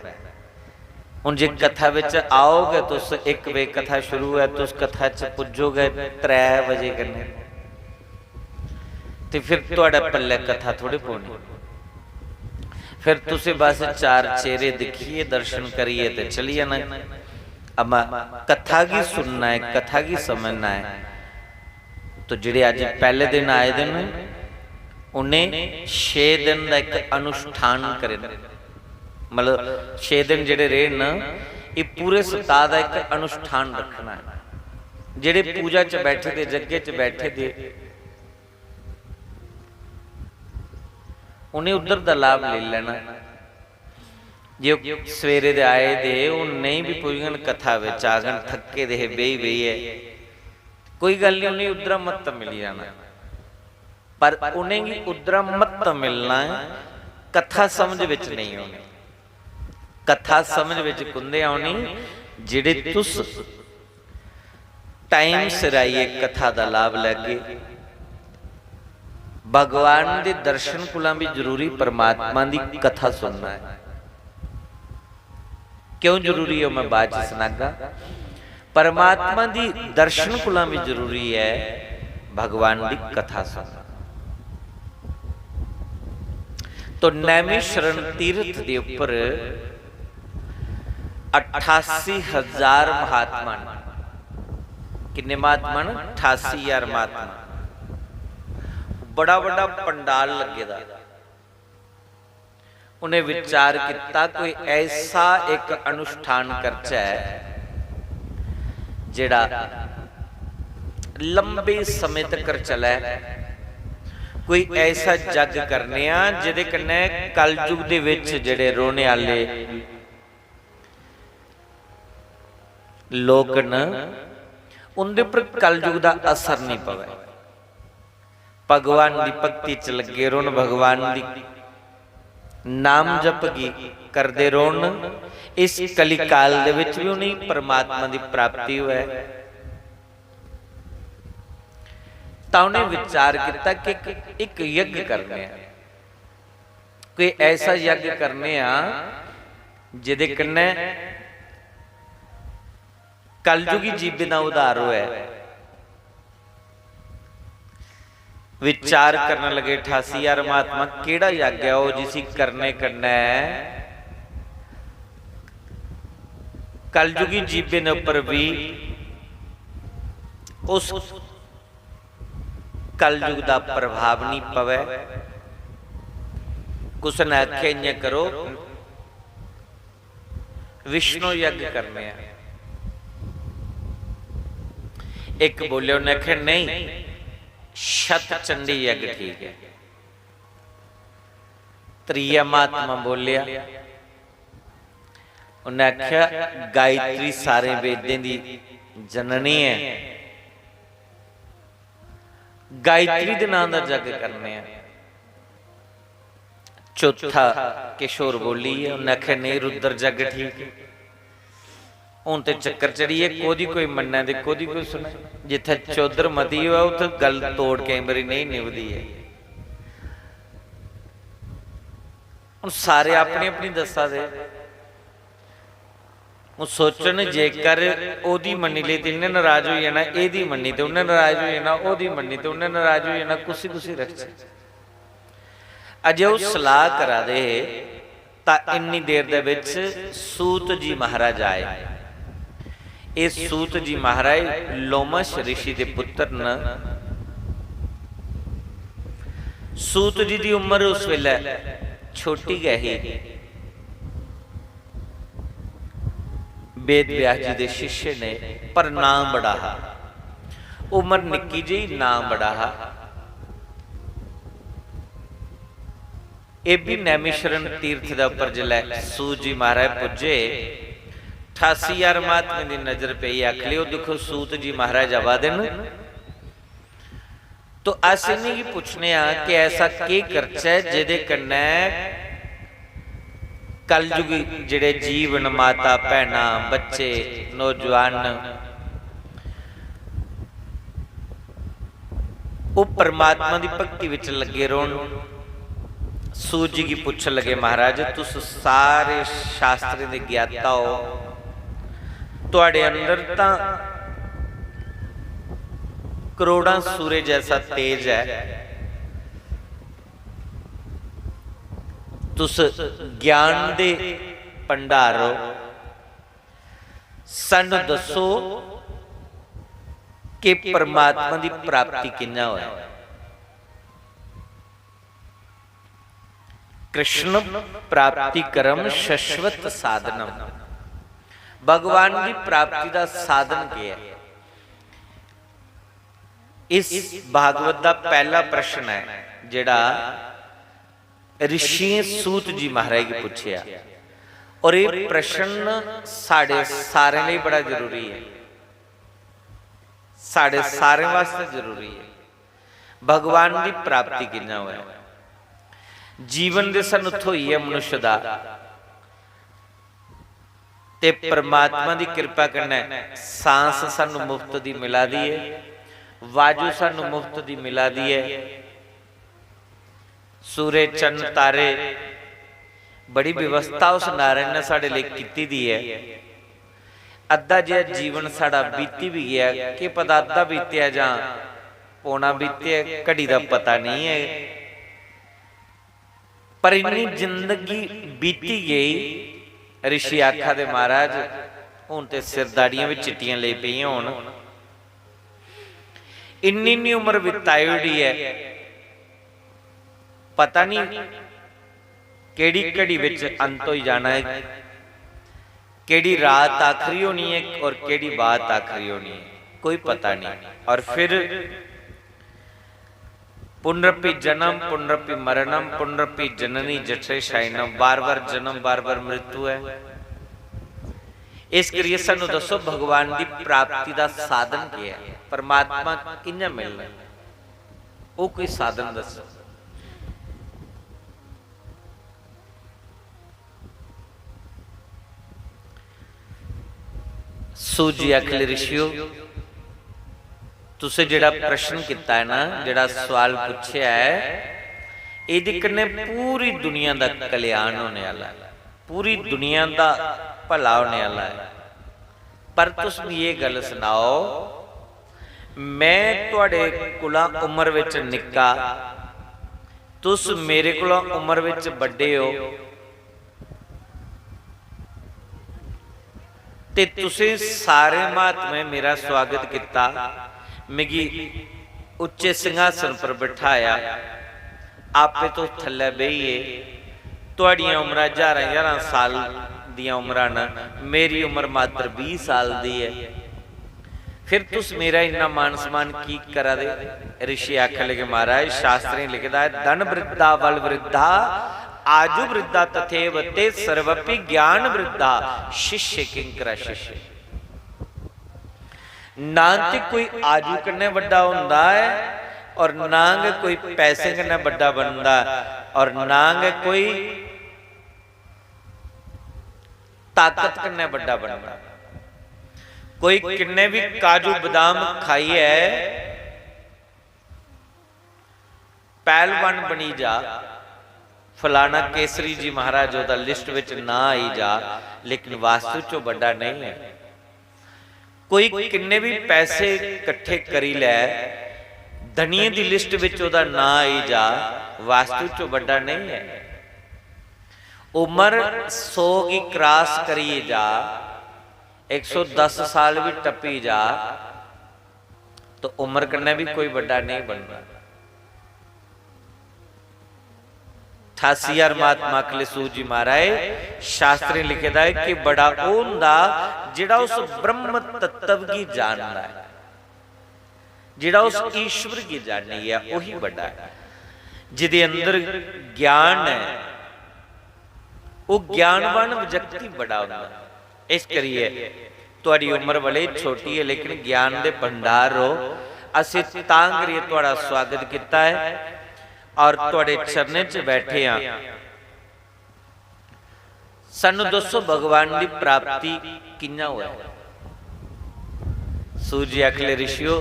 हून जे कथा बिच आओगे तुस, इक बजे कथा शुरू ऐ, तुस कथा च पुज्जोगे त्रै बजे कन्नै, ते फिर थुआढ़े पल्लै कथा थोड़ी पौनी। फिर तुसें बस चार चेहरे दिक्खियै, दर्शन करियै ते चली जाना। अमा कथा गी सुनना ऐ, कथा गी समझना ऐ, तो जेह्ड़े अज्ज पैह्ले दिन आए दे न, उ'नें छे दिन दा इक अनुष्ठान करे न। मतलब, छे दिन जेह्ड़े रेह् न, एह् पूरे सप्ताह दा इक अनुष्ठान रक्खना ऐ। जेह्ड़े पूजा च बैठे दे, जग्गे च बैठे दे, उ'नें उद्धर दा लाभ लेई लैना। जे ओह् सवेरे दे आए दे, ओह् नेईं बी पुजङन कथा बिच, आखन थक्के दे हे बेही बेहियै, कोई गल्ल निं, उ'नेंगी उद्धरा म्हत्तव मिली जाना। पर उ'नेंगी उद्धरा म्हत्तव मिलना ऐ, कथा समझ बिच नेईं औनी। कथा समझ बिच कुंदे औनी? जेह्ड़े तुस टाइम सिर आइयै कथा दा लाभ लैगे। भगवान दे दर्शन कोला बी जरूरी परमात्मा दी कथा सुनना ऐ। क्यों जरूरी ऐ, ओह् में बाद च सनागा। परमात्मा दी दर्शन कोला बी जरूरी ऐ भगवान दी कथा सुनना। तो नैमिषारण्य तीर्थ दे उप्पर अठासी हजार महात्मा न। किन्ने महात्मा न? अठासी हजार महात्मा। बड़ा बड्डा पंडाल लग्गे दा। उ'नें विचार कीता, कोई ऐसा इक अनुष्ठान करचै जेह्ड़ा लंबे समें तकर चलै। कोई ऐसा जग करने आं जेह्दे कन्नै कलयुग दे बिच जेह्ड़े रौह्ने आह्ले लोक न, उं'दे पर कलयुग दा असर निं पवै। भगवान दी भक्ति च लग्गे रौह्न, भगवान दी नाम जप गी करदे रौह्न। इस कलिकाल दे बिच बी उ'नेंगी परमात्मा दी प्राप्ति होऐ। तां उ'नें विचार कीता कि इक, इक यज्ञ करने आं, कोई ऐसा यज्ञ करने आं जेह्दे कन्नै कलयुगी जीवें दा उद्धार होऐ। विचार करन लगे अठासी हजार महात्मा, केह्ड़ा यज्ञ ऐ ओह् जिसी करने कन्नै कलयुगी जीवें दे उप्पर बी उस कलयुग दा प्रभाव निं पवै। कुसै ने आखेआ, "इ'यां करो, विष्णु यज्ञ करने आं।" इक बोलेआ, उन्नै आखेआ, "नेईं, शत चंडी यज्ञ ठीक ऐ।" त्रीया महात्मा बोलेआ, उन्नै आखेआ, "गायत्री सारें वेदें दी जननी ऐ, गायत्री दे नांऽ दा जग करने आं।" चौथा किश होर बोलियै उन्नै आखेआ, "नेईं, रुद्र जग ठीक ऐ।" हून ते चक्कर चढ़ियै कोह्दी कोई मन्नै ते कोह्दी कोई सुनै। जित्थै चौधर मती होऐ, उत्थै गल्ल तोड़ केईं बारी नेईं निभदी ऐ। हून सारे अपनी अपनी दस्सा दे। हून सोचन, जेकर ओह्दी मन्नी लेई ते इ'न्नै नराज होई जाना, एह्दी मन्नी ते उ'न्नै नराज होई जाना, ओह्दी मन्नी ते उ'न्नै नराज होई जाना, कुसी कुसी रखचै? अजे ओह् सलाह करा दे हे, तां इन्नी देर दे बिच सूत जी महाराज आए। एह् सूत जी महाराज लोमश ऋषि दे पुत्तर न। सूत जी दी उम्र उस बेल्लै छोटी गै ही। वेद व्यास जी दे शिष्य ने, पर नांऽ बड़ा हा। उम्र निक्की जेही, नांऽ बड़ा हा। एह् बी नैमिषारण्य तीर्थ दे उप्पर जिसलै सूत जी महाराज पुज्जे, ठासी ज्हार महात्में दी नजर पेई, आखी लैओ, "दिक्खो, सूत जी महाराज आवा दे न।" तो अस इ'नेंगी पुच्छने आं कि ऐसा केह् करचै जेह्दे कन्नै कलयुगी जेह्ड़े जीव न, माता, भैनां, बच्चे, नौजुआन न, ओह् परमात्मा दी भक्ति बिच लग्गे रौह्न। सूत जी गी पुच्छन लगे, "महाराज, तुस सारे शास्त्रें दे ज्ञाता ओ, तुआढ़े अंदर तां करोड़ां सूरज जैसा तेज ऐ, तुस ज्ञान दे भंडार ओ, सानू दस्सो कि परमात्मा दी प्राप्ति कि'यां होऐ।" कृष्ण प्राप्ति करम शश्वत साधनम, भगवान दी प्राप्ति दा साधन केह् ऐ? इस भागवत दा पैह्ला प्रश्न ऐ जेह्ड़ा ऋषियें सूत जी महाराज गी पुच्छेआ। और एह् प्रश्न साढ़े सारें लेई बड़ा जरूरी ऐ, साढ़े सारें वास्तै जरूरी ऐ। भगवान दी प्राप्ति कि'यां होऐ? जीवन दे सानू थ्होई ऐ मनुष्य दा, ते परमात्मा दी किरपा कन्नै सांस सानू मुफ्त दी मिला दी ऐ, वायु सानू मुफ्त दी मिला दी ऐ, सूरज, चन्न, तारे, बड़ी व्यवस्था उस नारायण ने साढ़े लेई कीती दी ऐ। अद्धा जेहा जीवन साढ़ा बीती बी गेआ, केह् पता अद्धा बीतेआ जां पौना बीतेआ, घड़ी दा पता नेईं ऐ। पर इन्नी जिंदगी बीती गेई, ऋषि आखा दे, "महाराज, हून ते सिर दाढ़ियां बी चिट्टियां लेई पेइयां होन, इन्नी इन्नी उम्र बिताई ओड़ी ऐ, पता नहीं केह्ड़ी घड़ी बिच अंत होई जाना ऐ, केह्ड़ी रात आखरी होनी ऐ और केह्ड़ी बात आखरी होनी ऐ, कोई पता नहीं।" और फिर पुनरपि जन्म, पुनरपि मरणम, पुनरपि जननी जठरे शयनम, बार-बार जन्म, बार-बार मृत्यु ऐ। इस करियै सानू दस्सो, भगवान दी प्राप्ति दा साधन केह् ऐ? परमात्मा कि'यां मिलना? ओह् कोई साधन दस्सो। सूत जी आखले, ऋषियो, तुसें जेह्ड़ा प्रश्न कीता ऐ ना, जेह्ड़ा सवाल पुच्छेआ ऐ, एह्दे कन्नै पूरी दुनिया दा कल्याण होने आह्ला ऐ, पूरी दुनिया दा भला होने आह्ला ऐ। पर तुस मिगी एह् गल्ल सनाओ, में तुआढ़े कोला उम्र बिच निक्का, तुस मेरे कोला उम्र बिच बड्डे ओ, ते तुसें सारे महात्में मेरा स्वागत कीता, मिगी उच्चे सिंहासन पर बिठाया, आपे तुस थल्लै बेही गे। तुआड़ियां उम्रां ज्हारां ज्हारां साल दियां उम्रां न, मेरी उम्र मात्र बीह् साल दी ऐ। फिर तुस मेरा इन्ना मान सम्मान की करा दे? ऋषि आखन लगे, महाराज, शास्त्रें लिखे दा ऐ, धन वृद्धा, बल वृद्धा, आजु वृद्धा तथेव ते सर्वपि ज्ञान वृद्धा, शिष्य किंकरा शिष्य। ना ते कोई आजु कन्नै बड्डा होंदा ऐ और ना गै कोई पैसे कन्नै बड्डा बनदा ऐ और ना गै कोई ताकत कन्नै बड्डा बनदा। कोई किन्ने भी काजू बादाम खाइयै पहलवान बनी जा, फलाना केसरी जी महाराज ओह्दा लिस्ट विच नां आई जा, लेकिन वास्तु च ओह् बड्डा नहीं ऐ। कोई किन्ने भी पैसे इकट्ठे करी लै, धनिये दी लिस्ट विच ओह्दा नां आई जा, वास्तु च ओह् बड्डा नहीं ऐ। उम्र सौ गी क्रॉस करियै जा, इक सौ दस साल भी टप्पी जा, तो उम्र कन्नै भी कोई बड्डा नहीं बनदा। ठासी ज्हार महात्मा अखिलेश सूत जी महाराज, शास्त्रें लिखे दा है कि बड़ा ओह् होंदा जेह्ड़ा उस ब्रह्म तत्व गी जानदा ऐ। जेह्ड़ा उस ईश्वर गी जानी ऐ, ओही बड्डा ऐ। जेह्दे अंदर ज्ञान ऐ, ओह् ज्ञानवान व्यक्ति बड़ा होंदा। इस करियै तुहाड़ी उम्र भले छोटी ऐ, लेकिन ज्ञान दे भंडार ओ। असें तां करियै तुहाड़ा स्वागत कीता ऐ और तुहाड़े चरणें च बैठे आं। सानू दस्सो, भगवान दी प्राप्ति कि'यां होऐ? सूत जी आखले, ऋषियो,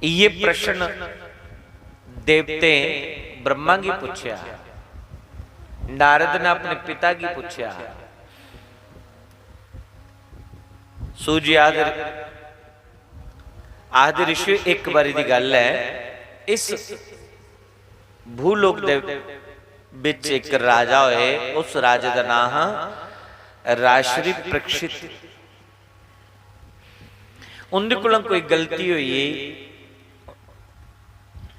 इये प्रश्न देवतें ब्रह्मा गी पुच्छेआ, नारद ने अपने पिता गी पुच्छेआ। सूत जी आखदे, आखदे, ऋषि, इक बारी दी गल्ल ऐ, इस भूलोक दे बिच इक राजा होए, उस राजे दा नां हा राजश्री परीक्षित। उं'दे कोला कोई गलती होई गेई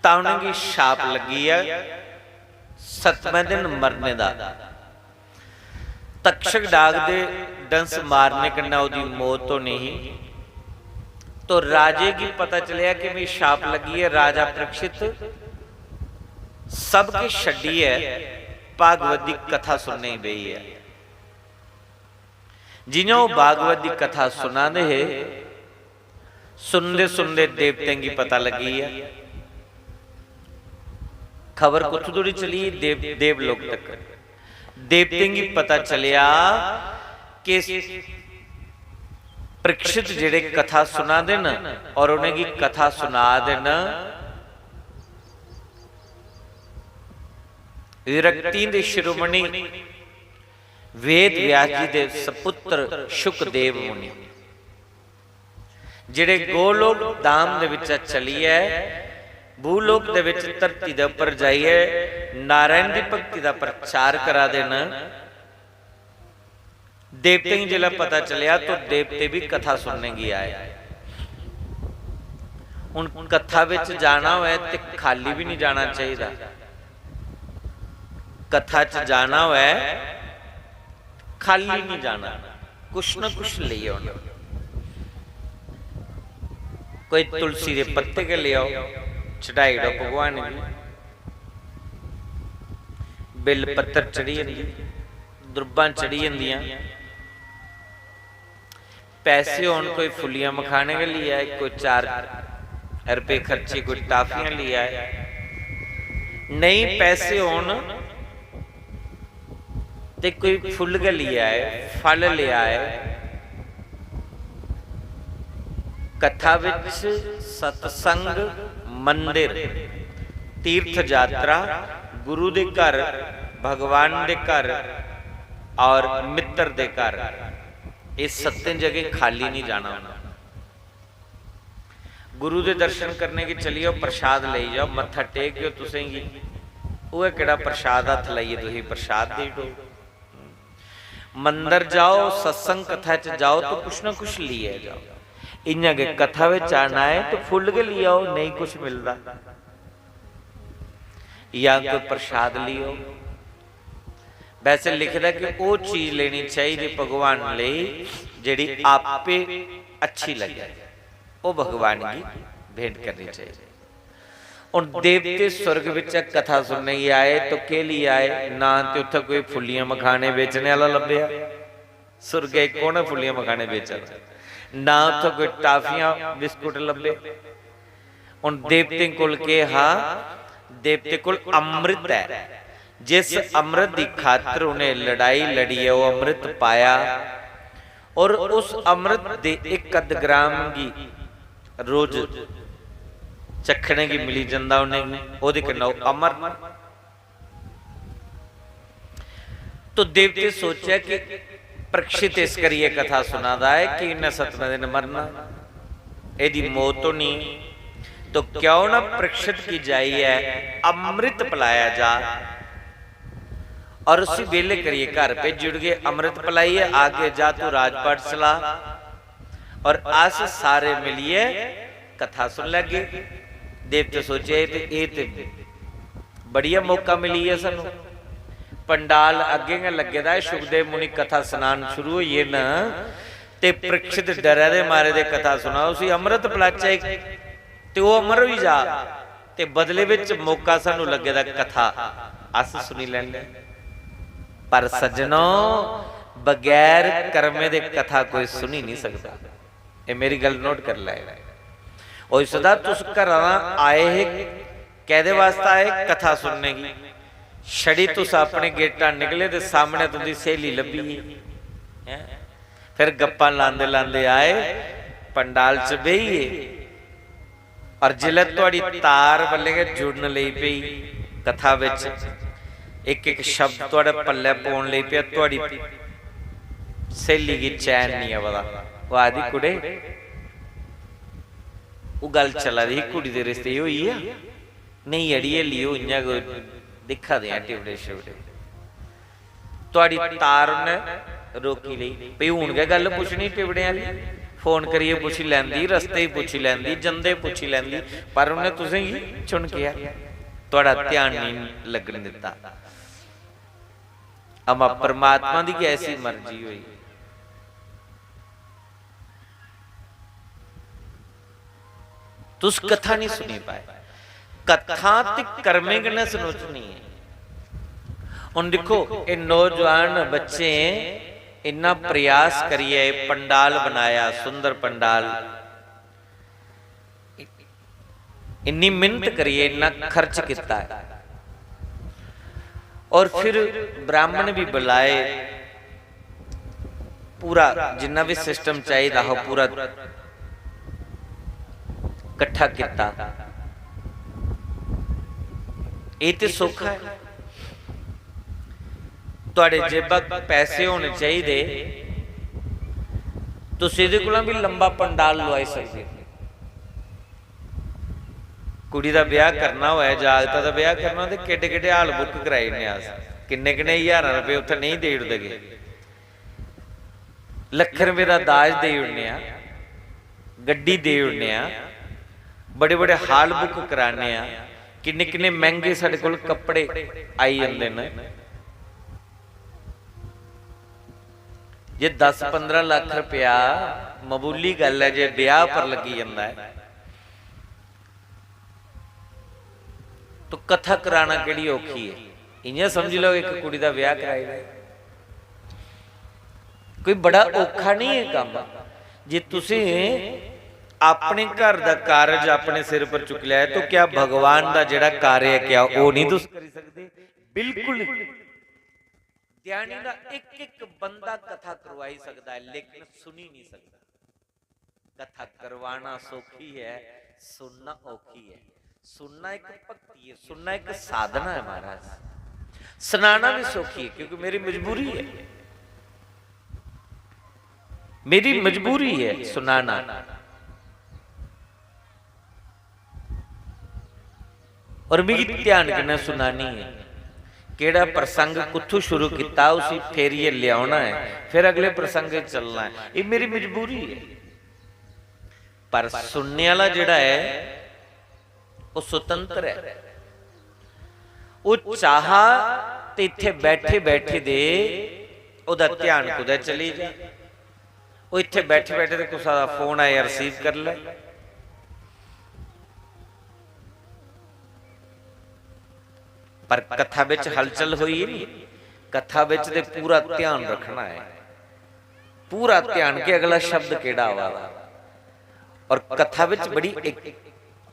तां उ'नेंगी शाप लग्गी गेआ सतमें दिन मरने दा। तक्षक डाग दे डंस मारने कन्नै ओह्दी मौत होनी ही। तो राजे गी पता चलेआ कि मिगी शाप लग्गी ऐ। राजा परीक्षित सब किश छड्डियै भागवत दी कथा सुनने गी बेही ऐ। जि'यां ओह् भागवत दी कथा सुना दे हे, सुनदे सुनदे देवतें गी पता लग्गी गेआ। खबर कुत्थों धोड़ी चली? देव, देवलोक तक। देवतें गी पता चलेआ कि परीक्षित जेह्ड़े कथा सुना दे न और उ'नेंगी कथा सुना दे न विरक्तियें दे शिरोमणि वेद व्यास जी दे सपुत्र शुकदेव मुनि, जेह्ड़े गोलोक धाम दे बिच्चा चलियै भूलोक दे बिच धरती दे उप्पर जाइयै नारायण दी भक्ति दा प्रचार करा दे न। देवतें गी जिसलै पता चलेआ तो देवते भी कथा सुनने गी आए। हुन कथा बिच जाना होऐ ते खाली भी नहीं जाना चाहिदा। कथा च जाना होऐ, खाली नहीं जाना, कुछ ना कुछ लेई औना। कोई तुलसी दे पत्ते गै लेई आओ, चढ़ाई ओड़ो भगवान गी। बिल पत्तर चढ़ी जंदी, दुर्बां चढ़ी जंदियां। पैसे होन, कोई फुल्लियां मखाने गै लेई आए, कोई चार रपेऽ खर्चे, कोई टाफियां लेई आए। नेईं पैसे होन ते कोई फुल्ल गै लेई आए, फल लेई आए। कथा विच सत्संग, मंदिर, तीर्थ यात्रा, गुरु दे घर, भगवान दे घर और मित्र दे घर, एह् सत्तें जगह खाली नहीं जाना होना। गुरु दे दर्शन करने गी चली जाओ, प्रसाद लेई जाओ, मत्था टेक गयो तुसेंगी, ओह् केह्ड़ा प्रसाद हत्थ लाइयै तुसेंगी प्रसाद देई ओड़ग। मंदर जाओ, सत्संग कथा च जाओ तो कुछ ना कुछ लेइयै जाओ। इ'यां गै कथा बिच आना ऐ तो फुल्ल गै लेई आओ, नेईं कुछ मिलदा, या कोई प्रसाद लेओ। वैसे लिखदा कि ओह् चीज लेनी चाहिदी भगवान लेई जेह्ड़ी आपे अच्छी लग्गे, ओह् भगवान गी भेंट करनी चाहिदी। हुन देवते स्वर्ग बिच्चा कथा सुनने गी आए तो केह् लेई आए? ना ते उत्थै कोई फुल्लियां मखाने बेचने आह्ला लब्भेआ, सुर्गै च कु'न ऐ फुल्लियां मखाने बेचा दा? ना उत्थै कोई टाफियां बिस्कुट लब्भे। हुन देवतें कोल केह् हा? देवतें कोल अमृत ऐ। जिस अमृत दी खातर उ'नें लड़ाई लड़ियै ओह् अमृत पाया और उस अमृत दे इक अद्ध ग्राम गी रोज चक्खने गी मिली जंदा उ'नेंगी, ओह्दे कन्नै ओह् अमर न। तो देवते सोचेआ कि परीक्षित इस करियै कथा सुना दा ऐ कि इन्नै सतमें दिन मरना, एह्दी मौत होनी, तो क्यों ना परीक्षित गी जाइयै अमृत पिलाया जा और उसी बेले करियै घर भेजी ओड़गे। अमृत पिलाइयै आगे जा तू राजपाट चला और अस सारे मिलियै कथा सुन लैगे। देवते सोचे ते एह् ते बढ़िया मौका मिली गेआ सानू। पंडाल अग्गें गै लग्गे दा ऐ, शुकदेव मुनि कथा सनान शुरू होई गे न। ते परीक्षित डरै दे मारे दे कथा सुना, उसी अमृत पलाचै ते ओह् अमर होई जा, ते बदले बिच मौका सानू लग्गे दा कथा अस सुनी लैने। पर सज्जनो, बगैर कर्मे दे कथा कोई सुनी नहीं सकदा। एह् मेरी गल्ल नोट करी लैओ। होई सकदा तुस घरा दा आए हे, कैह्दे वास्तै आए? कथा सुनने गी। छड़ी तुस अपने गेटा निकले ते सामने तुंदी स्हेली लब्भी गेई, हैं? फिर गप्पां लांदे लांदे आए, पंडाल च बेही गे। और जिसलै थुआड़ी तार बल्लें गै जुड़न लेई पेई कथा बिच, इक इक शब्द थुआड़े पल्लै पौन लेई पेआ, थुआड़ी स्हेली गी चैन निं आवा दा। ओह् आखदी, "कुड़े, ओह् गल्ल चला दी ही, कुड़ी दे रिश्ते दी होई गेआ?" "नेईं अड़िये, लियो, इ'यां गै दिक्खा दे आं टिबड़े शिबड़े।" थुआड़ी तार उन्नै रोकी लेई। भई हून गै गल्ल पुच्छनी टिबड़ें आह्ली, फोन करियै पुच्छी लैंदी, रस्ते च पुच्छी लैंदी, जंदे पुच्छी लैंदी, पर उन्नै तुसेंगी चुनकेआ, थुआड़ा ध्यान नेईं लग्गन दित्ता। अमा परमात्मा दी गै ऐसी मर्जी होई। तुस कथा नहीं सुनी पाए। कथा ते कर्में कन्नै सनोचनी ऐ। हुन दिक्खो, एह् नौजवान बच्चे इन्ना प्रयास करियै एह् पंडाल बनाया, सुंदर पंडाल, इन्नी मेहनत करियै इन्ना खर्च कीता ऐ, और फिर ब्राह्मण भी बुलाए, पूरा जिन्ना भी system चाहिदा हा, पूरा कट्ठा कीता। एह् ते सौखा ऐ, थुआड़े जेबा पैसे होने चाहिदे, तुस एह्दे कोला बी लंबा पंडाल लुआई सकदे ओ। कुड़ी दा ब्याह करना होऐ, जागता दा ब्याह करना होऐ, ते केड्डे केड्डे hall book कराई ओड़ने अस, किन्ने किन्ने ज्हारां रपेऽ उत्थै नेईं देई ओड़दे गे। लक्ख रपेऽ दा दाज देई ओड़ने आं, गड्डी देई ओड़ने आं, बड़े बड़े hall book कराने आं, किन्ने किन्ने मैंह्गे साढ़े कोल कपड़े आई जंदे न। जे दस पंदरां लक्ख रपेआ ममूली गल्ल ऐ, जे ब्याह पर लग्गी जंदा ऐ, तो कथा कराना केह्ड़ी औखी ऐ? इ'यां समझी लैओ, इक कुड़ी दा ब्याह कराई ओड़ेआ। कोई बड़ा औखा निं ऐ कम्म। जे तुसें अपने घर दा कारज अपने सिर पर चुक्की लैया, तो क्या भगवान दा जेह्ड़ा कार्य ऐ, क्या ओह् निं तुस करी सकदे? बिल्कुल निं। ध्यानी दा इक इक बंदा कथा करवाई सकदा ऐ, लेकिन सुनी निं सकदा। कथा करवाना सौखी ऐ, सुनना औखी ऐ। सुनना इक भक्ति ऐ, सुनना इक साधना ऐ महाराज। सनाना भी सौखी ऐ, क्योंकि मेरी मजबूरी ऐ, मेरी मजबूरी ऐ सनाना। और मिगी ध्यान कन्नै सुनानी ऐ, केह्ड़ा प्रसंग कुत्थों शुरू कीता, उसी फेरियै लेआना ऐ, फिर अगले प्रसंग च चलना ऐ। एह् मेरी मजबूरी ऐ। पर सुनने आह्ला जेह्ड़ा ऐ, ओह् स्वतंत्र ऐ। ओह् चाह ते इत्थै बैठे बैठे दे ओह्दा ध्यान कुतै चली जा। ओह् इत्थै बैठे बैठे ते कुसै दा फोन आया, receive करी लै। पर कथा बिच हलचल होई नी, कथा बिच ते पूरा ध्यान रखना ऐ, पूरा ध्यान कि अगला शब्द केह्ड़ा आवा दा। और कथा बिच बड़ी एक-,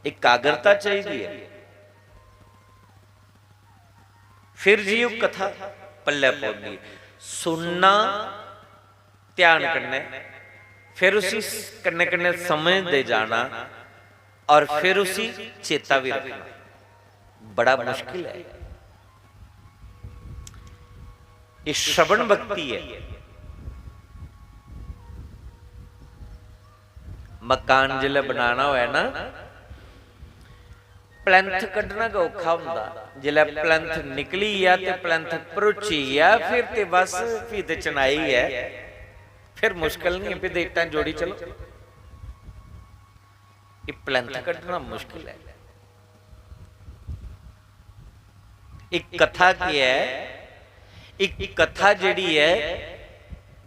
एकाग्रता चाहिदी ऐ। फिर जी ओह् कथा पल्लै पौंदी। सुनना ध्यान कन्नै, फिर उसी स-, कन्नै कन्नै समझदे जाना और फिर उसी चेता भी रखना बड़ा मुश्किल ऐ। एह् श्रवण भक्ति ऐ। मकान जिसलै बनाना होऐ ना, plinth कड्ढना गै औखा होंदा। जिसलै plinth निकली गेआ ते plinth भरोची गेआ, फिर ते बस, फ्ही ते चनाई ऐ, फिर मुश्कल निं, फ्ही ते इट्टां जोड़ी चलो। एह् plinth कड्ढना मुश्कल ऐ। इक कथा केह् ऐ? इक कथा जेह्ड़ी ऐ,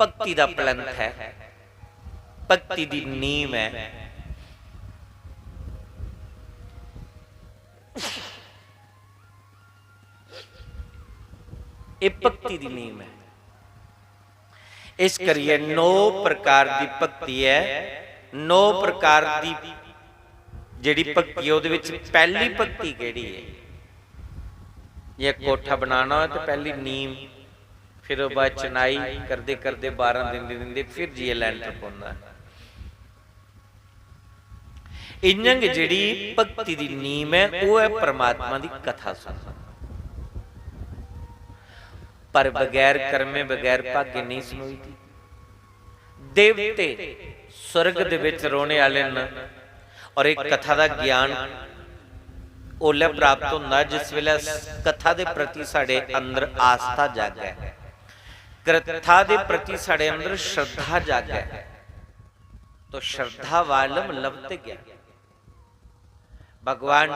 भक्ति दा plinth ऐ। भक्ति दी नींव ऐ। एह् भक्ति दी नींव ऐ। इस करियै नौ प्रकार दी भक्ति ऐ। नौ प्रकार दी जेह्ड़ी भक्ति ऐ, ओह्दे बिच पैह्ली भक्ति केह्ड़ी ऐ? जे कोठा बनाना होऐ ते पैह्ली नींव, फिर ओह् बाद चनाई करदे करदे बारां दिन दिंदे, फिर जाइयै लैंटर पौंदा। इ'यां गै जेह्ड़ी भक्ति दी नींव ऐ, ओह् ऐ परमात्मा दी कथा सुनना। पर बगैर कर्में, बगैर भागें नेईं सनोई दी। देवते स्वर्ग दे बिच रौह्ने आह्ले न, और इक कथा दा ज्ञान ओल्लै प्राप्त होंदा जिस बेल्लै कथा दे प्रति साढ़े अंदर आस्था जागै, कथा दे प्रति साढ़े अंदर श्रद्धा जागै। तो श्रद्धावालम लभते ज्ञान। भगवान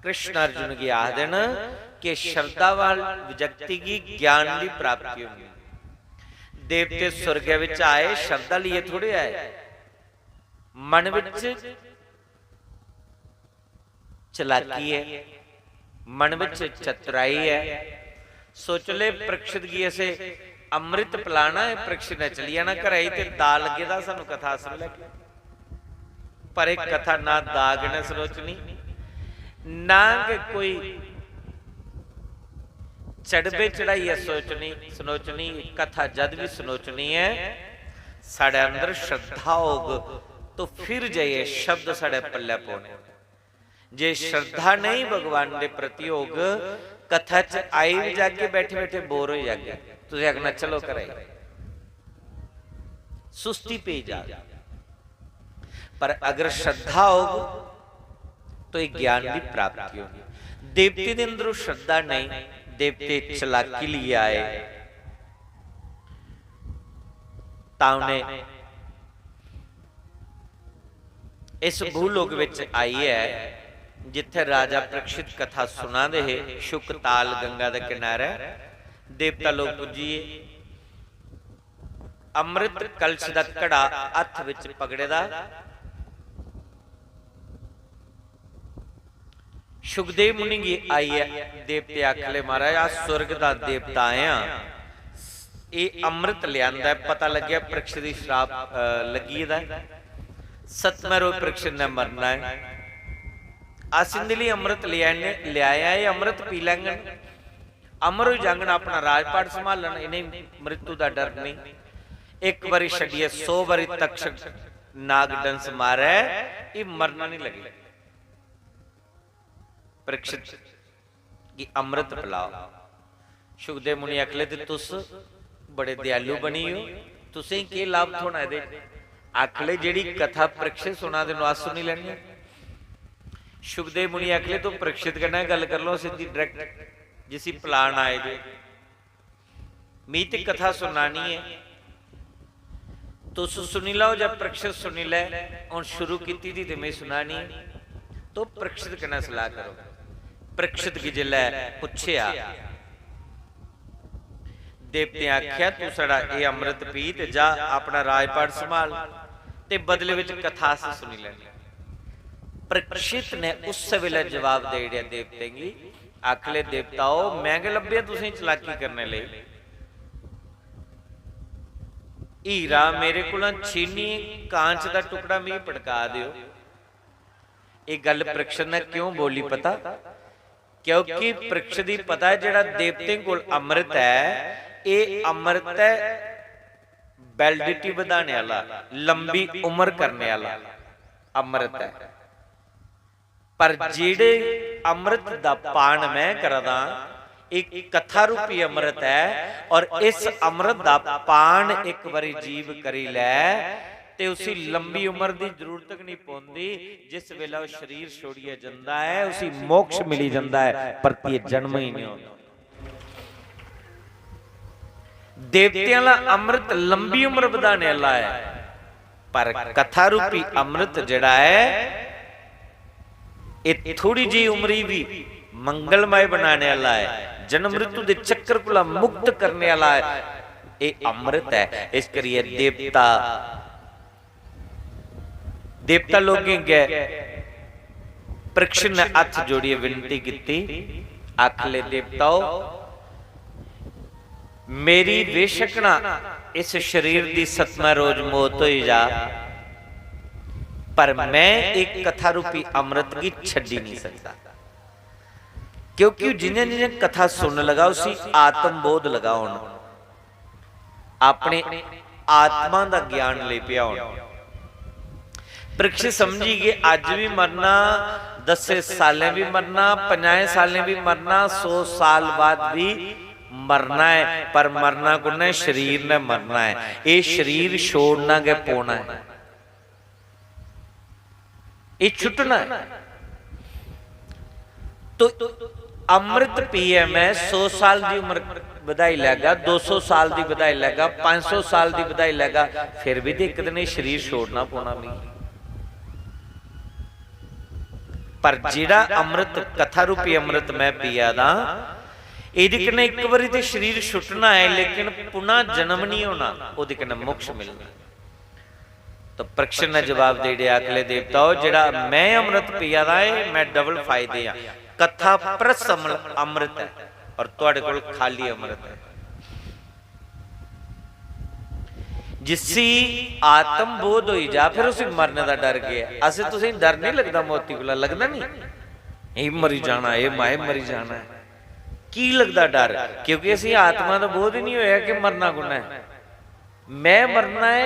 कृष्ण अर्जुन गी आखदे न कि श्रद्धावान व्यक्ति गी ज्ञान दी प्राप्ति होंदी। देवते स्वर्गै बिच आए, श्रद्धा लेइयै थोड़े आए, मन बिच चलाकी ऐ, मन बिच चतुराई ऐ। सोच ले, परीक्षित गी असें अमृत पिलाना ऐ, परीक्षित ने चली जाना घरै गी ते दाऽ लग्गे दा, सानूं कथा सुनी लैगे। पर एह् कथा ना दाऽ कन्नै सनोचनी, ना गै कोई चढ़बे चढ़ाइयै सोचनी, सनोचनी। कथा जद बी सनोचनी ऐ, साढ़े अंदर श्रद्धा होग, तो फिर जाइयै शब्द साढ़े पल्लै पौने। जे श्रद्धा नेईं भगवान दे प्रति होग, कथा च आई बी जागे, बैठे बैठे बोर होई जागे, तुसें आखना, "चलो घरै गी।" सुस्ती पेई जाग। पर अगर श्रद्धा होग, तो एह् ज्ञान दी प्राप्ति होगी। देवते दे अंदरों श्रद्धा नेईं, देवते चलाकी लेइयै आए, तां उ'नें इस भूलोक बिच आइयै, जित्थै राजा परीक्षित कथा सुना दे हे, शुक ताल गंगा दे किनारे देवता लोक पुज्जी गे। अमृत कलश दा घड़ा हत्थ बिच पकड़े दा। शुकदेव मुनि गी आइयै देवते आखले, "महाराज, अस स्वर्ग दा देवता आए आं, एह् अमृत लेआंदा ऐ, पता लग्गेआ परीक्षित दी श्राप, अ, लग्गी गेदा ऐ, सतमें रोज परीक्षित ने मरना ऐ। अस इं'दे लेई अमृत लेआने, लेआए आं, एह् अमृत पी लैङन, अमर होई जाङन, अपना राजपाट संभालन, इ'नें मृत्यु दा डर नेईं। इक बारी छड्डियै सौ बारी तक्षक नाग डंस मारै, एह् मरना निं लगे।" परीक्षित गी अमृत पिलाओ। शुकदेव मुनि आखले, "ते तुस बड़े दयालु बनी हो, तुसें केह् लाभ थ्होना एह्दे?" आखले, "जेह्ड़ी कथा परीक्षित सुना दे न, अस सुनी लैन्ने आं।" शुकदेव मुनि आखले, "तुस परीक्षित कन्नै गल्ल करी लैओ सिद्धी, direct, जिसी plan आए दे।" मी ते कथा सुनानी ऐ, तुस सुनी लैओ जां परीक्षित सुनी लै। हुन शुरू कीती दी ते में सुनानी ऐ, तुस परीक्षित कन्नै सलाह करो। परीक्षित गी जिसलै पुच्छेआ, देवतें आखेआ, "तू साढ़ा एह् अमृत पी ते जा, अपना राजपाट संभाल, ते बदले बिच कथा अस सुनी लैने।" परीक्षित ने उस्सै बेल्लै जवाब देई ओड़ेआ देवतें गी, आखले, "देवताओ, में गै लब्भेआ तुसें चलाकी करने लेई। हीरा मेरे कोला छीनियै कांच दा टुकड़ा मिगी पटका देओ।" एह् गल्ल परीक्षित ने क्यों बोली पता? क्योंकि परीक्षित गी पता ऐ, जेह्ड़ा देवतें कोल अमृत ऐ, एह् अमृत ऐ, validity बधाने आह्ला, लंबी उम्र करने आह्ला अमृत ऐ। पर जेह्ड़े अमृत दा पान में करा दा, एह् कथा रूपी अमृत ऐ, और इस अमृत दा पान इक बारी जीव करी लै, ते उसी लंबी उम्र दी जरूरत गै निं पौंदी। जिस बेल्लै ओह् शरीर छोड़ियै जंदा ऐ, उसी मोक्ष मिली जंदा ऐ, परतियै जन्म ही निं होंदा। देवतें आह्ला अमृत लंबी उम्र बधाने आह्ला ऐ, पर कथा रूपी अमृत जेह्ड़ा ऐ, एह् थोड़ी जेही उम्र गी बी मंगलमय बनाने आह्ला ऐ, जन्म मृत्यु दे चक्कर कोला मुक्त करने आह्ला ऐ। एह् अमृत ऐ। इस करियै देवता देवता लोकें गै परीक्षण ने हत्थ जोड़ियै विनती कीती, आखले देवताओ, मेरी बेशक ना इस शरीर दी सतमां रोज मौत होई जा, पर मैं इक कथा रूपी अमृत गी छड्डी नहीं सकदा, क्योंकि जि'यां जि'यां कथा सुनन लगा उसी आत्मबोध लगा होन, अपने आत्मा दा ज्ञान लेई पेआ होन। परीक्षित समझी गए, अज्ज भी मरना, दसें सालें भी मरना, पंजाहें सालें भी मरना, सौ साल बाद भी मरना है, पर मरना कु'न है? शरीर ने मरना है। ये शरीर छोड़ना गै पौना है, ये छुट्टना है। तो अमृत पीए मैं, सौ साल दी उम्र बधाई लैगा, दो सौ साल दी बधाई लैगा, पाँच सौ साल दी बधाई लैगा, फिर भी ते इक दिन ये शरीर छोड़ना पौना मिगी। पर जेड़ा अमृत, कथा रूपी अमृत मैं पिया दा, एदे कन्नै इक बारी ते शरीर छुट्टना है, लेकिन पुनः जन्म नहीं होना, ओदे कन्नै मोक्ष मिलना। तो परीक्षण ने जवाब दे दिया, अगले देवताओ, जेड़ा मैं अमृत पिया दा है, मैं डबल फायदे आ। कथा प्लस अमल-, अमृत है, और तुआड़े कोल खाली अमृत है। जिसी आत्म बोध होई जा, फिर उसी मरने दा डर केह् ऐ? असें तुसें डर नहीं लगदा मौती कोला? लगदा नहीं? एह् मरी जाना, एह् माए मरी जाना ऐ। की लगदा डर? क्योंकि असें आत्मा दा बोध ही नहीं होया कि मरना कु'न्नै ऐ। मैं मरना ऐ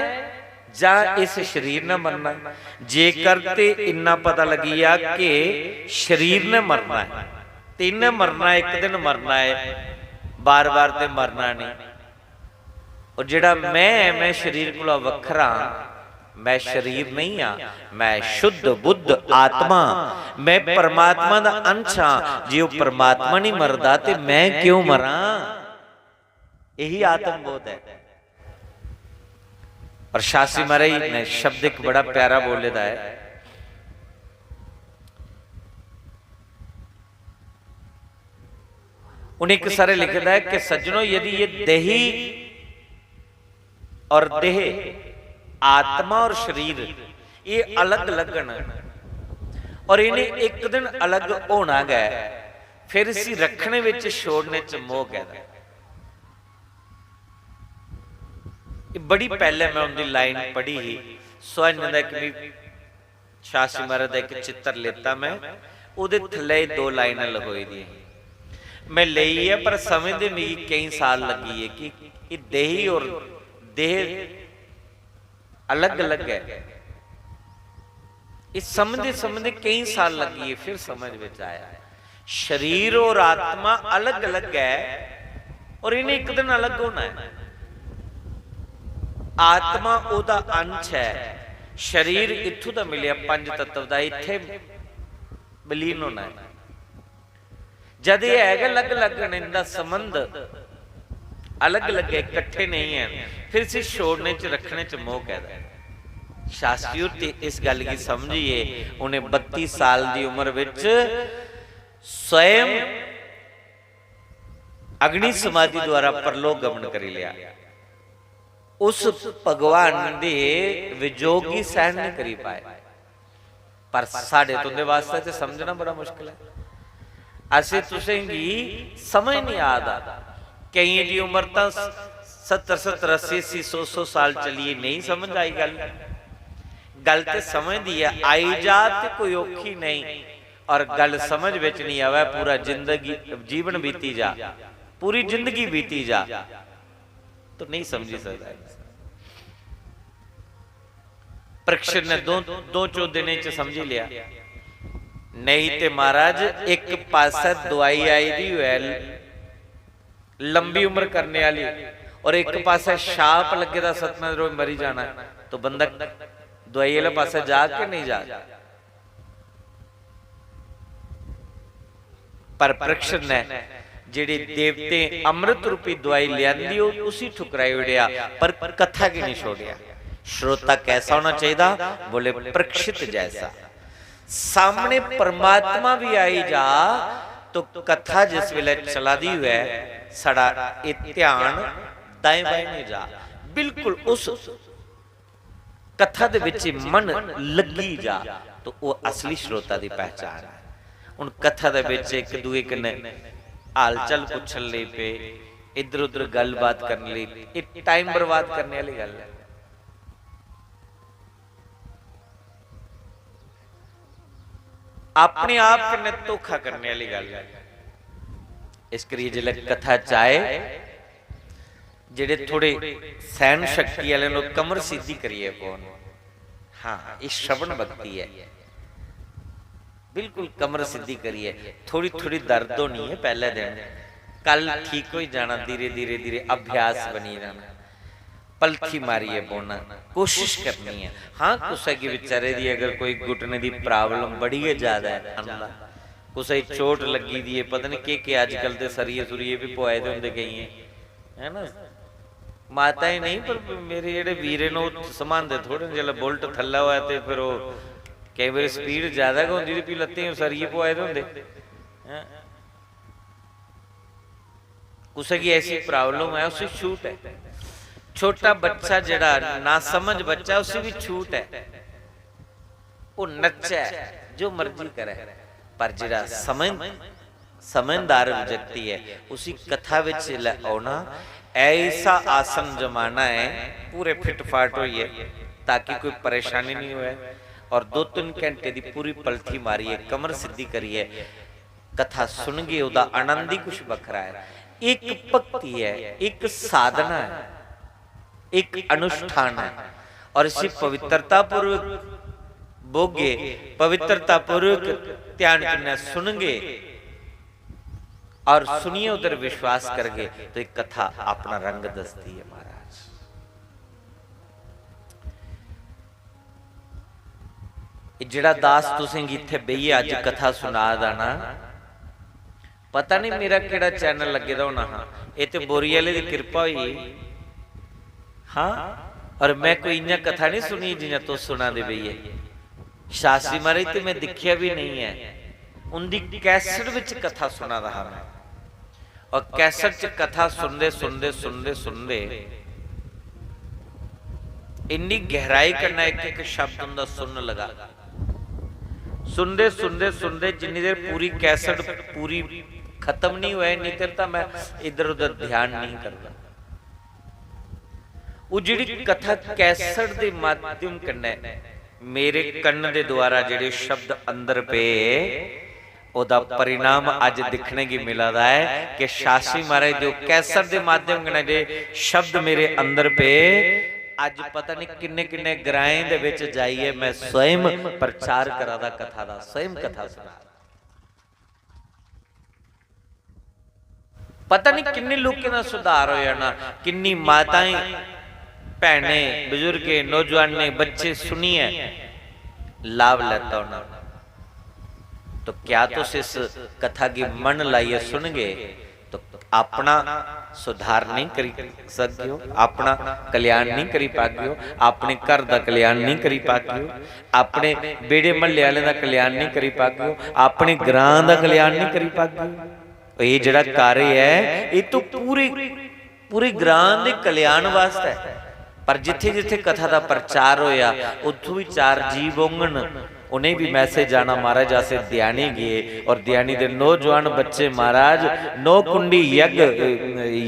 जां इस शरीर ने मरना ऐ? जेकर ते इन्ना पता लगी जा कि शरीर ने मरना ऐ, ते इन्ने मरना ऐ, इक दिन मरना ऐ, बार-बार ते मरना नहीं। और जेड़ा मैं ऐ, मैं शरीर कोला वक्खरा आं, मैं शरीर नहीं आं, मैं शुद्ध बुद्ध आत्मा, मैं परमात्मा दा अंश आं। जे ओह परमात्मा नहीं मरदा ते मैं क्यों मरां? यही आत्मबोध है। और शास्त्री महाराज ने शब्द एक बड़ा प्यारा बोले दा है। उन्हें एक सारे लिखे दा है कि सज्जनो, यदि ये देही और देह, आत्मा और शरीर, ये अलग-अलग न और इन्हें एक दिन अलग होना गै, फिर इसी रखने विच, छोड़ने च मोह कैदा? ये बड़ी पहले मैं उनकी लाइन पढ़ी ही, सुहाइयां दा इक भी शास्त्री महाराज दा इक चित्तर लेता मैं, ओहदे थल्ले दो लाइनां लखोई दियां। मैं लेई ऐ, पर समझदे मिगी केईं साल लग्गी गे कि एह् देही और देह अलग-अलग ऐ। एह् समझदे-समझदे केईं साल लग्गी गे, फिर समझ बिच आया। शरीर और आत्मा अलग-अलग ऐ और इ'नें इक दिन अलग होना ऐ। आत्मा ओह्दा अंश ऐ, शरीर इत्थूं दा मिलेआ पंज तत्व दा, इत्थै विलीन होना ऐ। जद एह् है गै अलग-अलग न, इं'दा संबंध अलग-अलग ऐ, इकट्ठे नेईं हैन, फिर इसी छोड़ने च, रक्खने च मोह कैदा ऐ? शास्त्री होर ते इस गल्ल गी समझियै उ'नें बत्ती साल दी उम्र बिच स्वयं अग्नि समाधि द्वारा परलोक गमन करी लेआ। उस भगवान दे विजोग गी सैहन नहीं करी पाए। पर साढ़े तुंदे वास्तै ते समझना बड़ा मुश्किल ऐ। असें तुसें गी समझ नहीं आ दा। केइयें दी उम्र तां सत्तर सत्तर, अस्सी अस्सी, सौ सौ साल चलिए, नहीं समझ आई गल्ल। गल्ल ते समझ दी ऐ, आई जा ते कोई औखी नहीं, और गल्ल समझ विच नहीं आवै, पूरा जिंदगी, जीवन बीती जा, पूरी जिंदगी बीती जा, तो नहीं समझी सकदा। परीक्षित ने दो, दो चो दिनें च समझी लिया। नहीं ते महाराज, एक पासै दुआई आई दी होऐ, लंबी उम्र करने आह्ली, और एक पासै शाप लग्गे दा, सतमें रोज मरी जाना, तो बंदा दुआई आह्ले पासै जाग कि नहीं जाग? पर परीक्षित ने जेह्ड़ी देवतें अमृत रूपी दुआई लेआंदी, ओह् उसी ठुकराई ओड़ेआ, पर कथा गी नहीं छोड़ेआ। श्रोता कैसा होना चाहिदा? बोले, परीक्षित जैसा। सामने परमात्मा भी आई जा, तो कथा जिस वेले चला दी होऐ, साढ़ा एह् ध्यान दाएं बाएं नहीं जा, बिल्कुल उस कथा दे बिच मन लग्गी जा, तो ओह् असली श्रोता दी पहचान ऐ। हुन कथा दे बिच इक दूए कन्नै हाल चाल पुच्छन लगी पे, इधर उधर गल्लबात करन लगी पे, एह् टाइम बर्बाद करने आह्ली गल्ल ऐ। अपने आप कन्नै धोखा करने आह्ली गल्ल ऐ। इस करियै जिसलै कथा च आए, जेह्ड़े थोड़े सैह्न शक्ति आह्ले न, ओह् कमर सिद्धी करियै बौह्न। हां, एह् श्रवण भक्ति ऐ। बिल्कुल कमर सिद्धी करियै, थोड़ी थोड़ी दर्द होनी ऐ पैह्ले दिन, कल ठीक होई जाना, धीरे धीरे धीरे अभ्यास बनी जाना। पलथी मारियै बौह्ना, कोशिश करनी ऐ। हां, कुसै गी बेचारे दी अगर कोई घुटने दी problem बड़ी गै ज्यादा ऐ, अल्लाह, कुसै गी चोट लग्गी दी ऐ, पता निं केह् केह्, अजकल ते सरिये सुरिये बी पोआए दे होंदे केइयें, है ना? माता ही नेईं, पर मेरे जेह्ड़े वीरे न, ओह् सम्हांदे थोह्ड़े न। जिसलै बुलेट थल्लै होऐ ते फिर ओह् केईं बारी speed ज्यादा गै होंदी ते फ्ही लत्तें गी सरिये पोआए दे होंदे, हैं? कुसै गी ऐसी problem ऐ, उसी छूट ऐ। छोटा बच्चा जेह्ड़ा नासमझ बच्चा, उसी बी छूट ऐ, ओह् नच्चै, जो मर्जी करै, पर जेह्ड़ा समझ-, समझदार व्यक्ति ऐ, उसी कथा बिच जिसलै औना, ऐसा आसन जमाना ऐ, पूरे फिटफाट होइयै, ताकि कोई परेशानी निं होऐ। और दो तिन्न घैंटे दी पूरी पलथी मारियै, कमर सिद्धी करियै कथा सुनगे, ओह्दा आनंद ही कुछ बक्खरा ऐ। इक भक्ति ऐ, इक साधना ऐ, इक अनुष्ठान ऐ, और इसी पवित्रतापूर्वक बोगे, पवित्रतापूर्वक ध्यान कन्नै सुनगे और सुनियै उधर विश्वास करगे, तो एक कथा अपना रंग दसदी है, महाराज। एह् जेह्ड़ा दास तुसें गी इत्थै बेहियै अज्ज कथा सुना दा ना, पता निं मेरा केह्ड़ा channel लग्गे दा होना हा। एह् ते बोरी आह्ले दी किरपा होई। हां, और में कोई इ'यां कथा निं सुनी जि'यां तुस सुना दे बेहियै। शास्त्री महाराज ते में दिक्खेआ बी नेईं ऐ। उं'दी कैसेट बिच कथा सुना दा हा में। और कैसेट च कथा सुनदे, सुनदे, सुनदे, सुनदे इन्नी गहराई कन्नै इक इक शब्द उं'दा सुनन लगा। सुनदे, सुनदे, सुनदे जिन्नी देर पूरी कैसेट पूरी खत्म निं होऐ, इन्नी देर तां में इधर उधर ध्यान नेईं करदा। ओह् जेह्ड़ी कथा कैसेट दे माध्यम कन्नै मेरे कन्न दे द्वारा जेह्ड़े शब्द अंदर पे, ओह्दा परिणाम अज्ज दिक्खने गी मिला दा ऐ कि शास्त्री महाराज दे ओह् कैसेट दे माध्यम कन्नै जे शब्द मेरे अंदर पे, अज्ज पता निं किन्ने किन्ने ग्राएं दे बिच जाइयै में स्वयं प्रचार करा दा कथा दा, स्वयं कथा सुना दा। पता निं किन्ने लोकें दा सुधार हो जाना, किन्नी माताएं, भैनें, बजुर्गें, नौजवानें, बच्चे सुनियै लाभ लैता होना। तो क्या तुस इस कथा गी मन लाइयै सुनगे तो अपना सुधार नहीं करी सकगे ओ, अपना कल्याण नहीं करी पागे ओ, अपने घर दा कल्याण नहीं करी पागे ओ, अपने बेड़े म्हल्ले आह्लें दा कल्याण नहीं करी पागे ओ, अपने ग्रां दा कल्याण नहीं करी पागे ओ। एह् जेह्ड़ा कार्य ऐ, एह् तो पूरे, पूरे ग्रां दे कल्याण वास्तै ऐ। पर जित्थै-जित्थै कथा दा प्रचार होया, उत्थों बी चार जीव होङन, उ'नें बी मैसेज जाना, "महाराज, अस देआनी गे और देआनी दे नौजवान बच्चे, महाराज, नौ कुंडी यज्ञ,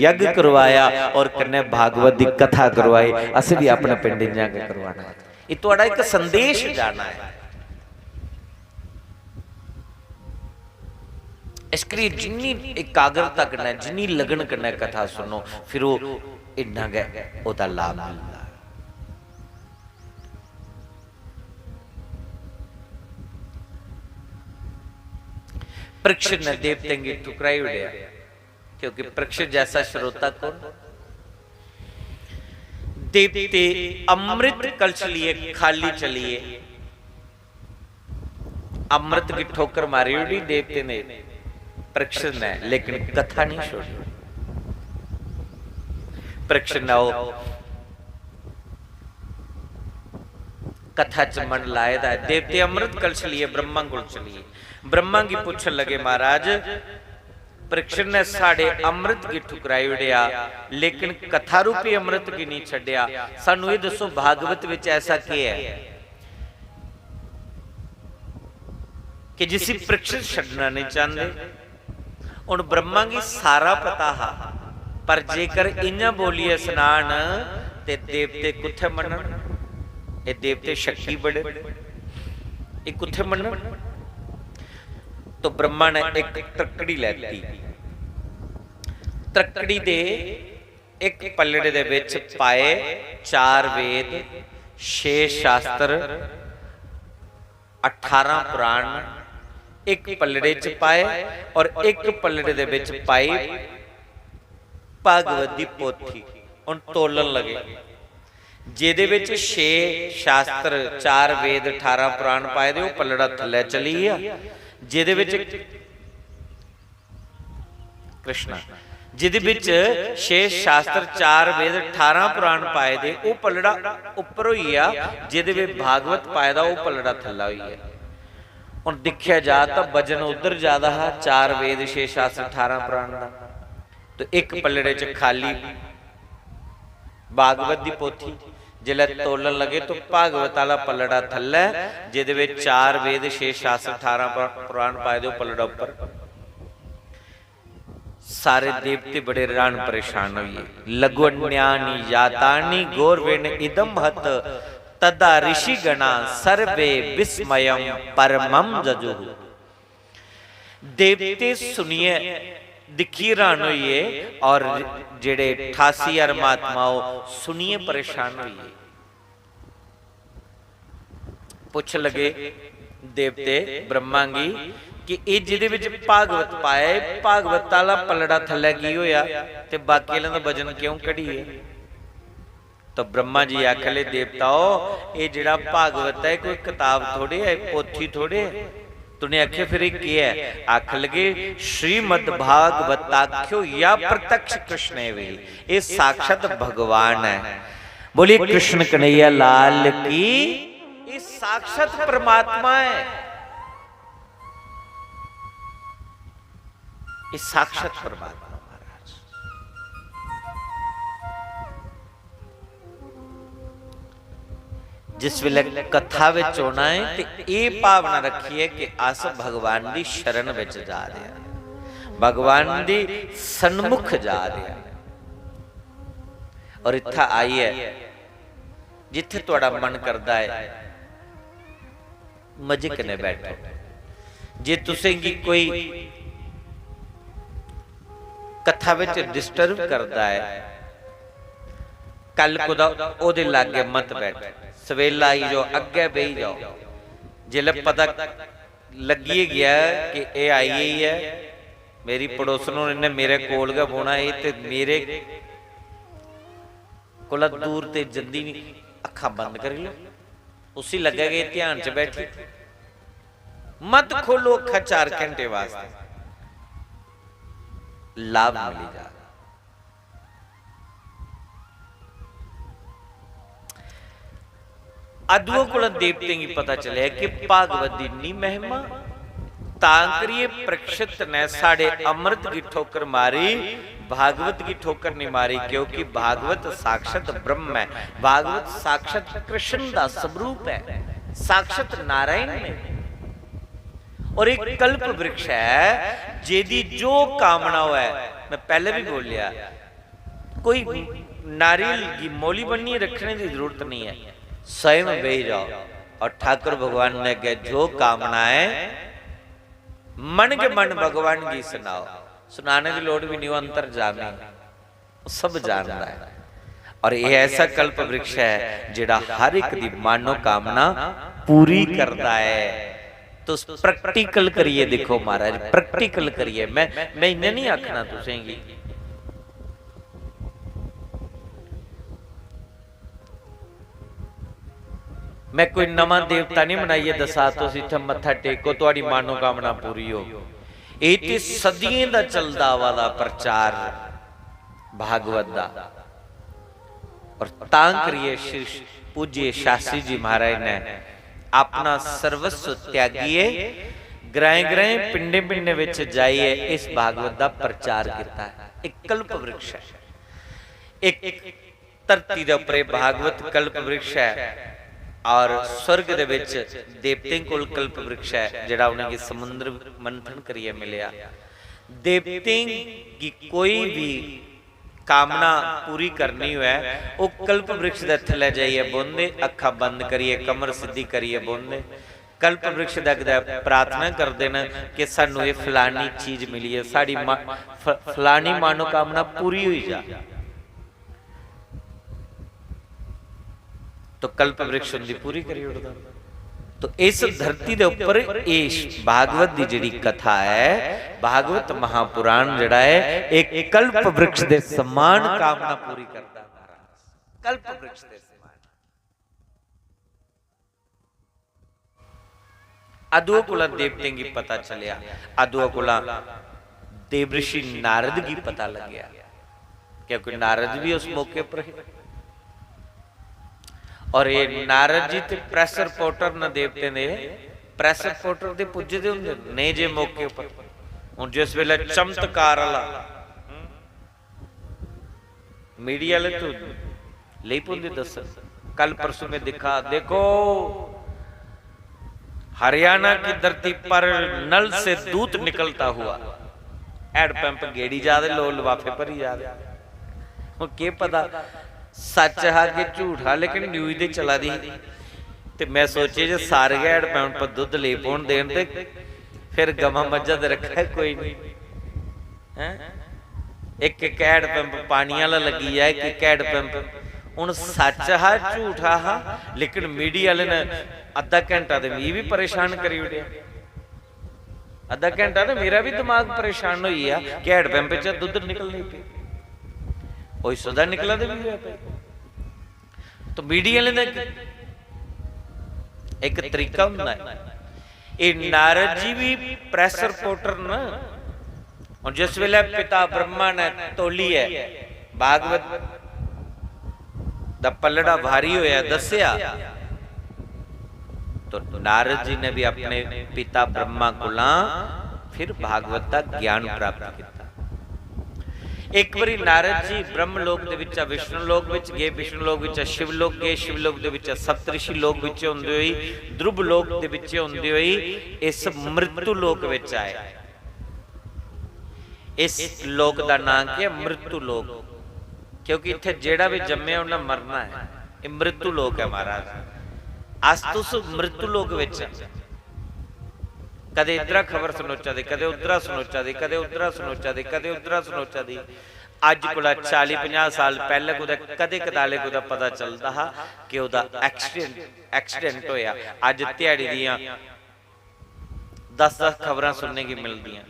यज्ञ करवाया और कन्नै भागवत दी कथा करवाई, अस बी अपने पिंड इ'यां गै करवाना ऐ।" एह् थुआढ़ा इक संदेश जाना ऐ। इस करियै जिन्नी एकाग्रता कन्नै, जिन्नी लगन कन्नै कथा सुनो, फिर ओह् इन्ना गै ओह्दा लाभ मिलदा। परीक्षित ने देवतें गी ठुकराई ओड़ेआ, क्योंकि परीक्षित जैसा श्रोता कौन? देवते अमृत कलश लिए खाली चलिए, अमृत की ठोकर मारी ओड़ी देवते ने, परीक्षित ने, लेकिन कथा नहीं छोड़ी। परीक्षित ने ओह् कथा च मन लाए दा ऐ। देवते अमृत कलश लिए ब्रह्मा कोल चलिए, ब्रह्मा गी पुच्छन लगे, "महाराज, परीक्षण ने साढ़े अमृत गी ठुकराई ओड़ेआ, लेकिन कथा रूपी अमृत गी नहीं छड्डेआ। सानू एह् दस्सो, भागवत विच ऐसा केह् ऐ कि जिसी परीक्षित छड्डना नहीं चांहदे? हुन ब्रह्मा गी सारा पता हा, पर जेकर इ'यां बोलियै सनान ते देवते कुत्थै मन्नन? एह् देवते शक्की बड़े, एह् कुत्थै मन्नन? तो ब्रह्मा ने इक त्रक्कड़ी लैती। त्रक्कड़ी दे इक पल्लड़े दे बिच पाए चार वेद, छे शास्त्र, अठारां पुराण इक पल्लड़े च पाए और इक पल्लड़े दे बिच पाई भागवत दी पोथी। हुन तोलन लगे। जेह्दे बिच छे शास्त्र, चार वेद, अठारां पुराण पाए दे, ओह् पल्लड़ा थल्लै चली गेआ। जेह्दे बिच, कृष्णा, जेह्दे बिच छे शास्त्र, चार वेद, अठारां पुराण पाए दे, ओह् पल्लड़ा उप्पर होई गेआ। जेह्दे बिच भागवत पाए दा, ओह् पल्लड़ा थल्ला होई गेआ। हुन दिक्खेआ जा तां वजन उद्धर ज्यादा हा, चार वेद, छे शास्त्र, अठारां पुराण दा। तो इक पल्लड़े च खाली भागवत दी पोथी। जिसलै तोलन लगे तो भागवत आह्ला पल्लड़ा थल्लै, जेह्दे बिच चार वेद, छे शास्त्र, अठारां पुरा-, पुराण पाए दे, ओह् पल्लड़ा उप्पर। सारे देवते बड़े हैरान परेशान होई गे। लघुन्यानि जातानि घोरवेन इदं महत्, तदा ऋषिगणा सर्वे विस्मयं परमं जजुः। देवते सुनियै दिक्खी हैरान होई गे और जेह्ड़े ठासी ज्हार महात्मा, ओह् सुनियै परेशान होई गे। पुच्छ लगे देवते ब्रह्मा गी कि एह् जेह्दे बिच भागवत पाए, भागवत आह्ला पल्लड़ा थल्लै की होआ ते बाकी आह्लें दा वजन क्यों घटी गेआ? तो ब्रह्मा जी आखन लगे, देवताओ, एह् जेह्ड़ा भागवत ऐ, कोई कताब थोड़े ऐ, पोथी थोड़े ऐ। तुने आखे, फिर एह् केह् ऐ? आखन लगे, "श्रीमद्भागवताख्यो या प्रत्यक्ष कृष्णे भी।" एह् साक्षात भगवान ऐ। बोलिए कृष्ण कन्हैया लाल की। एह् साक्षात परमात्मा ऐ, एह् साक्षात परमात्मा महाराज। जिस वेले कथा विच होना है ते एह् भावना रखिए कि अस भगवान दी शरण विच जा दे हां, भगवान दी सन्मुख जा दे हां। और इत्थै आइयै जित्थै तुहाड़ा मन करदा है, मजे कन्नै बैठो। जे तुसें गी कोई कथा विच disturb करदा ऐ, कल कुतै ओह्दे लागै मत बैठो। सवेला आई जाओ, अग्गै बेही जाओ। जिसलै पता लग्गी गै गेआ कि एह् आई गेई ऐ, मेरी पड़ोसन होर, इन्नै मेरे कोल गै बौह्ना, एह् ते मेरे कोला दूर ते जंदी निं। अक्खां बंद करी लो, उसी लग्गै कि ध्यान च बैठी। मत खोलो अक्खां चार घैंटे वास्तै, लाभ मिली जाग। अदुओ कोला देवतें गी पता चलेआ कि भागवत दी इन्नी महिमा, तां करियै परीक्षित ने साढ़े अमृत गी ठोकर मारी, भागवत गी ठोकर नहीं मारी, क्योंकि भागवत साक्षात ब्रह्म है, भागवत साक्षात कृष्ण दा स्वरूप है, साक्षात नारायण ने। और एक कल्प वृक्ष है, जेदी जो कामना होऐ, मैं पहले भी बोलिया, कोई नारियल गी मोली बन्नियै रखने दी जरूरत नहीं है, स्वयं बेही जाओ और ठाकुर भगवान ने अग्गै जो कामना है, मन के मन भगवान गी सुनाओ। सुनाने दी लोड़ भी नहीं, ओह् अंतर्जामी, ओह् सब जानदा है। और ये ऐसा कल्प वृक्ष है जेड़ा हर एक दी मनोकामना पूरी करदा है। तुस practical करियै दिक्खो महाराज, practical करियै। मैं, मैं इन्ना नहीं आखना तुसेंगी, मैं कोई नमां देवता नहीं बनाइयै दस्सा, तुस इत्थै मत्था टेको, तुहाड़ी मनोकामना पूरी होग। एह् ते सदियें दा चलदा आवा दा प्रचार भागवत दा। और तां करियै श्री पूज्य शास्त्री जी महाराज ने अपना सर्वस्व त्यागियै ग्राएं ग्राएं, पिंडें पिंडें विच जाइयै इस भागवत दा प्रचार कीता ऐ। इक कल्प वृक्ष ऐ, इक धरती दे उप्पर एह् भागवत कल्प वृक्ष ऐ, और स्वर्ग दे विच देवतें कोल कल्प वृक्ष ऐ, जेह्ड़ा उ'नेंगी समुद्र मंथन करियै मिलेआ। देवतें गी कोई भी कामना पूरी करनी होऐ, ओह् कल्प वृक्ष दे थल्लै जाइयै बौंह्दे, अक्खां बंद करियै, कमर सिद्धी करियै बौंह्दे, कल्प वृक्ष दे अग्गै प्रार्थना करदे न कि सानू एह् फलानी चीज मिली ऐ, साढ़ी मा-, फ-, फलानी मनोकामना पूरी होई जा। तो कल्प वृक्ष उंदी पूरी करी ओड़दा। तो इस धरती दे उप्पर इस भागवत दी जेह्ड़ी कथा ऐ, भागवत महापुराण जेह्ड़ा ऐ, एह् कल्प वृक्ष दे समान कामना पूरी करदा महाराज, कल्प वृक्ष दे समान। अदुआ कोला देवतें गी पता चलेआ, अदुआ कोला देवऋषि नारद गी पता लग्गेआ, क्योंकि नारद भी उस मौके पर हे। और ये नारद जी ते प्रेस रिपोर्टर न देवतें दे, प्रेस रिपोर्टर दे पुज्जे दे होंदे न नेह जे मौके पर। हुन जिस वेले चमत्कार आह्ला, हम्म, मीडिया आह्ले तो लेई पौंदे दस्सन। कल परसों में दिक्खा, देखो, हरियाणा की धरती पर नल से दूध निकलता हुआ, हैंड पंप गेड़ी जा दे, लोक लफाफे भरी जा दे। हुन केह् पता सच हा कि झूठ हा, लेकिन न्यूज ते चला दी ही। ते में सोचेआ जे सारे गै हैंड पंप पर दुद्ध लेई पौन देन ते फिर गवां मज्झां ते रक्खै कोई निं। हैं? इक इक हैंड पंप पानी आह्ला लग्गी गेआ, इक इक हैंड पंप। हुन सच हा, झूठ हा, लेकिन मीडिया आह्ले ने अद्धा घैंटा ते मिगी बी परेशान करी ओड़ेआ। अद्धा घैंटा ते मेरा बी दमाग परेशान होई गेआ कि हैंड पंप चा दुद्ध निकलने पे। होई सकदा निकला दे बी होऐ पे। तो मीडिया आह्ले दा इक, इक तरीका होंदा ऐ। एह् नारद जी बी प्रेस रिपोर्टर न। हुन जिस वेले पिता ब्रह्मा ने तोलियै भागवत दा पलड़ा भारी होया दस्सेआ, तो नारद जी ने भी अपने पिता ब्रह्मा कोला फिर भागवत दा ज्ञान प्राप्त किया। एक बारी नारद जी ब्रह्म लोक दे विचा विष्णु लोक विच गए, विष्णु लोक विचा शिव लोक गए, शिव लोक दे विचा सप्तऋषि लोक विच होंदे होई, ध्रुव लोक दे विच होंदे होई इस मृत्यु लोक विच आए। इस लोक दा नां केह् ऐ? मृत्यु लोक। क्योंकि इत्थै जेह्ड़ा बी जम्मेआ उन्नै मरना ऐ। एह् मृत्यु लोक ऐ महाराज। अस तुस मृत्यु लोक विच आं। कदे इद्धरा खबर सनोचा दी, कदे उद्धरा सनोचा दी, कदे उद्धरा सनोचा दी, कदे उद्धरा सनोचा दी। अज्ज कोला चाली पंजाह् साल पैह्ले कुतै कदे कदाले कुतै पता चलदा हा कि ओह्दा accident, accident होएआ। अज्ज ध्याड़ी दियां दस दस खबरां सुनने गी मिलदियां।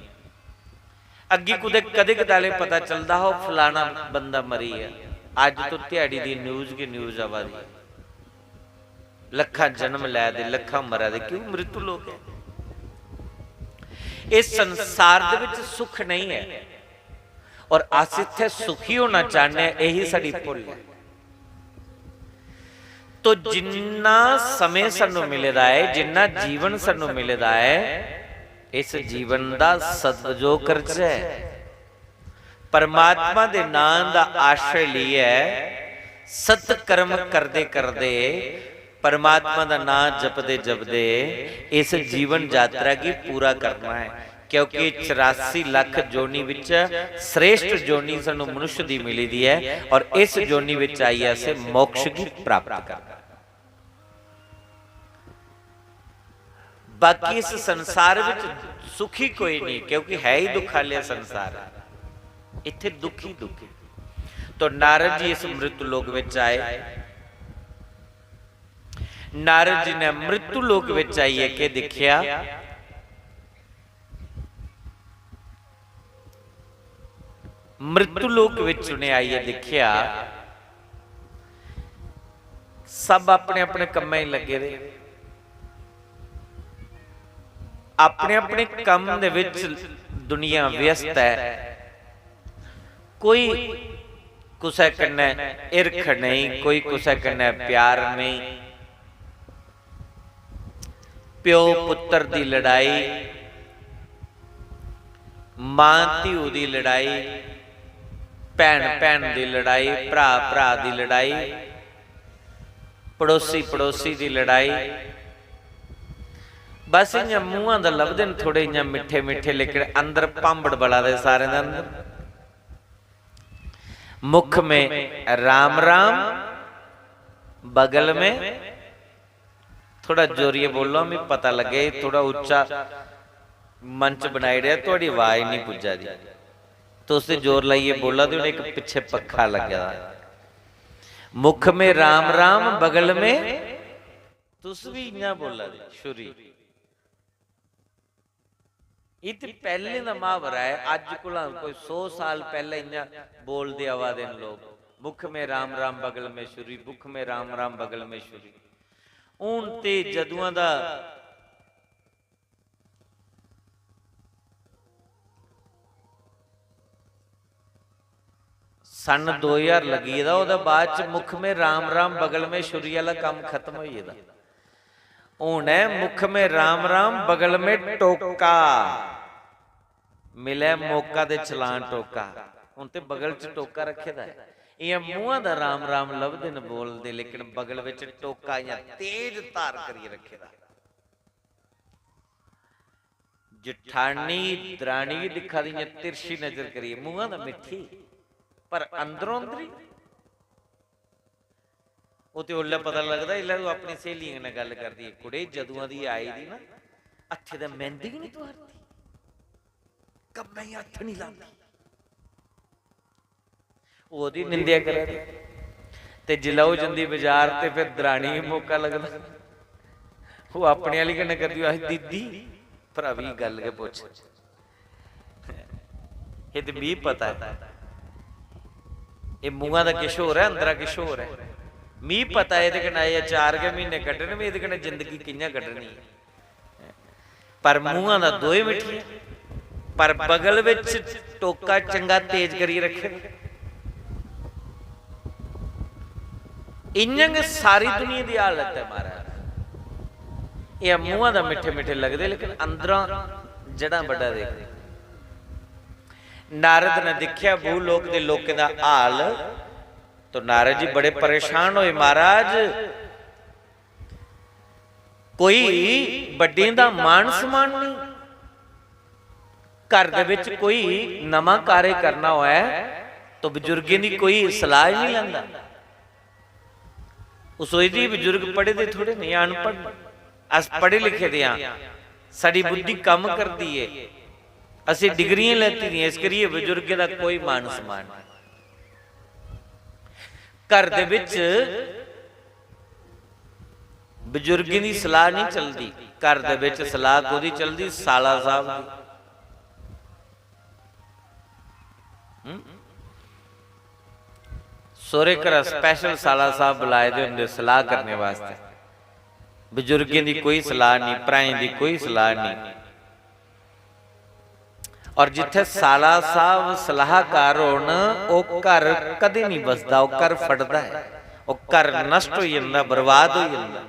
अग्गी कुतै कदे कदाले पता चलदा हा, ओह् फलाना बंदा मरी गेआ। अज्ज तो ध्याड़ी दी न्यूज गै न्यूज आवा दी। लक्खां जन्म लै दे, लक्खां मरा दे, क्यों? मृत्यु लोक ऐ। इस संसार दे विच सुख नहीं ऐ, और अस इत्थै सुखी होना चाहने आं, यही साडी भुल ऐ। तो जिन्ना समें सानू मिले दा ऐ, जिन्ना जीवन सानू मिले दा ऐ, इस जीवन दा सदुपयोग करचै। परमात्मा दे नां दा आश्रय लेइयै सत्कर्म करदे करदे, परमात्मा दा नां जपदे जपदे इस जीवन यात्रा गी पूरा करना ऐ, क्योंकि चरासी लख जोनी विच श्रेष्ठ जोनी सानू मनुष्य दी मिली दी ऐ और इस जोनी विच आइयै असें मोक्ष गी प्राप्त करना। बाकी इस संसार विच सुखी कोई नहीं, क्योंकि है ही दुख आह्ला संसार। इत्थे दुखी दुखी। तो नारद जी इस मृत्यु लोक विच आए। नारद जी ने मृत्यु लोक विच आइयै केह् दिक्खेआ? मृत्यु लोक विच उ'नें आइयै दिक्खेआ, सब अपने अपने कम्में च लग्गे दे, अपने अपने कम्म दे विच दुनिया व्यस्त ऐ। कोई कुसै कन्नै हिरख नेईं, कोई कुसै कन्नै प्यार नेईं। प्यो पुत्तर दी लड़ाई, मां धियू दी लड़ाई, भैन भैन दी लड़ाई, भ्रा भ्रा दी लड़ाई, पड़ोसी पड़ोसी दी लड़ाई। बस इ'यां मूंहां दा लभदे न थोड़े इ'यां मिट्ठे मिट्ठे, लेकिन अंदर भांबड़ बला दे सारें दे अंदर। मुख में राम राम, बगल में, थोड़ा जोरियै बोलो, मिगी पता लग्गे, थोड़ा उच्चा मंच बनाई ओड़ेआ, थुआढ़ी आवाज निं पुज्जा दी। तुस ते जोर लाइयै बोला दे, हून इक पिच्छे पक्खा लग्गे दा। मुख में राम राम, बगल में, तुस भी इ'यां बोला दे, छुरी। एह् ते पैह्लें दा मुहावरा ऐ, अज्ज कोला कोई सौ साल पैह्लें इ'यां बोलदे आवा दे न लोक, "मुख में राम राम बगल में छुरी, मुख में राम राम बगल में छुरी।" हून ते जदुआं दा सन दो ज्हार लग्गी गेदा, ओह्दे बाद च "मुख में राम राम बगल में छुरी" आह्ला कम्म खत्म होई गेदा। हून ऐ "मुख में राम राम बगल में टोका, मिलै मौका ते चलां टोका।" हून ते बगल च टोका रक्खे दा ऐ। इ'यां मूंहां दा राम राम लभदे न बोलदे, लेकिन बगल बिच टोका इ'यां तेज धार करियै रक्खे दा। जठानी दरानी गी दिक्खा दी इ'यां तिरछी नजर करियै, मूंहां दा मिट्ठी, पर अंदरों अंदरी ओह् ते उसलै पता लगदा जिसलै तूं अपनी स्हेलियें कन्नै गल्ल करदी ऐ, "कुड़े, जदुआं दी आई दी ना, हत्थे ते मैंह्दी गै निं तुआरदी, कम्मै गी हत्थ निं लांदी।" ओह् ओह्दी निंदेआ करा दी। ते जिसलै ओह् जंदी बजार ते फिर दरानी गी मौका लगदा, ओह् अपने आह्ली कन्नै करदी, "आखदी, दीदी, भ्रावी गल्ल गै पुच्छ।" एह् ते मिगी पता ऐ, एह् मूंहा दा किश होर ऐ, अंदरा किश होर ऐ। मिगी पता ऐ एह्दे कन्नै एह् चार गै म्हीने कड्ढन, में एह्दे कन्नै जिंदगी कि'यां कड्ढनी ऐ। पर मूंहा दा दोए मिट्ठियां, पर बगल बिच टोका चंगा तेज करियै रक्खे दा। इ'यां गै सारी दुनिया दी हालत ऐ महाराज। एह् मूंहा दा मिट्ठे मिट्ठे लगदे, लेकिन अंदरा जड़ां बड्ढा दे। नारद ने दिक्खेआ भूलोक दे लोकें दा हाल, तो नारद जी बड़े परेशान होए, "महाराज, कोई बड्डें दा मान सम्मान नहीं, घर दे विच कोई नमां कार्य करना होऐ तो बजुर्गें दी कोई सलाह ही नहीं लैंदा।" ओह् सोचदे बजुर्ग पढ़े दे थोड़े नहीं, अनपढ़ न। अस पढ़े लिखे दे आं, साढ़ी बुद्धि कम्म करदी ऐ, असें डिग्रियां लैती दियां, इस करियै बजुर्गें दा कोई मान सम्मान नहीं। घर दे विच बजुर्गें दी सलाह नहीं चलदी, घर दे विच सलाह कोह्दी चलदी? साला साहब दी। हम्म? सौह्रे घरा special साला साहब बुलाए दे होंदे सलाह करने वास्तै। बजुर्गें दी कोई सलाह नहीं, भ्राएं दी कोई सलाह नहीं। और जित्थै साला साहब सलाहकार होन, ओह् घर कदें नहीं बसदा, ओह् घर फटदा ऐ, ओह् घर नष्ट होई जंदा, बर्बाद होई जंदा।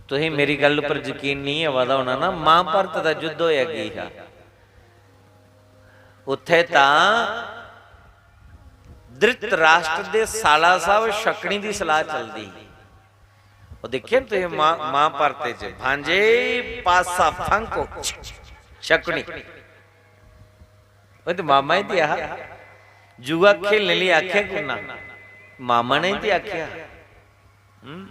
तुसें मेरी गल्ल पर यकीन नहीं आवा दा होना ना, महाभारत दा युद्ध होया की हा? उत्थे तां धृतराष्ट्र दे साला साहब शकुनी दी सलाह चलदी ही। ओह् दिक्खेआ ना तुसें महा-, महाभारत च, "भांजे पासा फंको शकुनी।" ओह् ते मामा ही ते आहा। जुआ खेलने लेई आखेआ कुन्ना? मामा ने ही ते आखेआ। हम्म?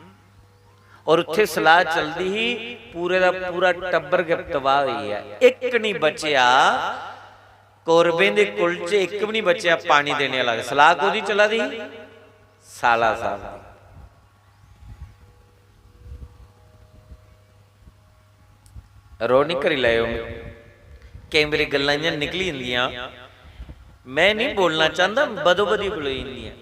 और उत्थे सलाह चलदी ही, पूरे दा पूरा टब्बर गै तबाह होई गेआ, इक नहीं बचेआ। कौरवें दे कुल च इक भी नहीं बचेआ पानी देने वाला। सलाह कोह्दी चला दी ही? साला साहब दी। रोह नहीं करी लैओ, केईं बारी गल्लां इ'यां निकली जंदियां, में नहीं बोलना चाहंदा, बदो बदी बलोई जंदियां।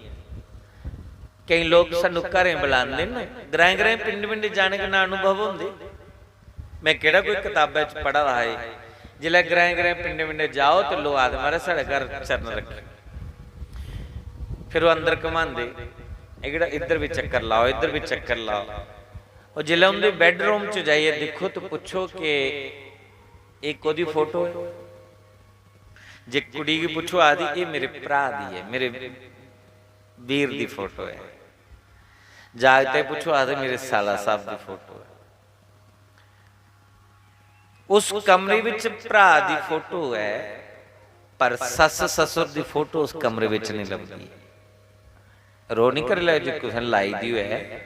केईं लोक सानू घरें बुलांदे न, ग्राएं ग्राएं पिंड पिंड जाने कन्नै अनुभव होंदे। में केह्ड़ा कोई कताबै च पढ़ा दा हा एह्, जिसलै ग्राएं ग्राएं पिंडे पिंडे जाओ ते लोक आखदे, "महाराज, साढ़े घर चरण रक्खे।" फिर ओह् अंदर घमांदे, "एह्कड़ा इद्धर बी चक्कर लाओ, इद्धर बी चक्कर लाओ।" और जिसलै उं'दे बेडरूम च जाइयै दिक्खो तो पुच्छो कि एह् कोह्दी फोटो ऐ। जे कुड़ी गी पुच्छो, आखदी, "एह् मेरे भ्राऽ दी ऐ, मेरे वीर दी फोटो ऐ।" जागतै गी पुच्छो, आखदे, "मेरे साला साहब दी फोटो ऐ।" उस कमरे बिच भ्राऽ दी फोटो ऐ, पर सस्स ससुर दी फोटो उस कमरे बिच नहीं लभदी। रो नहीं करी लैओ जे कुसै ने लाई दी होऐ।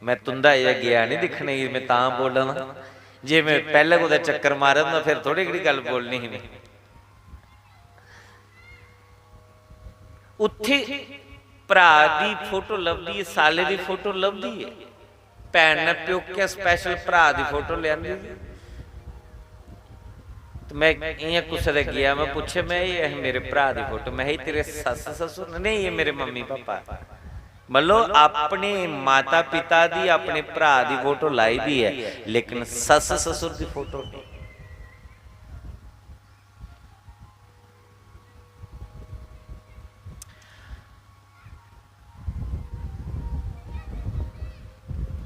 मैं तुं'दा एह् गेआ नहीं दिक्खने गी, मैं तां बोला ना। जे मैं पैह्ले कुतै चक्कर मारे दा होंदा, फिर थोड़ी एह्कड़ी गल्ल बोलनी ही मैं। उत्थे भ्राऽ दी फोटो लभदी ऐ, साले दी फोटो लभदी ऐ। भैन ने प्योकै special भ्राऽ दी फोटो लेआंदी दी। ते मैं इ'यां कुसै दे गेआ, मैं पुच्छेआ, मैं, "एह् मेरे भ्राऽ दी फोटो।" मैं, "एह् तेरे सस्स ससुर न?" "नेईं, एह् मेरे मम्मी पापा।" मतलब, अपने माता पिता दी, अपने भ्राऽ दी फोटो लाई दी ऐ, लेकिन सस्स ससुर दी फोटो नेईं।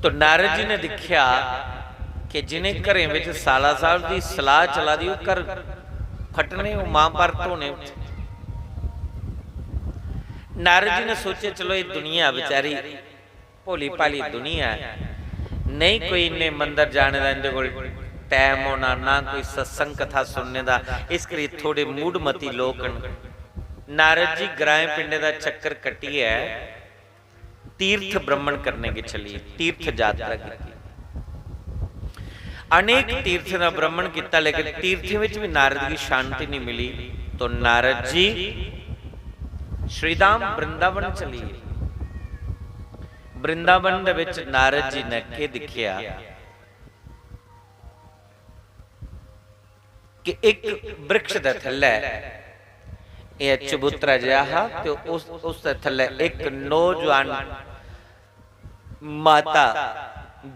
तो नारद जी ने दिक्खेआ कि जिनें घरें विच साला साहब दी सलाह चला दी, ओह् घर फटने, ओह् महाभारत होने उत्थे। नारद जी ने सोचेआ, "चलो, एह् दुनिया बेचारी भोली भाली दुनिया ऐ, नेईं कोई इन्ने मंदर जाने दा इंदे कोल टैम होना, ना कोई सत्संग कथा सुनने दा, इस करी थोड़े मूढ़मती लोक न।" नारद जी ग्राएं पिंडें दा चक्कर कट्टियै तीर्थ भ्रमण करने गी चली, तीर्थ यात्रा कीती। अनेक तीर्थें दा भ्रमण कीता, लेकिन तीर्थें विच भी नारद गी शांति नहीं मिली। तो नारद जी श्रीधाम वृंदावन चली गे। वृंदावन दे विच नारद जी ने केह् दिक्खेआ कि इक वृक्ष दे थल्लै, एह् चबूतरा जेहा हा, ते उस, उस दे थल्लै इक नौजवान माता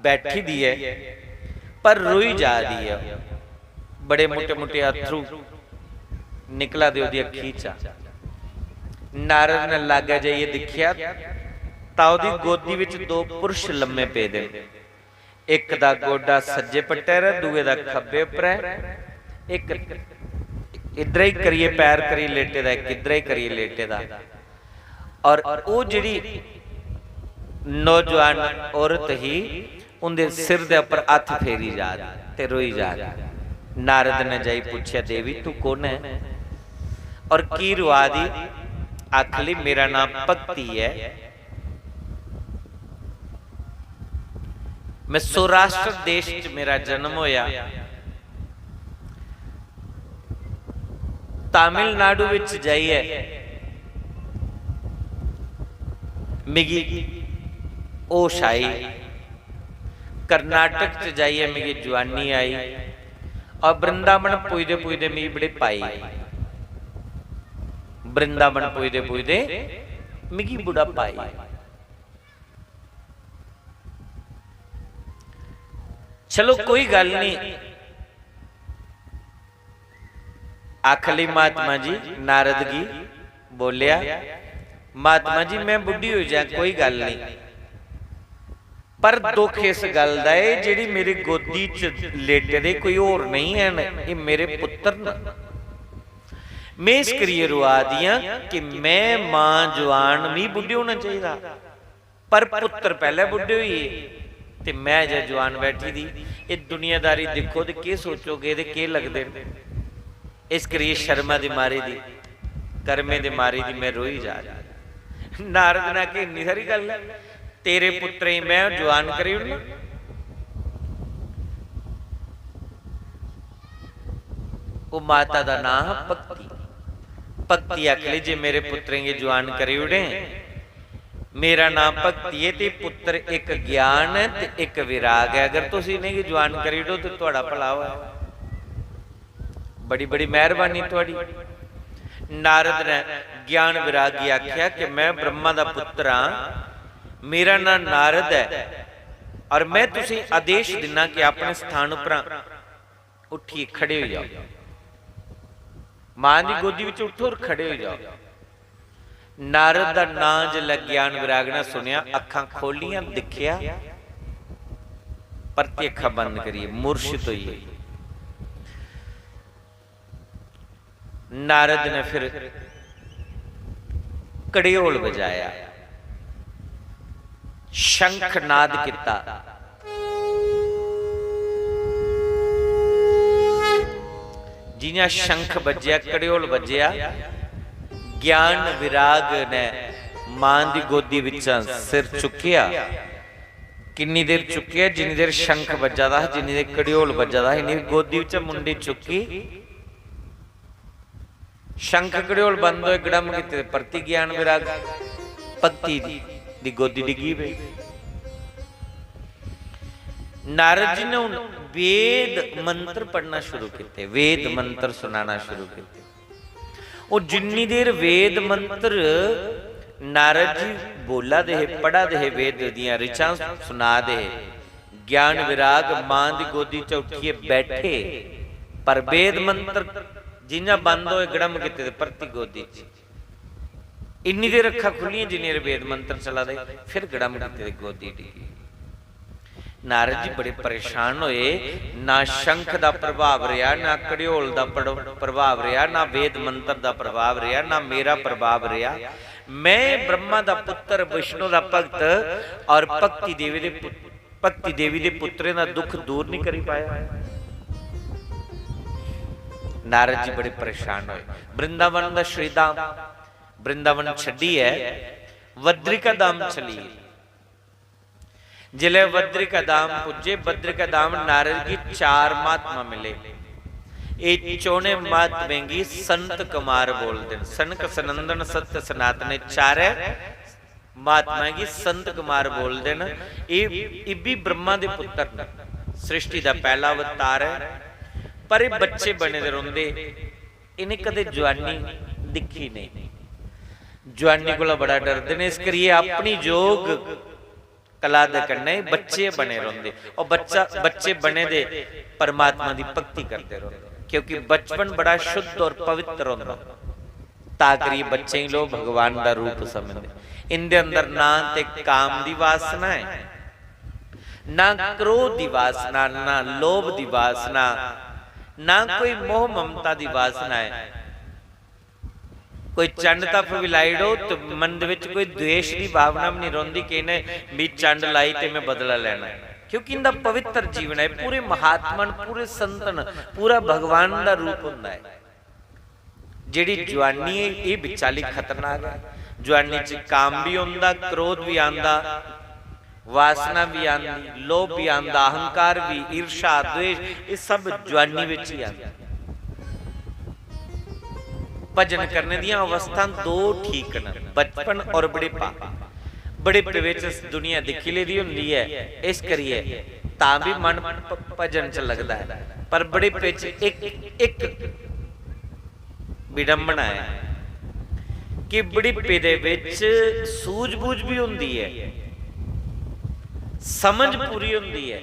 बैठी दी ऐ, पर रोई जा दी ऐ। बड़े मुट्टे मुट्टे अत्थरू निकला दे ओह्दी अक्खी चा। नारद ने लागै जाइयै दिक्खेआ, तां ओह्दी गोदी विच दो पुरुष लम्मे पेदे न। इक दा गोडा सज्जे पट्टै 'र ऐ, दूए दा खब्बे उप्पर ऐ। इक इद्धरै गी करियै पैर करियै लेटे दा, इक इद्धरै गी करियै लेटे दा। और ओह् जेह्ड़ी नौजवान औरत ही, उं'दे सिर दे उप्पर हत्थ फेरी जा दी ते रोई जा दी। नारद ने जाई पुच्छेआ, "देवी, तू कु'न ऐ और की रोआ दी?" आखन लगी, "मेरा नांऽ भक्ति ऐ। मैं सौराष्ट्र देश च मेरा जन्म होया। तमिलनाडु विच जाइयै मिगी होश आई, कर्नाटक च जाइयै मिगी जुआनी आई, और वृंदावन पुजदे पुजदे मिगी बुढ़ापा आई। वृंदावन पुजदे पुजदे मिगी बुढ़ापा आई।" चलो, कोई गल्ल नहीं। आखन लगी महात्मा जी, नारद गी बोलेआ, "महात्मा जी, मैं बुड्ढी होई जां, कोई गल्ल नहीं, पर दुख इस गल्ल दा ऐ, जेह्ड़ी मेरी गोदी च लेटे दे कोई होर नेईं हैन, एह् मेरे पुत्तर न। मैं इस करियै रोआ दी आं कि मैं मां जवान, मी बुड्ढे होना चाहिदा।" पर पुत्तर पैह्ले बुड्ढे होई गे ते मैं अजें जुआन बैठी दी। एह् दुनियादारी दिक्खो ते केह् सोचोगे ते केह् लगदे न। इस करियै शर्मा दी मारी दी, कर्में दी मारी दी मैं रोई जा दी। नारद ने आखेआ, "इन्नी सारी गल्ल ऐ, तेरे पुत्तरें गी मैं जुआन करी ओड़ना।" ओह् माता दा नांऽ हा भक्ति। भक्ति आखी लेई, "जे मेरे पुत्तरें गी जुआन करी ओड़े।" मेरा नांऽ भक्ति ऐ ते पुत्तर इक ज्ञान ऐ ते इक विराग ऐ। अगर तुस इ'नेंगी जुआन करी ओड़ो ते थुआढ़ा भला होऐ। बड़ी बड़ी मेहरबानी थुआढ़ी। नारद ने ज्ञान विराग गी आखेआ कि मैं ब्रह्मा दा पुत्तर आं, मेरा नांऽ नारद ऐ और मैं तुसेंगी आदेश दिन्ना कि अपने स्थान उप्परा उट्ठियै खड़े होई जाओ। मां दी गोदी बिच उठो और खड़े होई जाओ। नारद दा नां जिसलै ज्ञान विराग ने सुनेआ, अक्खां खोलियां, दिक्खेआ, परतियै अक्खां बंद करियै मूर्छित होई गे। नारद ने फिर कड़ियोल बजाया, शंखनाद कीता। जियां शंख बज्जेआ, कड़ियोल बज्जेआ, ज्ञान विराग ने मां दी गोदी बिच्चा सिर चुक्केआ। किन्नी देर चुक्केआ? जिन्नी देर शंख बज्जा दा हा, जिन्नी देर कड़ियोल बज्जा दा हा, इन्नी देर गोदी बिच्चा मुंडी चुक्की। शंख कड़ियोल बंद होए, गड़म कीते ते परती ज्ञान विराग भक्ति दी गोदी डिग्गी पे। नारद जी ने हुन वेद मंत्र पढ़ना शुरू कीते, वेद मंत्र सुनाना शुरू कीते। ओह् जिन्नी देर वेद मंत्र नारद जी बोला दे हे, पढ़ा दे हे, वेद दियां ऋचां सुना दे हे, ज्ञान विराग मां दी गोदी च उठियै बैठे, पर वेद मंत्र जियां बंद होए, गड़म कीते ते परती गोदी च। इन्नी देर अक्खां खुल्लियां जिन्नी देर वेद मंत्र चला दे, फिर गड़म कीते ते गोदी डिग्गी। नारद जी बड़े परेशान होए, ना शंख दा प्रभाव रेहा, ना कड़ियोल दा प्र-, प्रभाव रेहा, ना वेद मंत्र दा प्रभाव रेहा, ना मेरा प्रभाव रेहा। मैं ब्रह्मा दा पुत्र, विष्णु दा भक्त और भक्ति देवी दे पुत-, भक्ति देवी दे पुत्रें दा दुख दूर नहीं करी पाया। नारद जी बड़े परेशान होए। वृंदावन दा श्रीधाम, वृंदावन छड्डियै बद्रिका धाम चली गे। जिसलै बद्रिका धाम पुज्जे, बद्रिका धाम नारद गी चार महात्मा मिले। एह् चौने महात्में गी संत कुमार बोलदे न। सनक, सनंदन, सत्य, सनातन, एह् चारै महात्माएं गी संत कुमार बोलदे न। एह्, इब्बी ब्रह्मा दे पुत्तर न। सृष्टि दा पैह्ला अवतार ऐ, पर एह् बच्चे बने दे रौंह्दे। इ'नें कदें जुआनी दिक्खी नेईं। जुआनी कोला बड़ा डरदे न, इस करियै अपनी जोग कला दे कन्नै बच्चे बने रौंह्दे। और बच्चा, बच्चे बने दे परमात्मा दी भक्ति करदे रौंह्दे, क्योंकि बचपन बड़ा शुद्ध और पवित्र होंदा। तां करियै बच्चें गी लोक भगवान दा रूप समझदे। इंदे अंदर ना ते काम दी वासना ऐ, ना क्रोध दी वासना, ना लोभ दी वासना, ना कोई मोह ममता दी वासना ऐ। कोई चंड तप बी लाई ओड़ो ते मन दे बिच कोई द्वेष दी भावना भी नहीं रौंह्दी कि इ'नें मी चंड लाई ते मैं बदला लैना ऐ, क्योंकि इंदा पवित्र जीवन ऐ। पूरे महात्मा न, पूरे संत न, पूरा भगवान दा रूप होंदा ऐ। जेह्ड़ी जुआनी ऐ, एह् बिचाली खतरनाक ऐ। जुआनी च काम भी होंदा, क्रोध भी आंदा, वासना भी आंदी, लोभ भी आंदा, अहंकार भी, ईर्षा, द्वेष, ये सब जुआनी बिच ही आंदा। भजन करने दियां अवस्थां दो ठीक न, बचपन और बुढ़ेपा। बुढ़ेपे बिच दुनिया दिक्खी लेदी होंदी ऐ, इस करियै तां भी मन भ-, भजन च लगदा ऐ, पर बुढ़ेपे च इक, इक विडंबना ऐ कि बुढ़ेपे दे बिच सूझबूझ भी होंदी ऐ, समझ पूरी होंदी ऐ,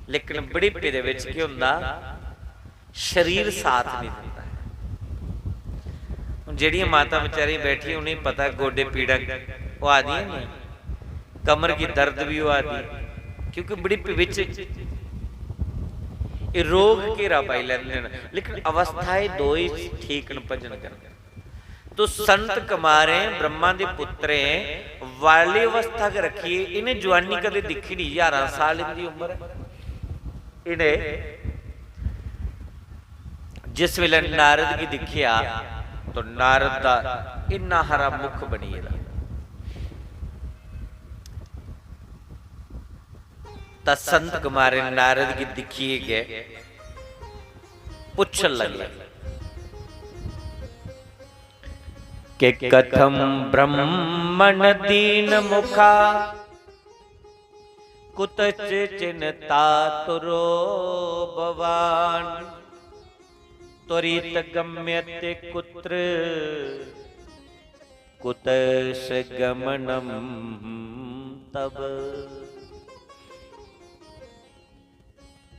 लेकिन बुढ़ेपे दे बिच केह् होंदा, शरीर साथ नहीं दिंदा ऐ। हुन जेह्ड़ियां माता बेचारियां बैठियां, उ'नेंगी पता गोडे पीड़ां होआ दियां न, कमर गी दर्द भी होआ दी, क्योंकि बुढ़ेपे बिच एह् रोग घेरा पाई लैंदे न। लेकिन अवस्था एह् दो ही ठीक न भजन करने। तो संत कुमारें, ब्रह्मा दे पुत्रें, बाली अवस्था गै रक्खी, इ'नें जुआनी कदें दिक्खी निं, ज्हारां साल इंदी उम्र ऐ। इ'नें जिस वेले नारद गी दिक्खेआ, तो नारद दा इन्ना हारा मुख बनी गेदा। तां संत कुमारें नारद गी दिक्खियै गै पुच्छन लगे कि कथं ब्रह्मण दीन मुखा कुतश्चिन चातुरो भवान। त्वरित गम्यते कुत्र कुतश्च गमनम तव।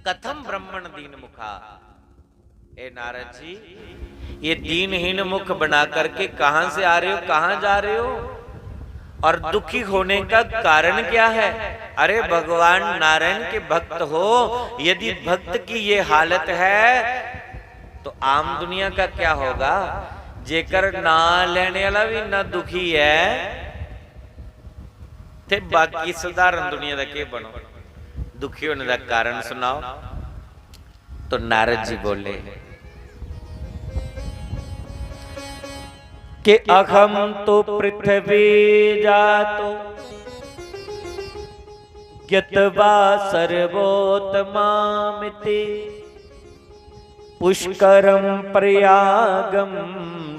कथम ब्रह्मण दीन मुखा। ए नारद जी, ये दीनहीन मुख बना करके कहां से आ रहे हो, कहां जा रहे हो? और दुखी होने का कारण क्या है? अरे, भगवान नारायण के भक्त हो, यदि भक्त की ये हालत है, तो आम दुनिया का क्या होगा? जेकर ना लेने वाला भी ना दुखी है, ते बाकी साधारण दुनिया दा केह् बनग? दुखी होने दा कारण सुनाओ। तो नारद जी बोले कि अहम तो पृथ्वी जातो ज्ञात्वा सर्वोत्तमामिति पुष्करम प्रयागम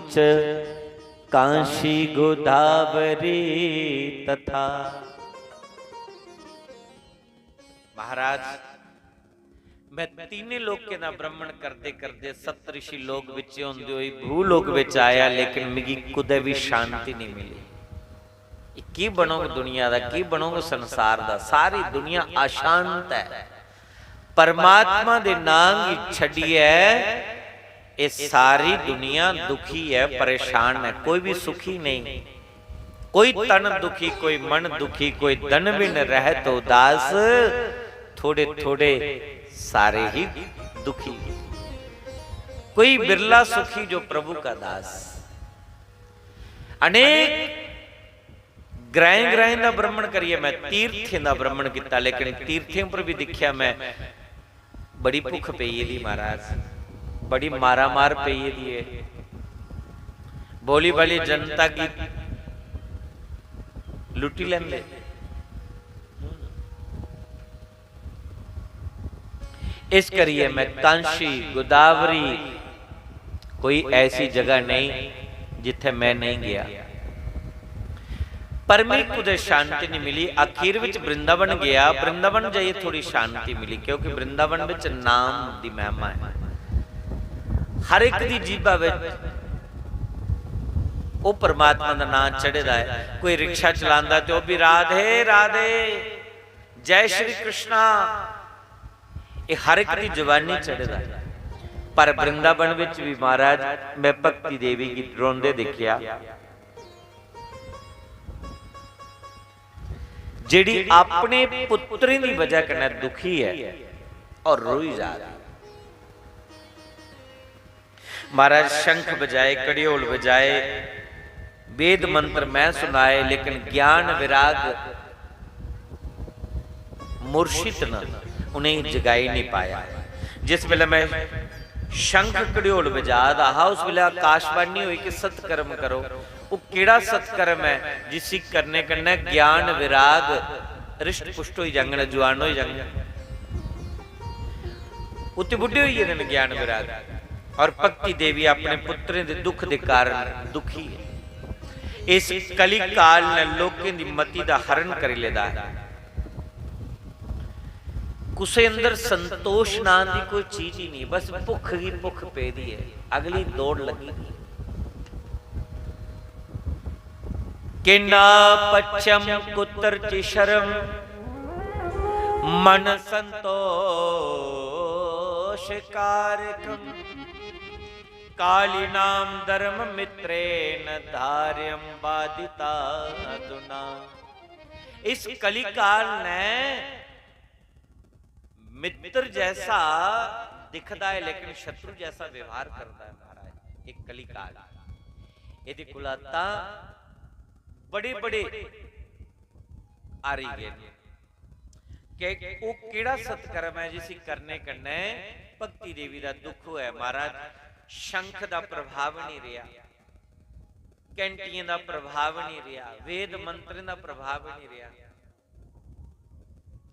च कांशी गोदावरी तथा। महाराज, मैं तीने लोकें दा भ्रमण करदे करदे सप्तऋषि लोक विच होंदे होई भूलोक विच आया, लेकिन मिगी कुदै भी शांति नहीं मिली। एह् की बनोग दुनिया दा, की बनोग संसार दा? सारी दुनिया अशांत है। परमात्मा दे नां गी छड्डियै एह् सारी दुनिया दुखी है, परेशान है, कोई भी सुखी नहीं। कोई तन दुखी, कोई मन दुखी, कोई धन बिन रहत उदास, थोड़े थोड़े सारे ही दुखी। कोई बिरला सुखी जो प्रभु का दास। अनेक ग्राएं ग्राएं दा भ्रमण करियै मैं तीर्थें दा भ्रमण किया, लेकिन तीर्थें पर भी दिखया मैं बड़ी भुख पेई दी महाराज, बड़ी मारामार पेई दी है। भोली भाली जनता की लुटी लेंदे। इस करियै मैं कांशी, गोदावरी, कोई ऐसी जगह नहीं जिथे मैं नहीं गया। पर मिगी कुतै शांति नहीं मिली। आखिर विच वृंदावन गया, वृंदावन जाइयै थोड़ी शांति मिली, क्योंकि वृंदावन विच नाम दी महिमा है। हर एक दी जीभा विच ओह परमात्मा दा नाम चढ़े दा है। कोई रिक्शा चलांदा ते ओह भी राधे राधे, जय श्री कृष्णा, ये हर एक दी जबानी चढ़े दा है। पर वृंदावन विच भी महाराज, मैं भक्ति देवी गी रोंदे देखिया। जेड़ी अपने पुत्रें दी वजह कन्नै दुखी है और रोई जा रही। महाराज शंख बजाए, कड़ियोल बजाए, वेद मंत्र मैं सुनाए, लेकिन ज्ञान विराग मुर्शिद न, उन्हें जगाई नहीं पाया। जिस वेले मैं शंख कड़ियोल बजा दा हा, उस वेले आकाशवाणी हुई कि सत्कर्म करो। वो केड़ा सत्कर्म है जिसी करने कन्नै ज्ञान विराग रिष्ट पुष्ट होई जांगन, जुआन होई जांगन? उत्ते बुड्ढे होई गेदे न ज्ञान विराग। और भक्ति देवी अपने पुत्रें दे दुख दे कारण दुखी है। इस कली काल ने लोकें दी मति दा हरण करी लेदा है। कुसै अंदर संतोष नां दी कोई चीज ही नहीं, बस भुख ही भुख पेदी है, अगली दौड़ लगी दी है। कि ना पच्यम कुत्र च शरम मन संतोष कारकम। काली नाम धर्म मित्रेण धार्यम बाधिता अधुना। इस कलिकाल ने मित्र जैसा दिखदा है, लेकिन शत्रु जैसा व्यवहार करदा है महाराज। एक कलिकाल, एदे कोला तां बड़े बड़े हारी गए न। कि ओह केड़ा सत्कर्म है जिसी करने कन्नै भक्ति देवी दा दुख होऐ महाराज? शंख दा प्रभाव नहीं रहा, घंटियें दा प्रभाव नहीं रहा, वेद मंत्रें दा प्रभाव नहीं रहा।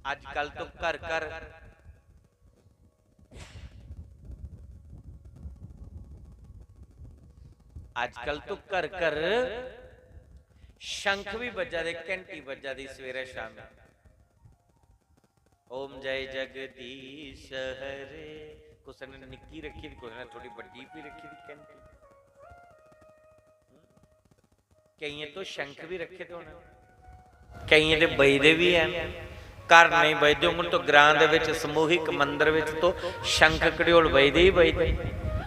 अजकल तो घर घर, अजकल तो घर घर शंख भी बज्जा दे, घंटी बज्जा दी सवेरे शामी। ओम जय जगदीश हरे। कुसै ने निक्की रखी दी, कुसै ने थोड़ी बड्डी भी रखी दी घंटी। केइयें तो शंख भी रखे दे होने, केइयें दे बजदे भी हैन। घर नेईं बजदे होङन तो ग्रां दे विच, समूहिक मंदर विच तो शंख घड़ियोल बजदे ही बजदे।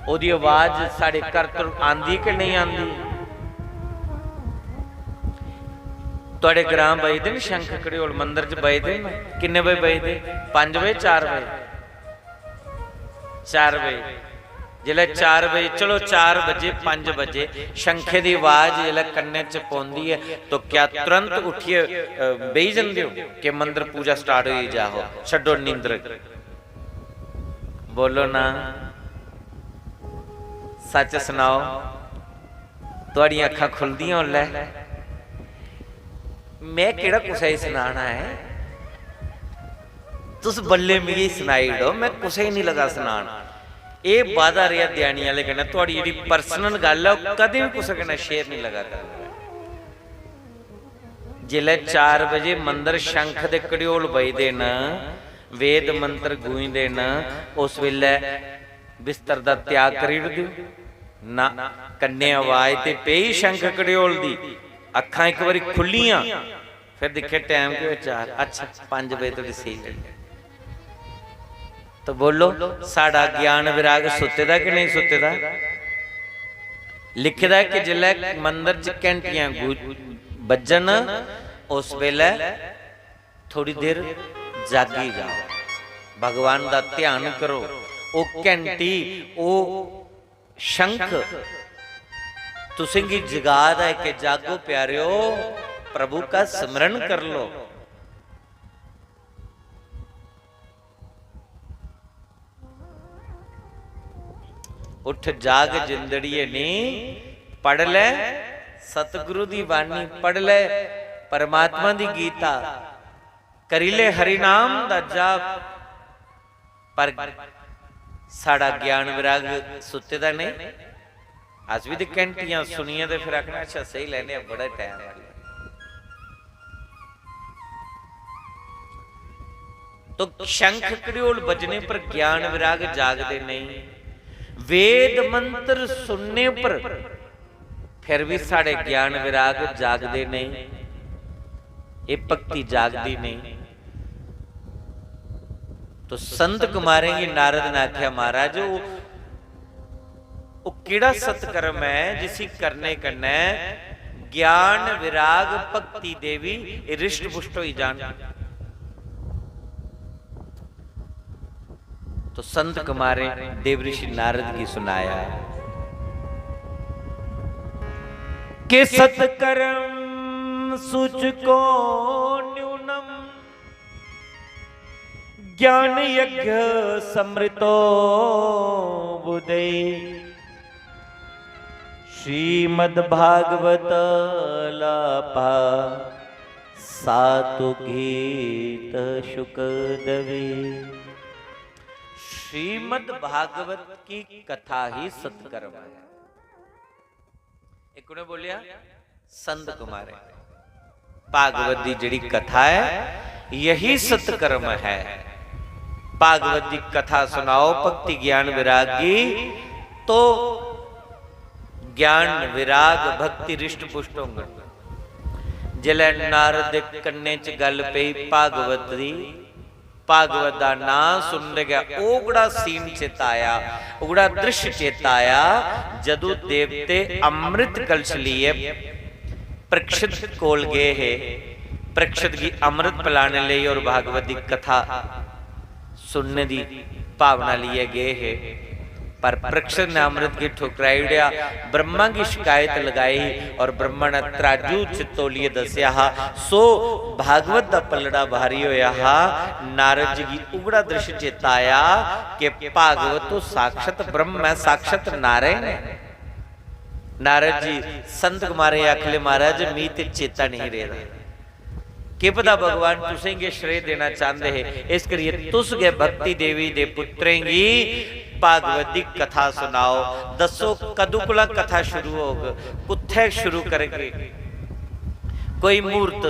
ओहदी आवाज साढ़े घर तो आंदी कि नेईं आंदी? थुआढ़े ग्रां बजदे न शंख घड़ियोल, मंदर च बजदे न? किन्ने बजे बजदे? पंज बजे, चार बजे? चार बजे। जिसलै चार बजे, चलो, चार बजे, पंज बजे शंखे दी आवाज जिसलै कन्नै च पौंदी ऐ, तो क्या तुरंत उट्ठियै, अ, बेही जंदे हो कि मंदर पूजा start होई जा? हो, छड्डो नींदर। बोलो ना, सच सनाओ, थुआड़ियां अक्खां खु'लदियां उसलै? में केह्ड़ा कुसै गी सनाना ऐ, तुस बल्लें मिगी सनाई ओड़ो, में कुसै गी निं लगा सनान। एह् वादा रेहा देआनी आह्ले कन्नै, थुआड़ी जेह्ड़ी personal गल्ल ऐ, ओह् कदें बी कुसै कन्नै share निं लगा करना। जिसलै चार बजे मंदर शंख दे घड़ियोल बजदे न, वेद मंत्र गूंजदे न, उस बेल्लै बिस्तर दा त्याग करी ओड़दे ओ? ना, कन्नै आवाज ते पेई शंख घड़ियोल दी, अक्खां इक बारी खु'ल्लियां, फिर दिक्खेआ time केह् होआ? चार। अच्छा, पंज बजे धोड़ी सेई लेई। तो बोलो, साढ़ा ज्ञान विराग सुत्ते दा कि नेईं सुत्ते दा? लिखे दा ऐ कि जिसलै मंदर च घैंटियां गू-, बज्जन, उस बेल्लै थोड़ी देर जागी जाओ, भगवान दा ध्यान करो। ओह् घैंटी, ओह् शंख तुसेंगी जगा दा ऐ कि जागो प्यारेओ, प्रभु का स्मरण कर लो। उठ जाग जिंदड़िये नी, पढ़ ले सतगुरु दी बाणी, पढ़ ले परमात्मा दी गीता, करी ले हरि नाम दा जाप। पर साढ़ा ज्ञान विराग सुत्ते दा नेईं। अस बी ते घैंटियां सुनियै ते फिर आखना, "अच्छा, सेई लैने आं, बड़ा time होई गेआ।" तो शंख घड़ियोल बजने पर ज्ञान विराग जागदे नेईं, वेद मंत्र सुनने पर फिर भी साढ़े ज्ञान विराग जागदे नेईं, एह् भक्ति जागदी नेईं। तो संत कुमारें गी नारद ने आखेआ, "महाराज, ओह्, ओह् केह्ड़ा सत्कर्म ऐ जिसी करने कन्नै ज्ञान विराग भक्ति देवी रिष्ट पुष्ट होई जान?" तो संत कुमारें देव ऋषि नारद गी सुनाया कि सत्कर्म सूचको न्यूनम ज्ञान यज्ञ समृतो बुधे। श्रीमद् भागवत लापा सातु गीत शुक दवे। श्रीमद् भागवत की कथा ही सत्कर्म है। एक ने बोलिया, संत कुमार है। भागवत दी जेड़ी कथा है, यही सत्कर्म है। भागवत दी कथा सुनाओ भक्ति ज्ञान विराग की, तो ज्ञान विराग भक्ति रिष्ट पुष्ट होंगे। जिसलै नारद दे कन्ने च गल पई भागवत दी, भागवत दा नां सुनदे गै ओकड़ा scene चेता आया, ओकड़ा दृश्य चेता आया, जदू देवते अमृत कलश लेइयै परीक्षित कोल गए हे, परीक्षित गी अमृत पिलाने लेई और भागवत दी कथा सुनने दी भावना लेइयै गए हे। पर परीक्षित ने अमृत गी ठुकराई ओड़ेआ। ब्रह्मा गी शिकायत लगाई और ब्रह्मा ने तराजू च तोलियै दस्सेआ हा। सो भागवत दा पल्लड़ा भारी होया हा। नारद जी गी उगड़ा दृश्य चेता आया कि भागवत तो साक्षात ब्रह्म है, साक्षात नारायण है। नारद जी संत कुमार गी आखले, "महाराज, मी ते चेता नहीं रेहा।" केह् पता भगवान तुसें गी श्रेय देना चांह्दे हे, इस करियै तुस गै भक्ति देवी दे पुत्रें गी भागवत दी कथा सुनाओ। दस्सो, कदूं कोला कथा शुरू होग, कुत्थै शुरू करगे, कोई मूर्त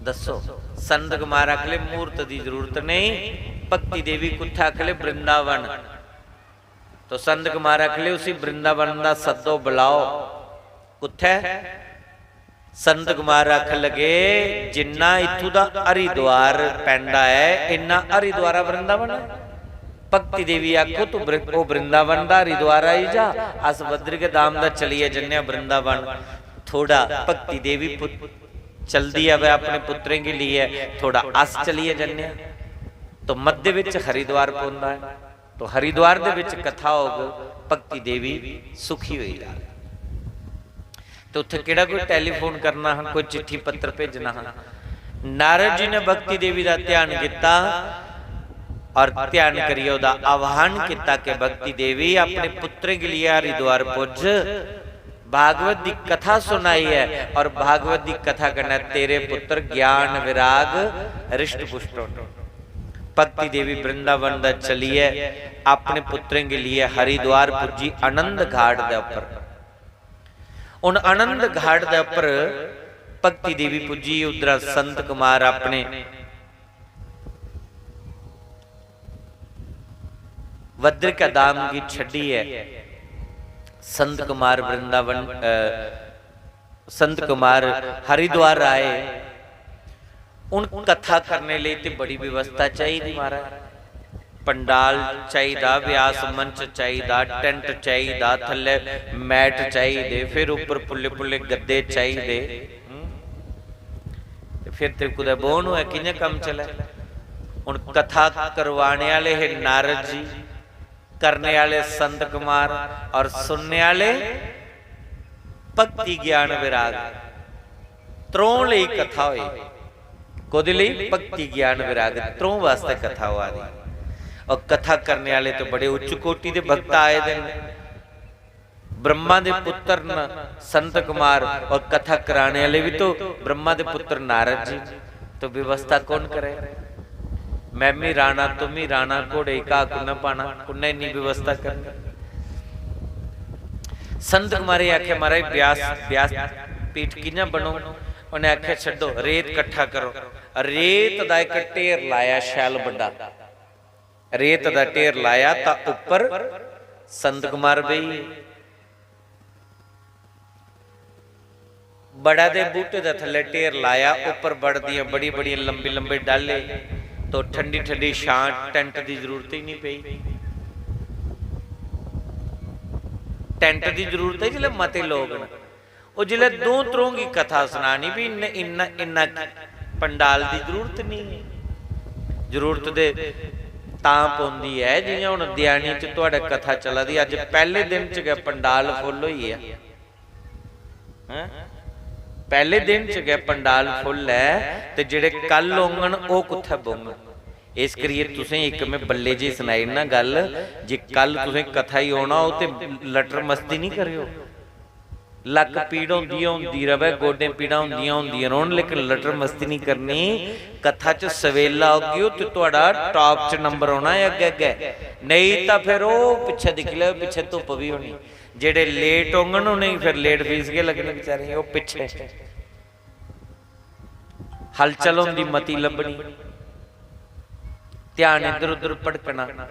दस्सो। संत कुमार आखले, "मूर्त दी जरूरत नेईं, भक्ति देवी कुत्थै?" आखले, "वृंदावन।" तो संत कुमार आखले, "उसी वृंदावन दा सद्दो, बुलाओ।" कुत्थै? संत कुमार आखन लगे, "जिन्ना इत्थू दा हरिद्वार पैंदा ऐ, इन्ना हरिद्वारा वृंदावन ऐ। भक्ति देवी आखो, तू वृ-, ओ वृंदावन दा हरिद्वार आई जा, अस बद्रिक धाम दा चलियै जन्ने आं वृंदावन।" थोड़ा भक्ति देवी पुत-, चलदी आवै अपने पुत्तरें गी लेइयै, थोड़ा अस चलियै जन्ने आं। तो मध्य बिच हरिद्वार पौंदा ऐ। तो हरिद्वार दे बिच कथा होग, भक्ति देवी सुखी होई जाग। ते उत्थे केड़ा कोई टेलीफोन करना हा, कोई चिट्ठी पत्र भेजना हा। नारद जी ने भक्ति देवी दा ध्यान किता और ध्यान करियै ओदा आह्वान किता कि भक्ति देवी, अपने पुत्तरें के लिए हरिद्वार पुज्ज, भागवत दी कथा सुनाई है और भागवत दी कथा कन्नै तेरे पुत्र ज्ञान विराग रिष्ट पुष्ट होने। भक्ति देवी वृंदावन दा चलियै अपने पुत्तरें के लिए हरिद्वार पुज्जी आनंद घाट दे उप्पर। हुन आनंद घाट दे उप्पर भक्ति देवी पुज्जी, उद्धरा संत कुमार अपने वज्रिका धाम गी छड्डियै संत कुमार वृंदावन, अ, संत कुमार हरिद्वार आए। हुन कथा करने लेई ते बड़ी व्यवस्था चाहिदी महाराज। पंडाल चाहिदा, व्यास मंच चाहिदा, टेंट चाहिदा, थल्ले मैट चाहिदे, फिर उप्पर पुल्ले पुल्ले गद्दे चाहिदे। हम्म? ते फिर ते कुतै बौह्न होऐ, कि'यां कम्म चलै? हुन कथा करवाने आह्ले हे नारद जी, करने आह्ले संत कुमार और सुनने आह्ले भक्ति ज्ञान विराग। त्रौं लेई कथा होई। कोह्दे लेई? भक्ति ज्ञान विराग त्रौं वास्तै कथा होआ दी। और कथा करने आह्ले ते बड़े उच्च कोटि दे भक्त आए दे न। ब्रह्मा दे पुत्र न संत कुमार और कथा कराने आह्ले भी तो ब्रह्मा दे पुत्र नारद जी। तो व्यवस्था कौन करे? मैं भी राणा, तुम भी राणा, घोड़े गी घाह कुन्नै पाना, कुन्नै इन्नी व्यवस्था करनी? संत कुमारे आखेआ, "महाराज, व्यास, व्यास पीठ कि'यां बनोग?" उ'नें आखेआ, "छड्डो, रेत कट्ठा करो।" रेत दा इक ढेर लाया शैल बड्डा। रेत दा ढेर लाया तां उप्पर संत कुमार बेही गे। बड़ा दे बूह्टे दे थल्ले ढेर लाया, उप्पर बड़ दियां बड़ी-बड़ियां लंबी-लंबी डाह्ल्ले, तो ठंडी-ठंडी छां, टैंट दी जरूरत ही निं पेई। टैंट दी जरूरत ऐ जिसलै मते लोक न। ओह् जिसलै दो त्रौं गी कथा सनानी, भी इन्ना, इन्ना, इन्ना पंडाल दी जरूरत निं ऐ। जरूरत ते तां पौंदी ऐ, जि'यां हून देआनी च थुआढ़े कथा चला दी, अज्ज पैह्ले दिन च गै पंडाल फुल्ल होई गेआ। हैं? पैह्ले दिन च गै पंडाल फुल्ल ऐ, ते जेह्ड़े कल होङन, ओह् कुत्थै बौह्ङन? इस करियै तुसें इक में बल्ले जी सनाई ओड़ना गल्ल, जे कल तुसें कथा ही औना हो ते लटर मस्ती निं करेओ। लक्क पीड़ होंदी गै होंदी र'वै, गोड्डें पीड़ां होंदियां होंदियां रौह्न, लेकिन लटर मस्ती निं करनी। कथा च सवेला औगे ओ ते थुआढ़ा टॉप च नंबर औना ऐ अग्गें अग्गें, नेईं तां फिर ओह् पिच्छें दिक्खी लैओ, पिच्छें धुप्प बी होनी। जेह्ड़े लेट होङन उ'नेंगी फिर लेट फीस गै लग्गनी बेचारें गी, ओह् पिच्छें। हलचल होंदी मती लब्भनी, ध्यान इद्धर उद्धर भटकना।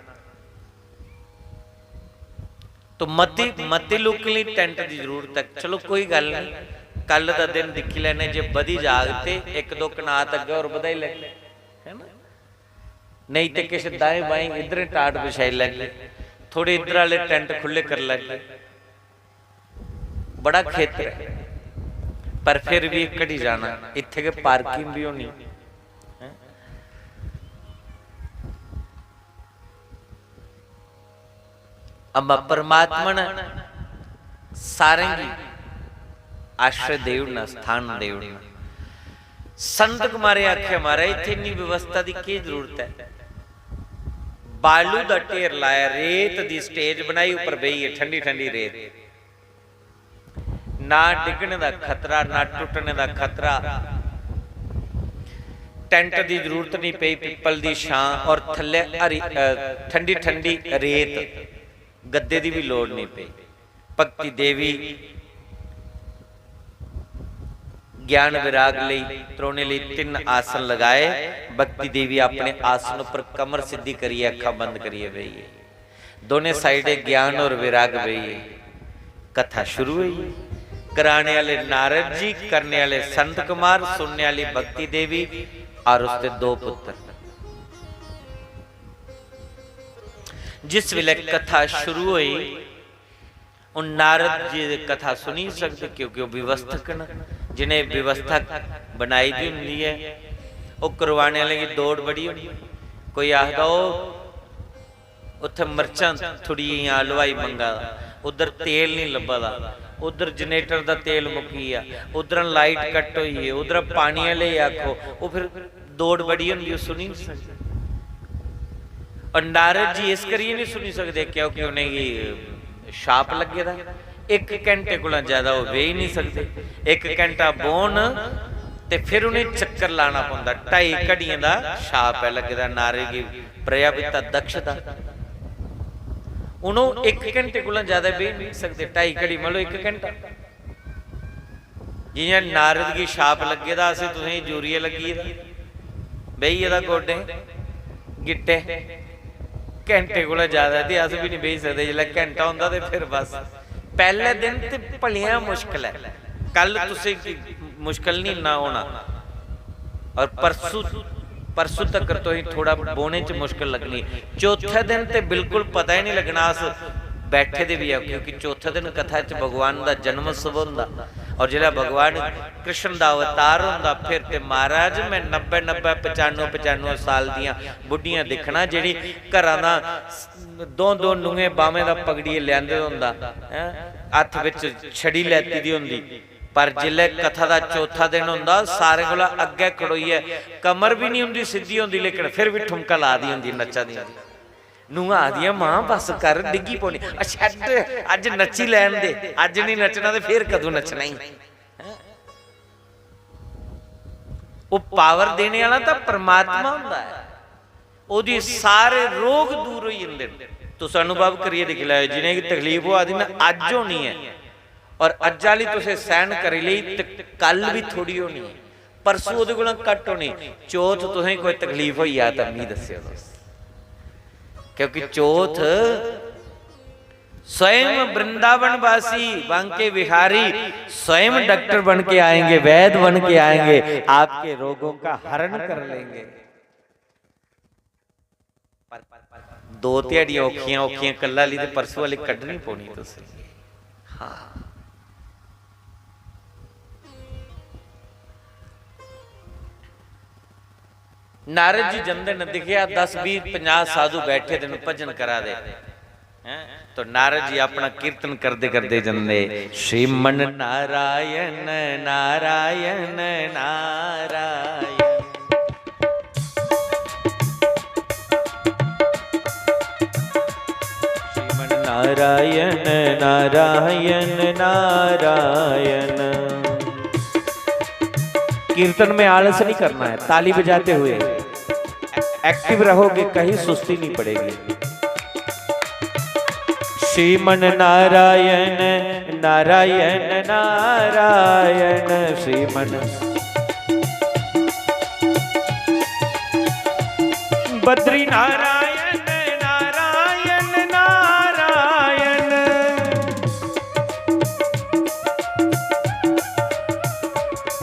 तो मती, मते लोकें लेई टैंट दी जरूरत ऐ। चलो कोई गल्ल निं, कल दा दिन दिक्खी लैने, जे बधी जाग ते इक दो कनात अग्गें होर बधाई लैगे, है ना? नेईं ते किश दाएं बाएं इद्धरें टाट बिछाई लैगे, थोड़े इद्धर आह्ले टैंट खु'ल्ले करी लैगे। बड़ा खेतर ऐ, पर फिर बी घटी जाना। इत्थै गै पार्किंग बी होनी। हैं? अम्मा परमात्मा ने सारें गी आश्रय देई ओड़ना, स्थान देई ओड़ना। संत कुमारे आखेआ, "महाराज, इत्थै इन्नी व्यवस्था दी केह् जरूरत ऐ?" बालू दा ढेर लाया, रेत दी स्टेज बनाई, उप्पर बेहियै ठंडी ठंडी रेत। ना डिग्गने दा खतरा, ना टुट्टने दा खतरा। टैंट दी जरूरत निं पेई, पिप्पल दी छां और थल्ले हरी, अ, ठंडी ठंडी रेत, गद्दे दी बी लोड़ निं पेई। भक्ति देवी ज्ञान विराग लेई, त्रौने लेई तिन्न आसन लगाए। भक्ति देवी अपने आसन उप्पर कमर सिद्धी करियै, अक्खां बंद करियै बेही गेई। दोनें साइडें ज्ञान और विराग बेही गे। कथा शुरू होई। कराने आह्ले नारद जी, करने आह्ले संत कुमार, सुनने आह्ली भक्ति देवी और उसदे दो पुत्र। जिस वेले कथा शुरू होई, हून नारद जी दी कथा सुनी सकदे, क्योंकि ओह् व्यवस्थक न। जि'नें व्यवस्था बनाई दी होंदी ऐ, ओह् करवाने आह्लें गी दौड़ बड़ी होंदी। कोई आखदा, "ओह् उत्थै मर्चां थुड़ी जेहियां हलवाई मंगा दा, उद्धर तेल निं लब्भा दा, उद्धर जनरेटर दा तेल मुक्की गेआ, उद्धर लाइट कट होई गेई, उद्धर पानी आह्ले गी आखो।" ओह् फिर दौड़ बड़ी होंदी, ओह् सुनी निं सकदे। और नारद जी इस करियै निं सुनी सकदे, क्योंकि उ'नेंगी शाप लग्गे दा। इक घैंटे कोला ज्यादा ओह् बेही निं सकदे। इक घैंटा बौह्न ते फिर उ'नें चक्कर लाना पौंदा। ढाई घड़ियें दा शाप ऐ लग्गे दा, नारद गी प्रजापिता दक्ष दा। हून ओह् इक घैंटे कोला ज्यादा बेही निं सकदे। ढाई घड़ी, मतलब इक घैंटा। जि'यां नारद गी शाप लग्गे दा, असें तुसें गी जूरियै लग्गी गेदा, बेही गेदा गोड्डें गिट्टे। घैंटे कोला ज्यादा ते अस बी निं बेही सकदे। जिसलै घैंटा होंदा ते फिर बस। पैह्ले दिन ते भलेआं मुश्कल ऐ, कल तुसें गी मुश्कल निं इन्ना होना। और परसों, परसों तक तुसें थोड़ा बौह्ने च मुश्कल लग्गनी। चौथे दिन ते बिल्कुल पता ही निं लग्गना अस बैठे दे बी आं, क्योंकि चौथे दिन कथा च भगवान दा जन्मोत्सव होंदा। और जिसलै भगवान कृष्ण दा अवतार होंदा, फिर ते महाराज, में नब्बै नब्बै, पचानुऐ पचानुऐ साल दियां बुड्ढियां दिक्खना, जेह्ड़ी घरा दा दो दो नूहें बाह्में दा पकड़ियै लेआंदे दा होंदा, हैं? हत्थ बिच छड़ी लैती दी होंदी। पर जिसलै कथा दा चौथा दिन होंदा, सारें कोला अग्गै खड़ोइयै, कमर बी निं उं'दी सिद्धी होंदी, लेकिन फिर बी ठुमका ला दी होंदी, नच्चा दी होंदी। नूहां आखदियां, "मां, बस कर, डिग्गी पौनी।" "अच्छा, छड्ड, अज्ज नच्ची लैन दे, अज्ज निं नच्चना ते फिर कदूं नच्चना ई?" हैं? ओह् पावर देने आह्ला तां परमात्मा होंदा ऐ, ओह्दी सारे रोग दूर होई जंदे न। तुस अनुभव करियै दिक्खी लैओ, जि'नेंगी तकलीफ होआ दी ना, अज्ज होनी ऐ, और अज्ज आह्ली तुसें सैह्न करी लेई ते कल बी थोड़ी होनी ऐ, परसों ओह्दे कोला घट्ट होनी। चौथ तुसें कोई तकलीफ होई जा तां मी दस्सेओ तुस, क्योंकि चौथ स्वयं वृंदावन वासी बांके बिहारी स्वयं डॉक्टर बन के आएंगे, वैद्य बन के आएंगे, आपके रोगों का हरण कर लेंगे। पर दो ध्याड़ियां औखियां औखियां कल्ला आह्ली ते परसों आह्ली कड्ढनी पौनी तुसें। हाँ। नारद जी जंदे न, दिक्खेआ, दस, बीह्, पंजाह् साधु बैठे दे न, भजन करा दे। हैं? तो नारद जी अपना कीर्तन करदे करदे जंदे, "श्रीमन नारायण, नारायण, नारायण।" श्रीमन नारायण, नारायण, नारायण। कीर्तन में आलस नहीं करना है, ताली बजाते हुए एक्टिव रहोगे, कहीं सुस्ती नहीं पड़ेगी। श्रीमन नारायण, नारायण, नारायण, श्रीमन बद्री नारायण, नारायण, नारायण।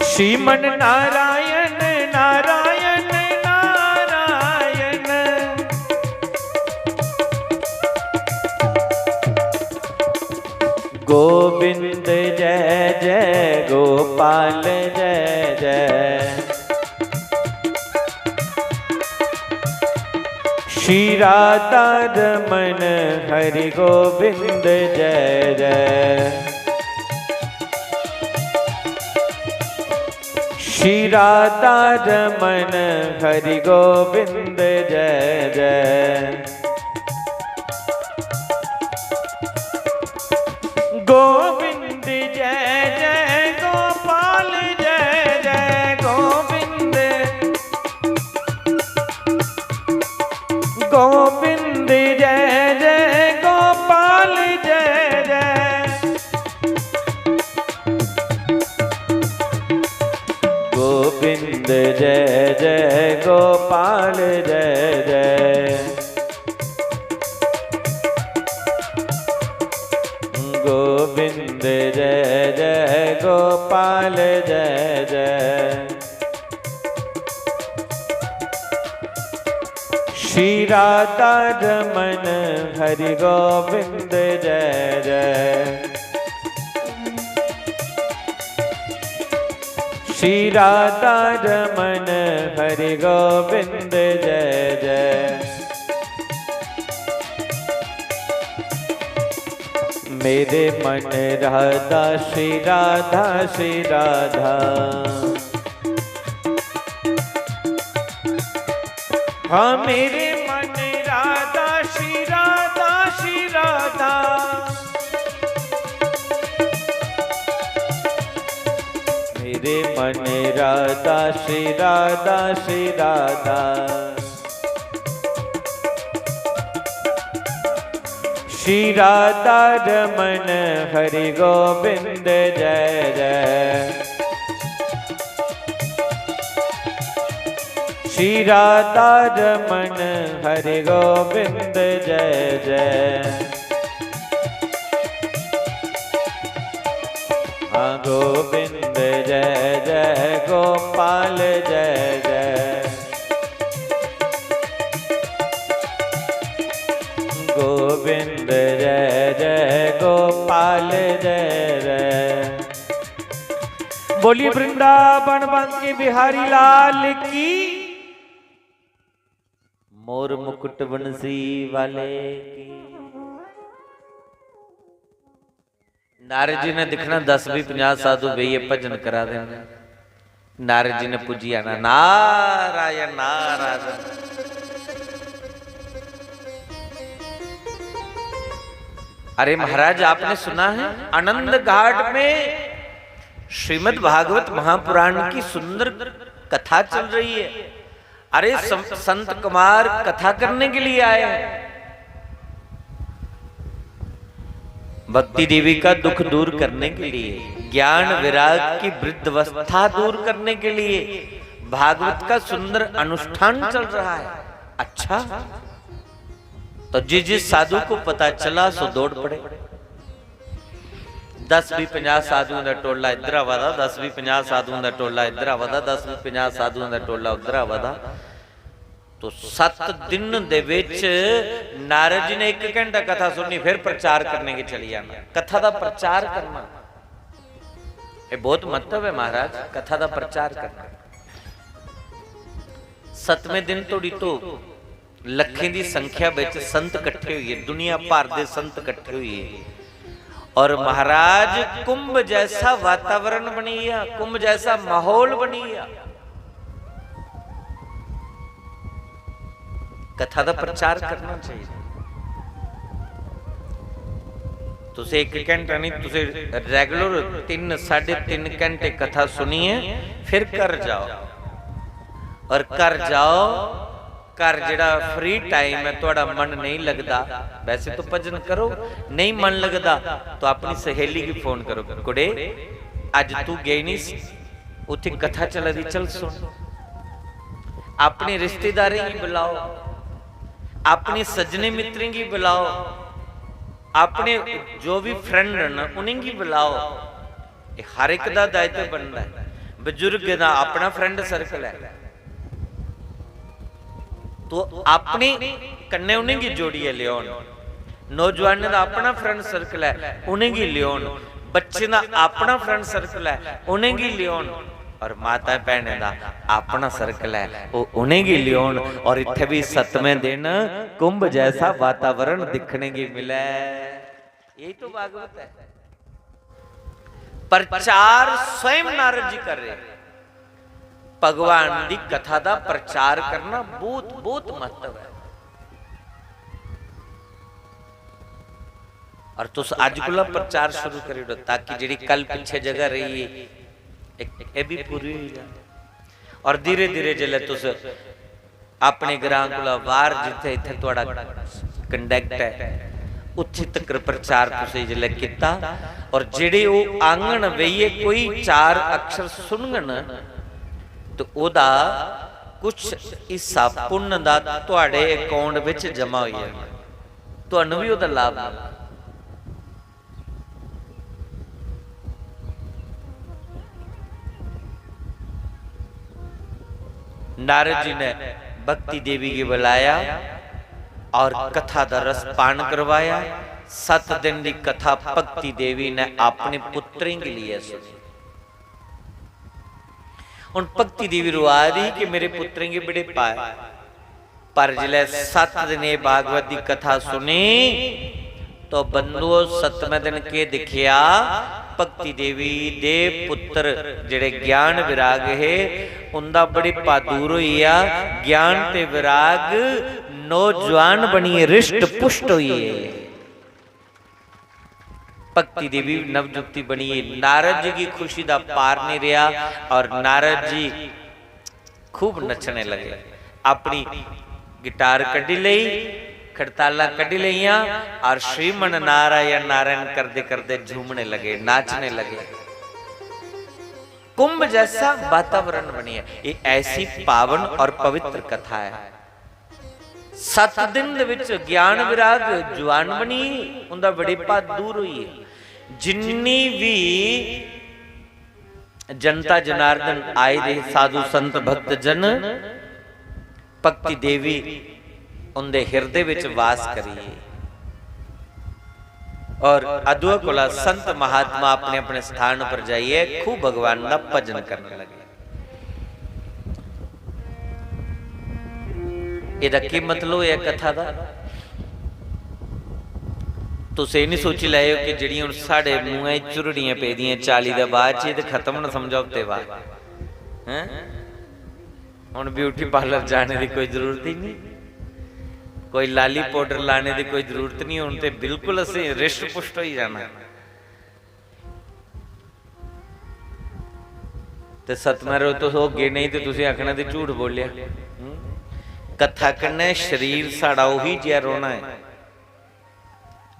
श्रीमन नारायण, नारायण, नारायण। गोविंद जय जय गोपाल जय जय। श्री राधा रमन हरि गोविंद जय जय। श्री राधा रमन हरि गोविंद जय जय। गोविंद जय जय गोपाल जय जय गोविंद। गोविंद जय जय गोपाल जय जय। गोविंद जय जय गोपाल जय जय। गोविंद जय जय गोपाल जय जय। श्री राधा रमन हरि गोविंद जय जय। श्री राधा रमन हरि गोविंद जय जय। मेरे मन राधा श्री राधा श्री राधा। हाँ मेरे मन राधा श्री राधा श्री राधा। मेरे मन राधा श्री राधा श्री राधा। श्री राधा रमन हरि गोविंद जय जय। श्री राधा रमन हरि गोविंद जय जय। हाँ गोविंद जय जय गोपाल जय जय। गोविंद जय जय गोपाल जय जय। बोलिए वृंदावन बन के बिहारी लाल की। मोर मुकुट बंसी वाले की। नारद जी ने दिखना, दस भी पचास साधु बेहियै भजन करा दे न। नारद जी ने पुज्जी आना, "नारायण, नारायण।" अरे महाराज, आपने सुना है, आनंद घाट में श्रीमद् भागवत महापुराण की सुंदर कथा चल रही है। अरे सं-, संत कुमार कथा करने के लिए आए हैं, भक्ति देवी का दुख दूर करने के लिए, ज्ञान विराग की वृद्धावस्था दूर करने के लिए भागवत का सुंदर अनुष्ठान चल रहा है। अच्छा, तो जिस जिस साधु को पता चला, सो दौड़ पड़े। दस भी पचास साधुओं का टोला इधर आवा दा, दस भी पचास साधुओं का टोला इधर आवा दा, दस भी पचास साधुओं का टोला उधर आवा दा। तो सत्त दिन दे विच नारद जी ने एक घंटा कथा सुननी, फिर प्रचार करने की चली जाना। कथा दा प्रचार करना, ये बहुत महत्व है महाराज, कथा दा प्रचार करना। सतवें दिन तोड़ी तो लखें दी संख्या विच संत इकट्ठे होइए, दुनिया भर दे संत इकट्ठे होइए। और महाराज, कुंभ जैसा वातावरण बनी गया, कुंभ जैसा माहौल बनी गया। कथा दा प्रचार करना चाहिए। तुसें एक घंटा नहीं, तुसें रेगुलर तीन, साढ़े तीन घंटे कथा सुनिए, फिर घर जाओ। और घर जाओ, घर जेड़ा फ्री टाइम है, थोड़ा मन नहीं लगदा, वैसे तो भजन करो, नहीं मन लगदा तो अपनी सहेली की फोन करो, "कुड़े, अज तू गई नहीं सी, उत्थे कथा चला दी, चल सुन।" अपने रिश्तेदारें गी बुलाओ, अपने सज्जने मित्रें गी बुलाओ, अपने जो भी फ्रेंड न, उ'नेंगी बुलाओ। ये हर एक दा दायित्व बनदा है। बजुर्गें दा अपना फ्रेंड सर्कल है, तो अपने कन्नै उ'नेंगी जोड़ियै लेओन। नौजवानें दा अपना फ्रेंड सर्कल है, उ'नेंगी लेओन। बच्चें दा अपना फ्रेंड सर्कल है, उ'नेंगी लेओन। और माता भैनें दा अपना सर्कल है, ओह् उ'नेंगी लेओन। और इत्थै भी सतमें दिन कुंभ जैसा वातावरण दिखने की मिले। यही तो भागवत है। प्रचार स्वयं नारद जी कर रहे हैं। भगवान दी कथा दा प्रचार करना बहुत, बहुत महत्व है। और तुस अज कोला प्रचार शुरू करी ओड़ो, ताकि जेह्ड़ी कल पिच्छे जगह रेही है, इक, एह् बी पूरी होई जा। और धीरे धीरे जिसलै तुस अपने ग्रां कोला बाहर, जित्थे इत्थे थुआड़ा कंडक्ट है, उत्थे तक प्रचार तुसें जिसलै कीता, और जेह्ड़े ओह् आंगन बेहियै कोई चार अक्षर सुनङन, ते ओह्दा कुछ हिस्सा पुन्न दा थुआड़े अकाउंट बिच जमा होई जाना, तुहानू भी ओह्दा लाभ मिलना। नारद जी ने भक्ति देवी गी बुलाया और कथा दा रस पान करवाया। सत्त दिन दी कथा भक्ति देवी ने अपने पुत्रें के लिए सुनी। हुन भक्ति देवी रोआ दी कि मेरे पुत्रें गी बड़ेपा ऐ, पर जिसलै सत्त दिन एह् भागवत दी कथा सुनी, तो बंधुओ, सतमें दिन केह् दिक्खेआ? भक्ति देवी दे पुत्र जेह्ड़े ज्ञान विराग हे, उंदा बड़ेपा दूर होई गेआ। ज्ञान ते विराग नौजवान बनियै रिष्ट पुष्ट होई गे। भक्ति देवी नवजुवती बनियै नारद जी की खुशी दा पार नहीं रहा और नारद जी खूब नचने लगे। अपनी गिटार कड्ढी लेई, खड़तालां कड्ढी लेइयां और श्रीमन नारायण नारायण करदे करदे झूमने लगे, नाचने लगे। कुंभ जैसा वातावरण बनिया। ये ऐसी पावन और पवित्र कथा है। सत्त दिन दे विच ज्ञान विराग जुआन बनी, उंदा बड़ेपा दूर होई। जिन्नी भी जनता जनार्दन आए दे साधु संत भक्त जन, भक्ति देवी उंदे हिरदे विच वास करिए। और अदुआ कोला संत महात्मा अपने अपने स्थान पर जाइए खूब भगवान का भजन करने लगे। एह्दा केह् मतलब होआ कथा दा? तुस एह् निं सोची लैएओ कि जेह्ड़ियां हून साढ़े मूंहै च झुरड़ियां पेदियां चाली दे बाद च, एह् ते खत्म न, समझो, हफ्ते बाद। हैं? हुन ब्यूटी पार्लर जाने दी कोई जरूरत ही नहीं, कोई लाली पाउडर लाने दी कोई जरूरत नहीं। हुन ते बिल्कुल असें रिष्ट पुष्ट होई जाना। ते सतमें रोज तुस होगे नहीं ते तुसें आखना ते झूठ बोलेआ। हम्म? कथा कन्नै शरीर साढ़ा ओही जेहा रौह्ना ऐ,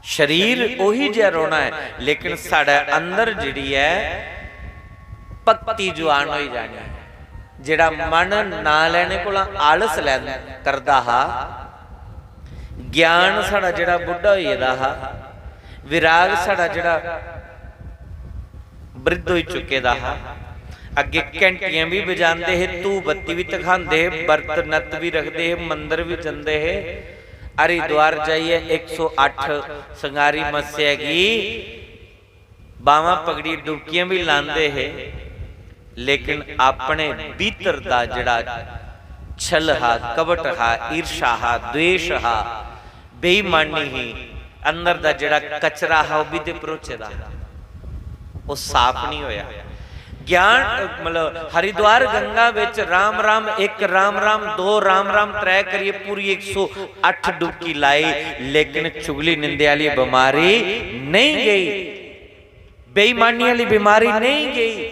शरीर ओही जेहा रौह्ना ऐ, लेकिन साढ़े अंदर जेह्ड़ी ऐ भक्ति जुआन होई जानी ऐ। जेह्ड़ा मन ना लैने कोला आलस लै-, करदा हा, ज्ञान साढ़ा जेह्ड़ा बुड्ढा होई गेदा हा, विराग साढ़ा जेह्ड़ा वृद्ध होई चुके दा हा। अग्गे घंटियां भी बजांदे हे, धूफ बत्ती भी धखांदे हे, बरत नत भी रखदे हे, मंदर भी जंदे हे। हरिद्वार जाइयै इक सौ अट्ठ संगारी मस्सेआ गी बावां पकड़ी डुबकियां भी लांदे हे, लेकिन अपने भीतर दा जेह्ड़ा छल हा, कपट हा, ईर्षा हा, द्वेष हा, बेईमानी ही, अंदर दा जेह्ड़ा कचरा हा, ओह् बी ते भरोचे दा हा, ओह् साफ नहीं होया। ज्ञान, मतलब, हरिद्वार गंगा विच राम राम, एक राम राम, दो राम राम, त्रै करिए पूरी एक सौ अट्ठ डुबकी लाई, लेकिन चुगली निंदे आह्ली बमारी नहीं गई, बेईमानी आह्ली बमारी नहीं गई।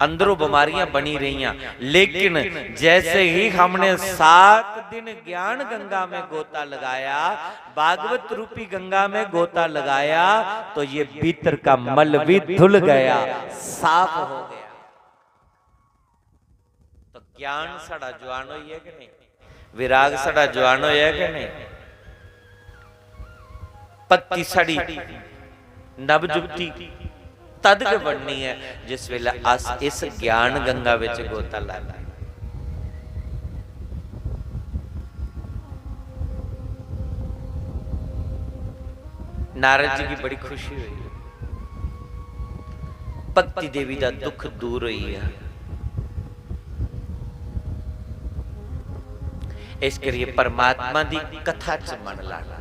अंदरों बीमारियां बनी रहियां, लेकिन जैसे ही हमने सात दिन ज्ञान गंगा में गोता लगाया, भागवत रूपी गंगा में गोता लगाया, तो ये भीतर का मल भी धुल गया, साफ हो गया। तो ज्ञान साढ़ा जुआन होई है कि नहीं? विराग साढ़ा जुआन होया कि नहीं? भक्ति साढ़ी नवजुवती तद गै बननी ऐ जिस वेले अस इस ज्ञान गंगा विच गोता लाने। नारद जी गी बड़ी खुशी होई, भक्ति देवी दा दुख दूर होई गेआ। इस करियै परमात्मा दी कथा च मन लाना।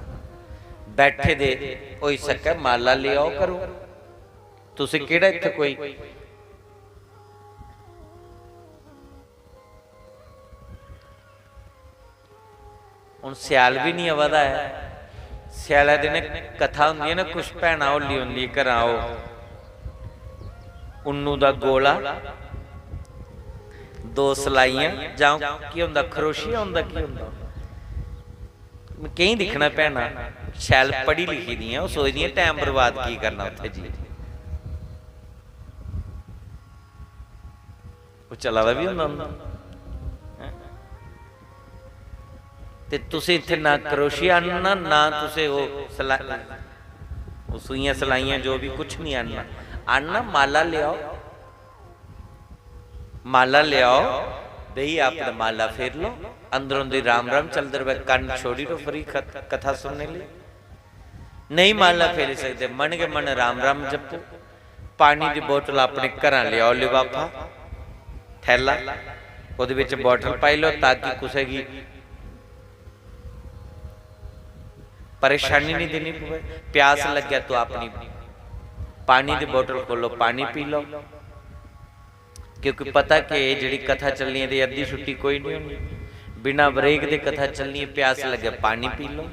बैठे दे होई सकै माला लेआओ करो। तुसें केह्ड़ा इत्थै कोई, हुन स्याल बी निं आवा दा ऐ, स्यालै दिनें कथा होंदी ऐ ना, कुछ भैनां होली होंदी घरा, ओह् उन्नू दा गोला, दो सलाइयां, जां केह् होंदा, खरोशिया होंदा, केह् होंदा? में केईं दिक्खना भैनां शैल पढ़ी लिखी दियां, ओह् सोचदियां टैम बर्बाद की करना उत्थै जाइयै। ओह् चला दा बी होंदा उं'दा। हैं? ते तुसें इत्थै ना करोशिया आह्नना, ना तुसें ओह् सला-, ओह् सूइयां सलाइयां जो बी कुछ निं आह्नना। आह्नना, माला लेआओ, माला लेआओ, बेही अपने माला फेर लो। अंदरों दी राम राम चलदे रवै, कन्न छोड़ी रो फ्री कथा सुनने लेई। नेईं माला फेरी सकदे, मन गै मन राम राम जपो। पानी दी बोतल अपने घरा लेआओ, लिफाफा, थैला, ओह्दे बिच बोतल पाई लो, ताकि कुसै गी परेशानी निं देनी पवै। प्यास लग्गै तो अपनी पानी दी बोतल खोलो, पानी पी लो। क्योंकि पता कि एह् जेह्ड़ी कथा चलनी ऐ ते अद्धी छुट्टी कोई निं होनी। बिना ब्रेक दे कथा चलनी ऐ, प्यास लग्गै पानी पी लो,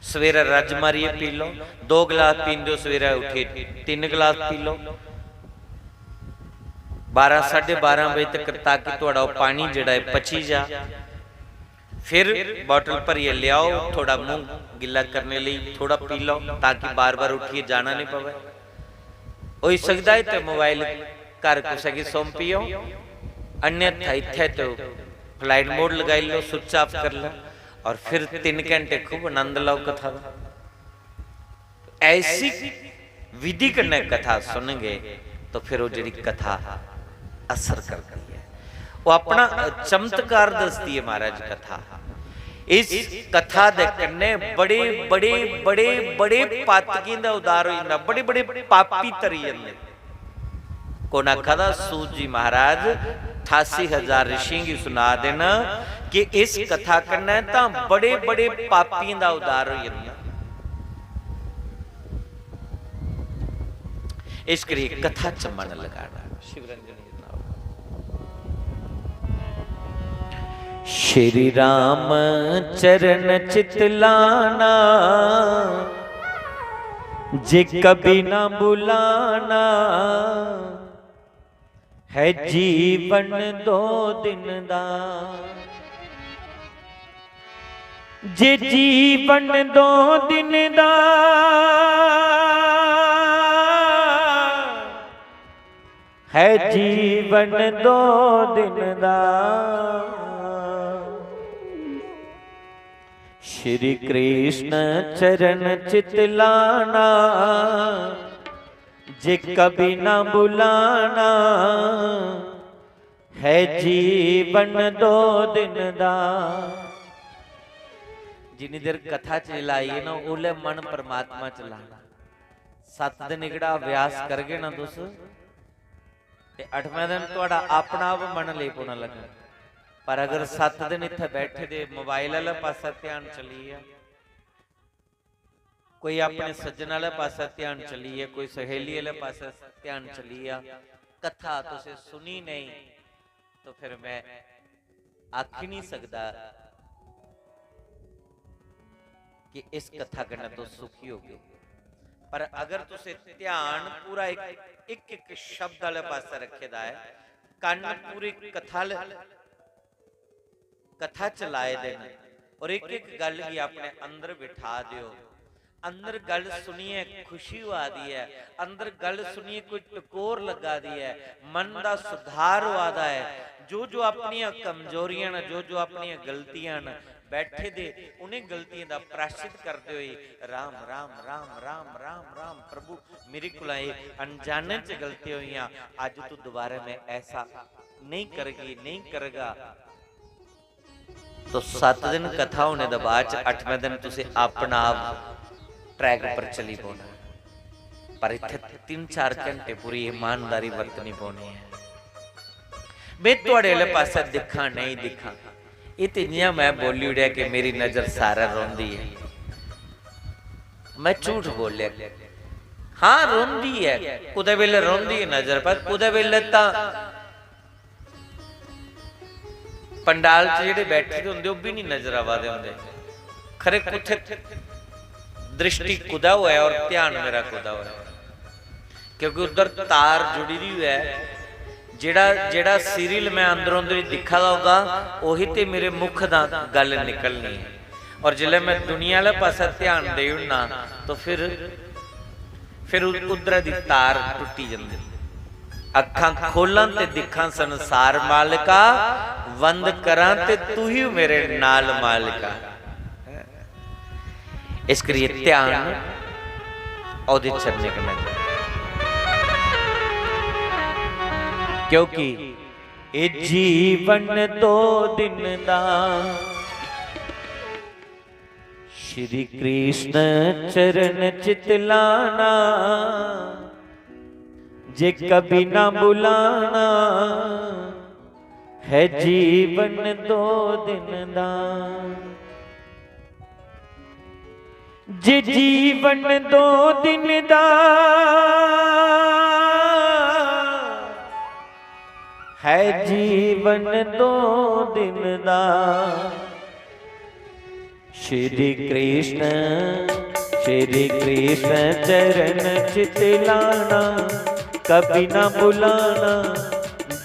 सवेरै रज्ज मारियै पी लो, दो गलास पींदे ओ, सवेरै उट्ठियै तिन्न गलास पी लो। बारां, साढ़े बारां बजे तक, ताकि थुआढ़ा ओह् पानी जेह्ड़ा ऐ पची जा। फिर बोतल भरियै लेआओ, थोड़ा मुंह गिल्ला करने लेई थोड़ा पी लो, ताकि बार-बार उट्ठियै जाना निं पवै। होई सकदा है ते मोबाइल घर कुसै गी सौंपी आओ, अन्यथा इत्थै ते flight mode लगाई लो, switch off कर लो, और फिर तिन्न घैंटे खूब आनंद लैओ कथा दा। ऐसी विधि कन्नै कथा सुनगे तो फिर ओह् जेह्ड़ी कथा असर करदी ऐ, ओह् अपना चमत्कार दसदी ऐ महाराज कथा। इस कथा दे कन्नै बड़े बड़े बड़े बड़े पातकियें दा उद्धार होई जंदा, बड़े बड़े पापी तरी जंदे। कु'न आखा दा? सूत जी महाराज ठासी हजार ऋषियें गी सुना दे न कि इस कथा कन्नै तां बड़े बड़े पापियें दा उद्धार होई जंदा। इस करियै कथा च मन लगाना। शिवरंजन जी सनाओ। श्री राम चरण चित लाना, जे कभी ना बुलाना, है जीवन दो दिन दा, जे जीवन दो दिन दा, है जीवन दो दिन दा। श्री कृष्ण चरण चित लाना, जे कभी ना बुलाना, है जीवन दो दिन दा। जिन्नी देर कथा च लाइए ना, ओले मन परमात्मा च लाना। सत्त दिन एह्कड़ा अभ्यास करगे ना तुस, ते अठमें दिन थुआढ़ा अपना आप मन लेई पौना लग्गना। पर अगर सत्त दिन इत्थै बैठे दे मोबाइल आह्ले पासै ध्यान चली गेआ, कोई अपने सज्जन आह्ले पासै ध्यान चली गेआ, कोई सहेली आह्ले पासै ध्यान चली गेआ, कथा तुसें सुनी नेईं, तो फिर मैं आखी नहीं सकदा कि इस कथा कन्नै तुस सुखी होगे। पर अगर तुसें ध्यान पूरा इक, इक, इक शब्द आह्ले पासै रक्खे दा ऐ, कन्न पूरी कथा ल-, कथा च लाए दे न, और इक, इक गल्ल गी अपने अंदर बिठा दियो। अंदर गल्ल सुनियै खुशी होआ दी ऐ, अंदर गल्ल सुनियै कोई टकोर लग्गा दी ऐ, मन दा सुधार होआ दा ऐ। जो जो अपनियां कमजोरियां न, जो जो अपनियां गलतियां न, बैठे दे उ'नें गलतियें दा प्राश्चित करदे होई, "राम, राम, राम, राम, राम, राम, प्रभु, मेरे कोला एह् अनजाने च गलती होइयां, अज्ज तू दोबारा मैं ऐसा नेईं करगी, नेईं करगा।" तो सत्त दिन कथा होने दे बाद च अठमें दिन तुसें अपना आप ट्रैक पर चली पौना, पर इत्थै तिन्न चार घैंटे पूरी ईमानदारी बरतनी पौनी ऐ। में थुआढ़े आह्ले पासै दिक्खां नेईं दिक्खां, एह् ते इ'यां मैं बोली ओड़ेआ कि मेरी नजर सारै रौंह्दी ऐ। मैं झूठ बोलेआ। हां, रौंह्दी ऐ, कुतै बेल्लै रौंह्दी ऐ नजर, पर कुतै बेल्लै तां पंडाल च जेह्ड़े बैठे दे होंदे, ओह् बी निं नजर आवा दे होंदे। खरे कुत्थै दृष्टि कुतै होऐ और ध्यान मेरा कुतै होऐ, क्योंकि उद्धर तार जुड़ी दी होऐ। जेह्ड़ा, जेह्ड़ा serial मैं अंदरों अंदरी दिक्खा दा होगा, ओही ते मेरे मुख दा गल्ल निकलनी ऐ। और जिसलै मैं दुनिया आह्ले पासै ध्यान देई ओड़ना, तो फिर, फिर उ-, उद्धरा दी तार टुट्टी जंदी। अक्खां खोलां ते दिक्खां संसार मालका, बंद करां ते तू ही मेरे नाल मालका। इस करियै ध्यान ओह्दे चरणें कन्नै, क्योंकि ए जीवन दो दिन दा, श्री कृष्ण चरण चित लाना, जे कभी ना बुलाना, है जीवन दो दिन दा। जे जीवन दो दिन दा, है जीवन दो दिन दा। श्री कृष्ण, श्री कृष्ण चरण चित लाना, कभी ना बुलाना,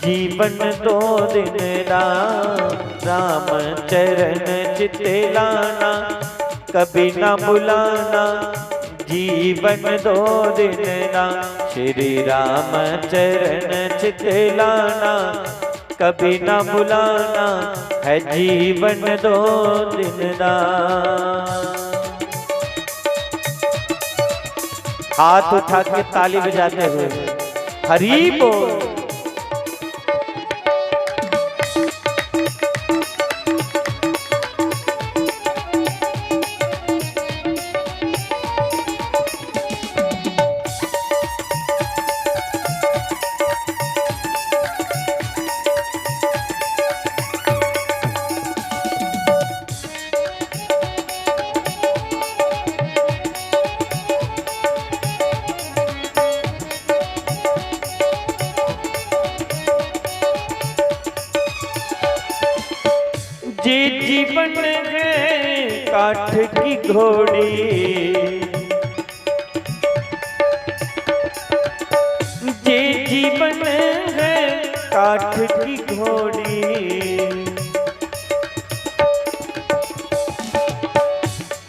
जीवन दो दिन राम, राम चरण चित लाना, कभी ना बुलाना, जीवन दो दिन राम, श्री राम चरण चित लाना, कभी ना बुलाना, है जीवन दो दिन राम। हाथ उठा के ताली बजाते हुए हरि बोल। जे जीवन है काठ की घोड़ी, जे जीवन है काठ की घोड़ी,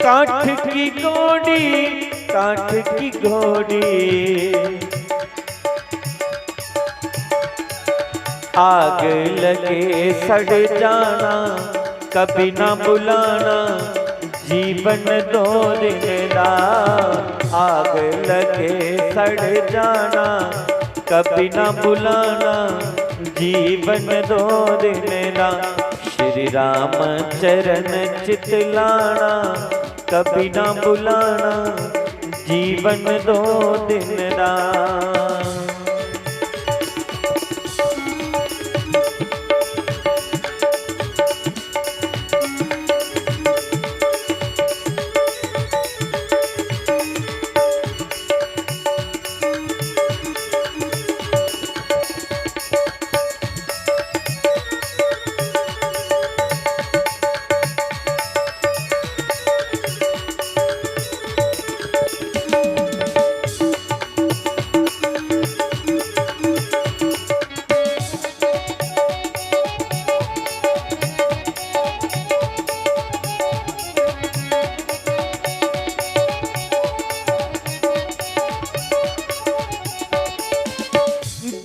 काठ की घोड़ी, काठ की घोड़ी, आग लगे सड़ जाना, कभी ना बुलाना, जीवन दो दिन दा। आग लगे सड़ जाना, कभी ना बुलाना, जीवन दो दिन दा। श्री राम चरण चित लाना, कभी ना बुलाना, जीवन दो दिन दा।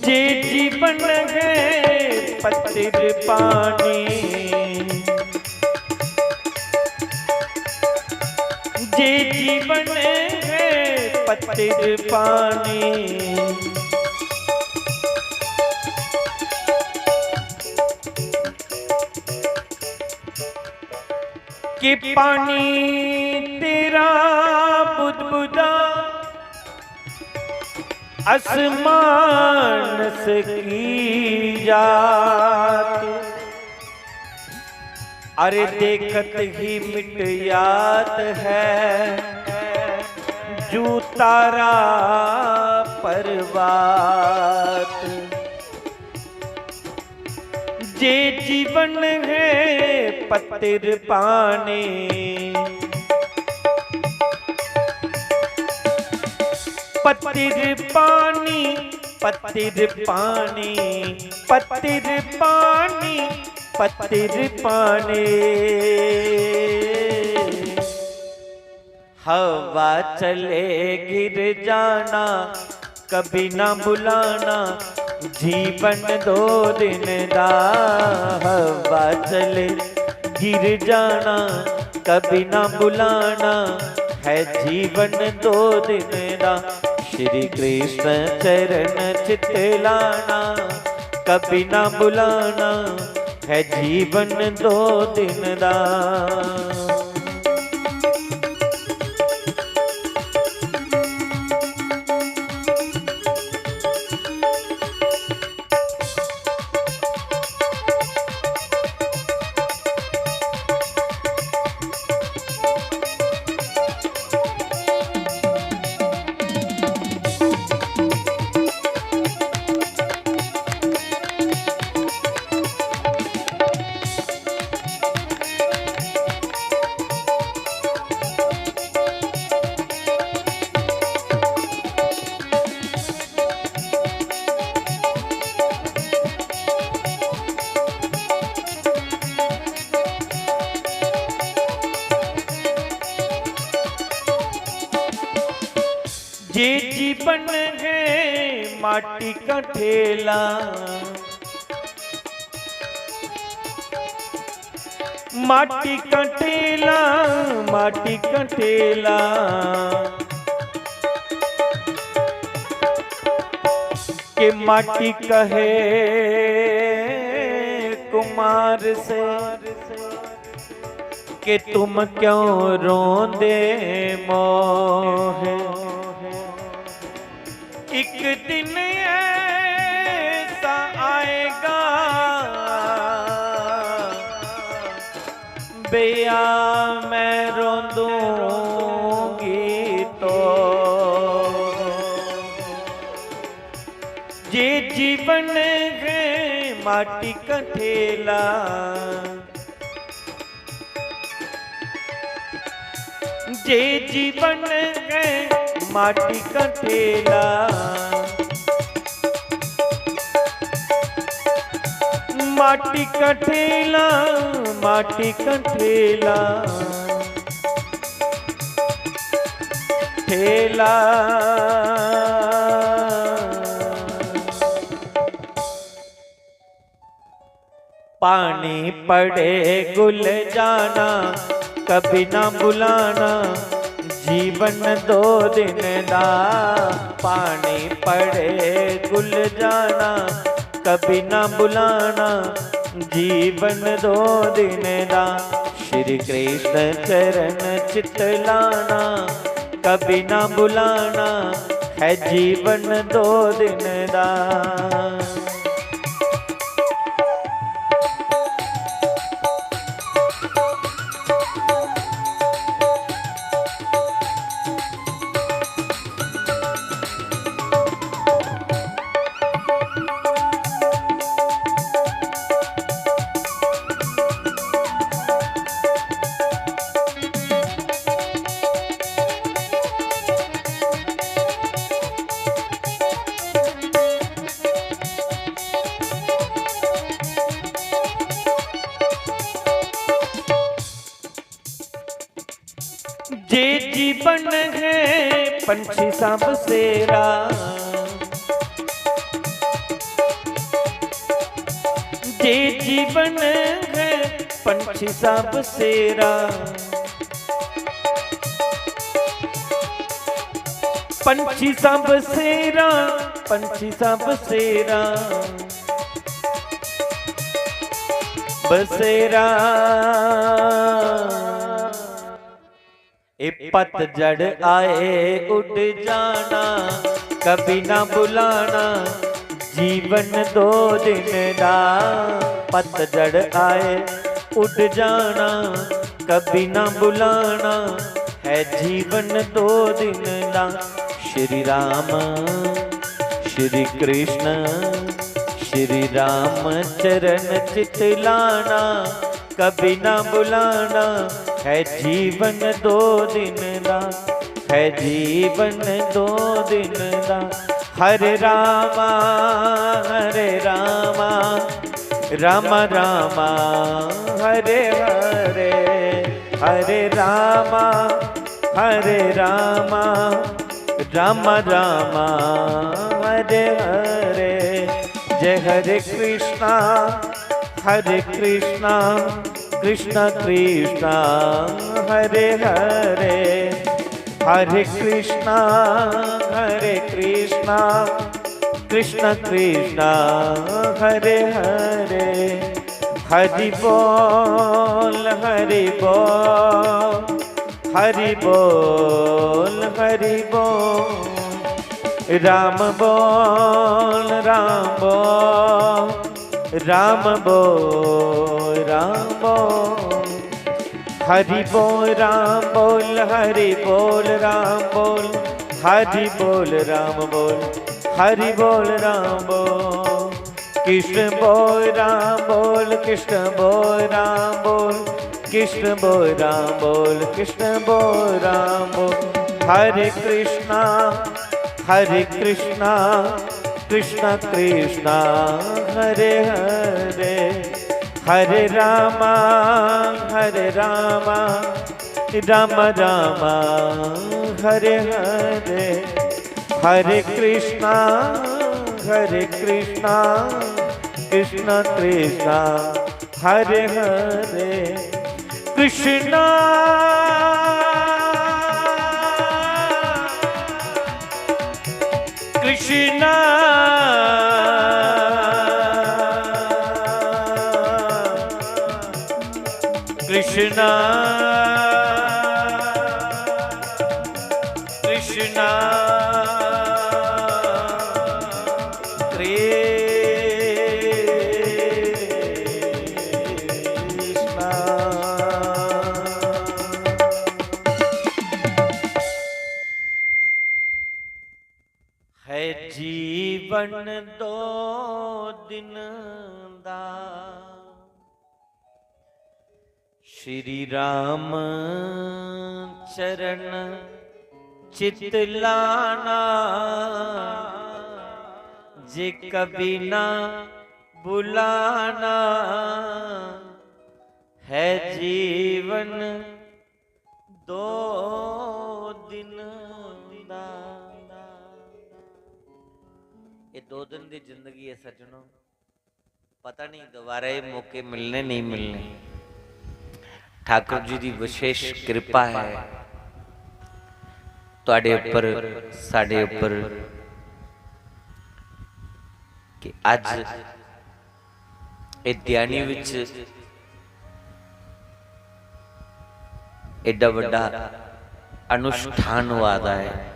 जे जीवन है पतिर पानी, जे जीवन है पतिर पानी, कि पानी तेरा बुदबुदा आसमान से की जात। अरे देखत ही मिट जात है जू तारा परवात। जे जीवन है पतिर पानी, पतिर पानी, पतिर पानी, पतिर पानी, पतिर पानी। हवा चले गिर जाना, कभी ना बुलाना, जीवन दो दिन दा। हवा चले गिर जाना, कभी ना बुलाना, है जीवन दो दिन दा। श्री कृष्ण चरण चित लाना, कभी ना बुलाना है जीवन दो दिन दा। ये जीवन है माटी का ठेला, माटी का ठेला, माटी का ठेला। के माटी कहे कुमार से कि तुम क्यों रोंदे मोहे। एक दिन ऐसा आएगा, भैया, मैं रोंदूंगी तो। ये जीवन है माटी का ठेला, ये जीवन है माटी का ठेला, माटी का ठेला, माटी का ठेला, ठेला। पानी पड़े घुल जाना, कभी ना बुलाना जीवन दो दिन दा। पानी पड़े घुल जाना, कभी ना बुलाना जीवन दो दिन दा। श्री कृष्ण चरण चित लाना, कभी ना बुलाना है जीवन दो दिन दा। जे जीवन है पंछी सा बसेरा, जे जीवन है पंछी सा बसेरा, पंछी सा बसेरा, पंछी सा बसेरा, बसेरा। ए पतझड़ आए उड़ जाना, कभी ना बुलाना जीवन दो दिन दा। पतझड़ आए उड़ जाना, कभी ना बुलाना है जीवन दो दिन दा। श्री राम, श्री कृष्ण, श्री राम चरण चित लाना, कभी ना बुलाना है जीवन दो दिन दा, है जीवन दो दिन दा। हरे रामा, हरे रामा, रामा रामा, हरे हरे, हरे रामा, हरे रामा, रामा रामा, हरे हरे। जय हरे कृष्णा, हरे कृष्णा, कृष्णा कृष्णा, हरे हरे। हरे कृष्णा, हरे कृष्णा, कृष्ण कृष्ण हरे हरे। हरि बोल हरि बोल, हरि बोल हरि बोल। राम बोल राम बोल, राम बोल राम बोल। हरि बोल राम बोल, हरि बोल राम बोल, हरि बोल राम बोल, हरि बोल राम बोल। कृष्ण बोल राम बोल, कृष्ण बोल राम बोल, कृष्ण बोल राम बोल, कृष्ण बोल राम बोल। हरे कृष्णा हरे कृष्णा, कृष्णा कृष्णा हरे हरे। हरे रामा हरे रामा, राम राम हरे हरे। हरे कृष्णा हरे कृष्णा, कृष्णा कृष्णा हरे हरे। कृष्णा कृष्णा कृष्णा कृष्णा कृष्णा। है जीवन दो दिन दा, श्री राम चरण चित लाना, जे कभी ना बुलाना। है जीवन दो दिन दा। ये दो दिन दी जिंदगी है सज्जनों, पता नहीं दोबारा ये मौके मिलने नहीं मिलने। ठाकुर जी दी विशेष कृपा है ਤੁਹਾਡੇ ਉੱਪਰ, ਸਾਡੇ ਉੱਪਰ, ਕਿ ਅੱਜ ਇਹ ਦਿਆਨੀ ਵਿੱਚ ਐਡਾ ਵੱਡਾ ਅਨੁਸ਼ਠਾਨ ਵਾਦਾ ਹੈ।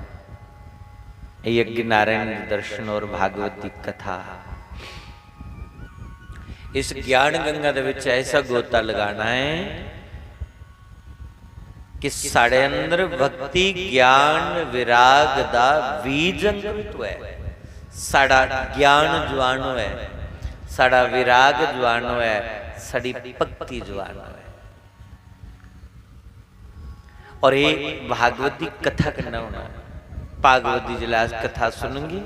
ਇਹ ਯੱਗ ਨਾਰਾਇਣ ਦੇ ਦਰਸ਼ਨ ਔਰ ਭਾਗਵਤ ਦੀ ਕਥਾ। ਇਸ ਗਿਆਨ ਗੰਗਾ ਦੇ ਵਿੱਚ ਐਸਾ ਗੋਤਾ ਲਗਾਣਾ ਹੈ ਕਿ ਸਾਡੇ ਅੰਦਰ ਭਗਤੀ, ਗਿਆਨ, ਵਿਰਾਗ ਦਾ ਬੀਜ ਅੰਕੁਰਿਤ ਹੋਇਆ ਹੈ। ਸਾਡਾ ਗਿਆਨ ਜਵਾਨ ਹੋਇਆ ਹੈ, ਸਾਡਾ ਵਿਰਾਗ ਜਵਾਨ ਹੋਇਆ ਹੈ, ਸਾਡੀ ਭਗਤੀ ਜਵਾਨ ਹੋਇਆ ਹੈ। ਔਰ ਇਹ ਭਾਗਵਤ ਦੀ ਕਥਾ ਕਰਨਾ ਹੋਣਾ। ਭਾਗਵਤ ਦੀ ਜਿਲਾ ਕਥਾ ਸੁਣਨਗੇ,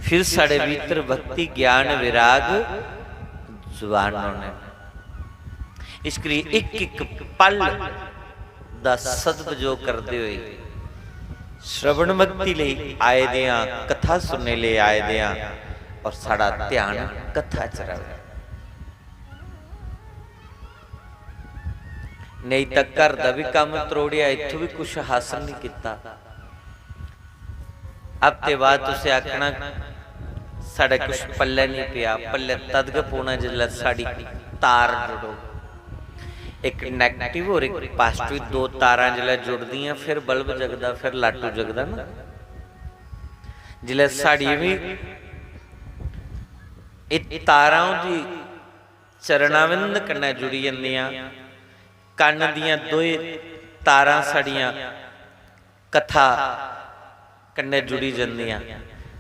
ਫਿਰ ਸਾਡੇ ਭੀਤਰ ਭਗਤੀ, ਗਿਆਨ, ਵਿਰਾਗ ਜਵਾਨ ਹੋਣਾ। ਇਸ ਕਰੀ ਇੱਕ ਇੱਕ ਪਲ ਦਾ ਸਦਉਪਯੋਗ ਕਰਦੇ ਹੋਏ ਸ਼੍ਰਵਣ ਭਗਤੀ ਲਈ ਆਏ ਦੇ ਹਾਂ, ਕਥਾ ਸੁਣਨੇ ਲਈ ਆਏ ਦੇ ਹਾਂ, ਔਰ ਸਾਡਾ ਧਿਆਨ ਕਥਾ ਚ ਰਹੇ। ਨਹੀਂ ਤਾਂ ਘਰ ਦਾ ਵੀ ਕੰਮ ਤਰੋੜਿਆ, ਇੱਥੋਂ ਵੀ ਕੁਝ ਹਾਸਲ ਨਹੀਂ ਕੀਤਾ। ਹਫ਼ਤੇ ਬਾਅਦ ਤੁਸੀਂ ਆਖਣਾ, "ਸਾਡਾ ਕੁਝ ਪੱਲੇ ਨਹੀਂ ਪਿਆ।" ਪੱਲੇ ਤਦ ਕ ਪਾਉਣਾ, ਜਿਸਲੇ ਸਾਡੀ ਤਾਰ ਜੁੜੋ। ਇੱਕ ਨੈਗੇਟਿਵ ਔਰ ਇੱਕ ਪੋਜ਼ਿਟਿਵ, ਦੋ ਤਾਰਾਂ ਜਿਸਲੇ ਜੁੜਦੀਆਂ, ਫਿਰ ਬਲਬ ਜਗਦਾ, ਫਿਰ ਲਾਟੂ ਜਗਦਾ ਨਾ। ਜਿਸਲੇ ਸਾਡੀ ਵੀ ਇਹ ਤਾਰਾਂ ਉਹਦੀ ਚਰਣਾਵਿੰਦ ਕਨੇ ਜੁੜੀ ਜਾਂਦੀਆਂ, ਕੰਨ ਦੀਆਂ ਦੋਏ ਤਾਰਾਂ ਸਾਡੀਆਂ ਕਥਾ ਕਨੇ ਜੁੜੀ ਜਾਂਦੀਆਂ,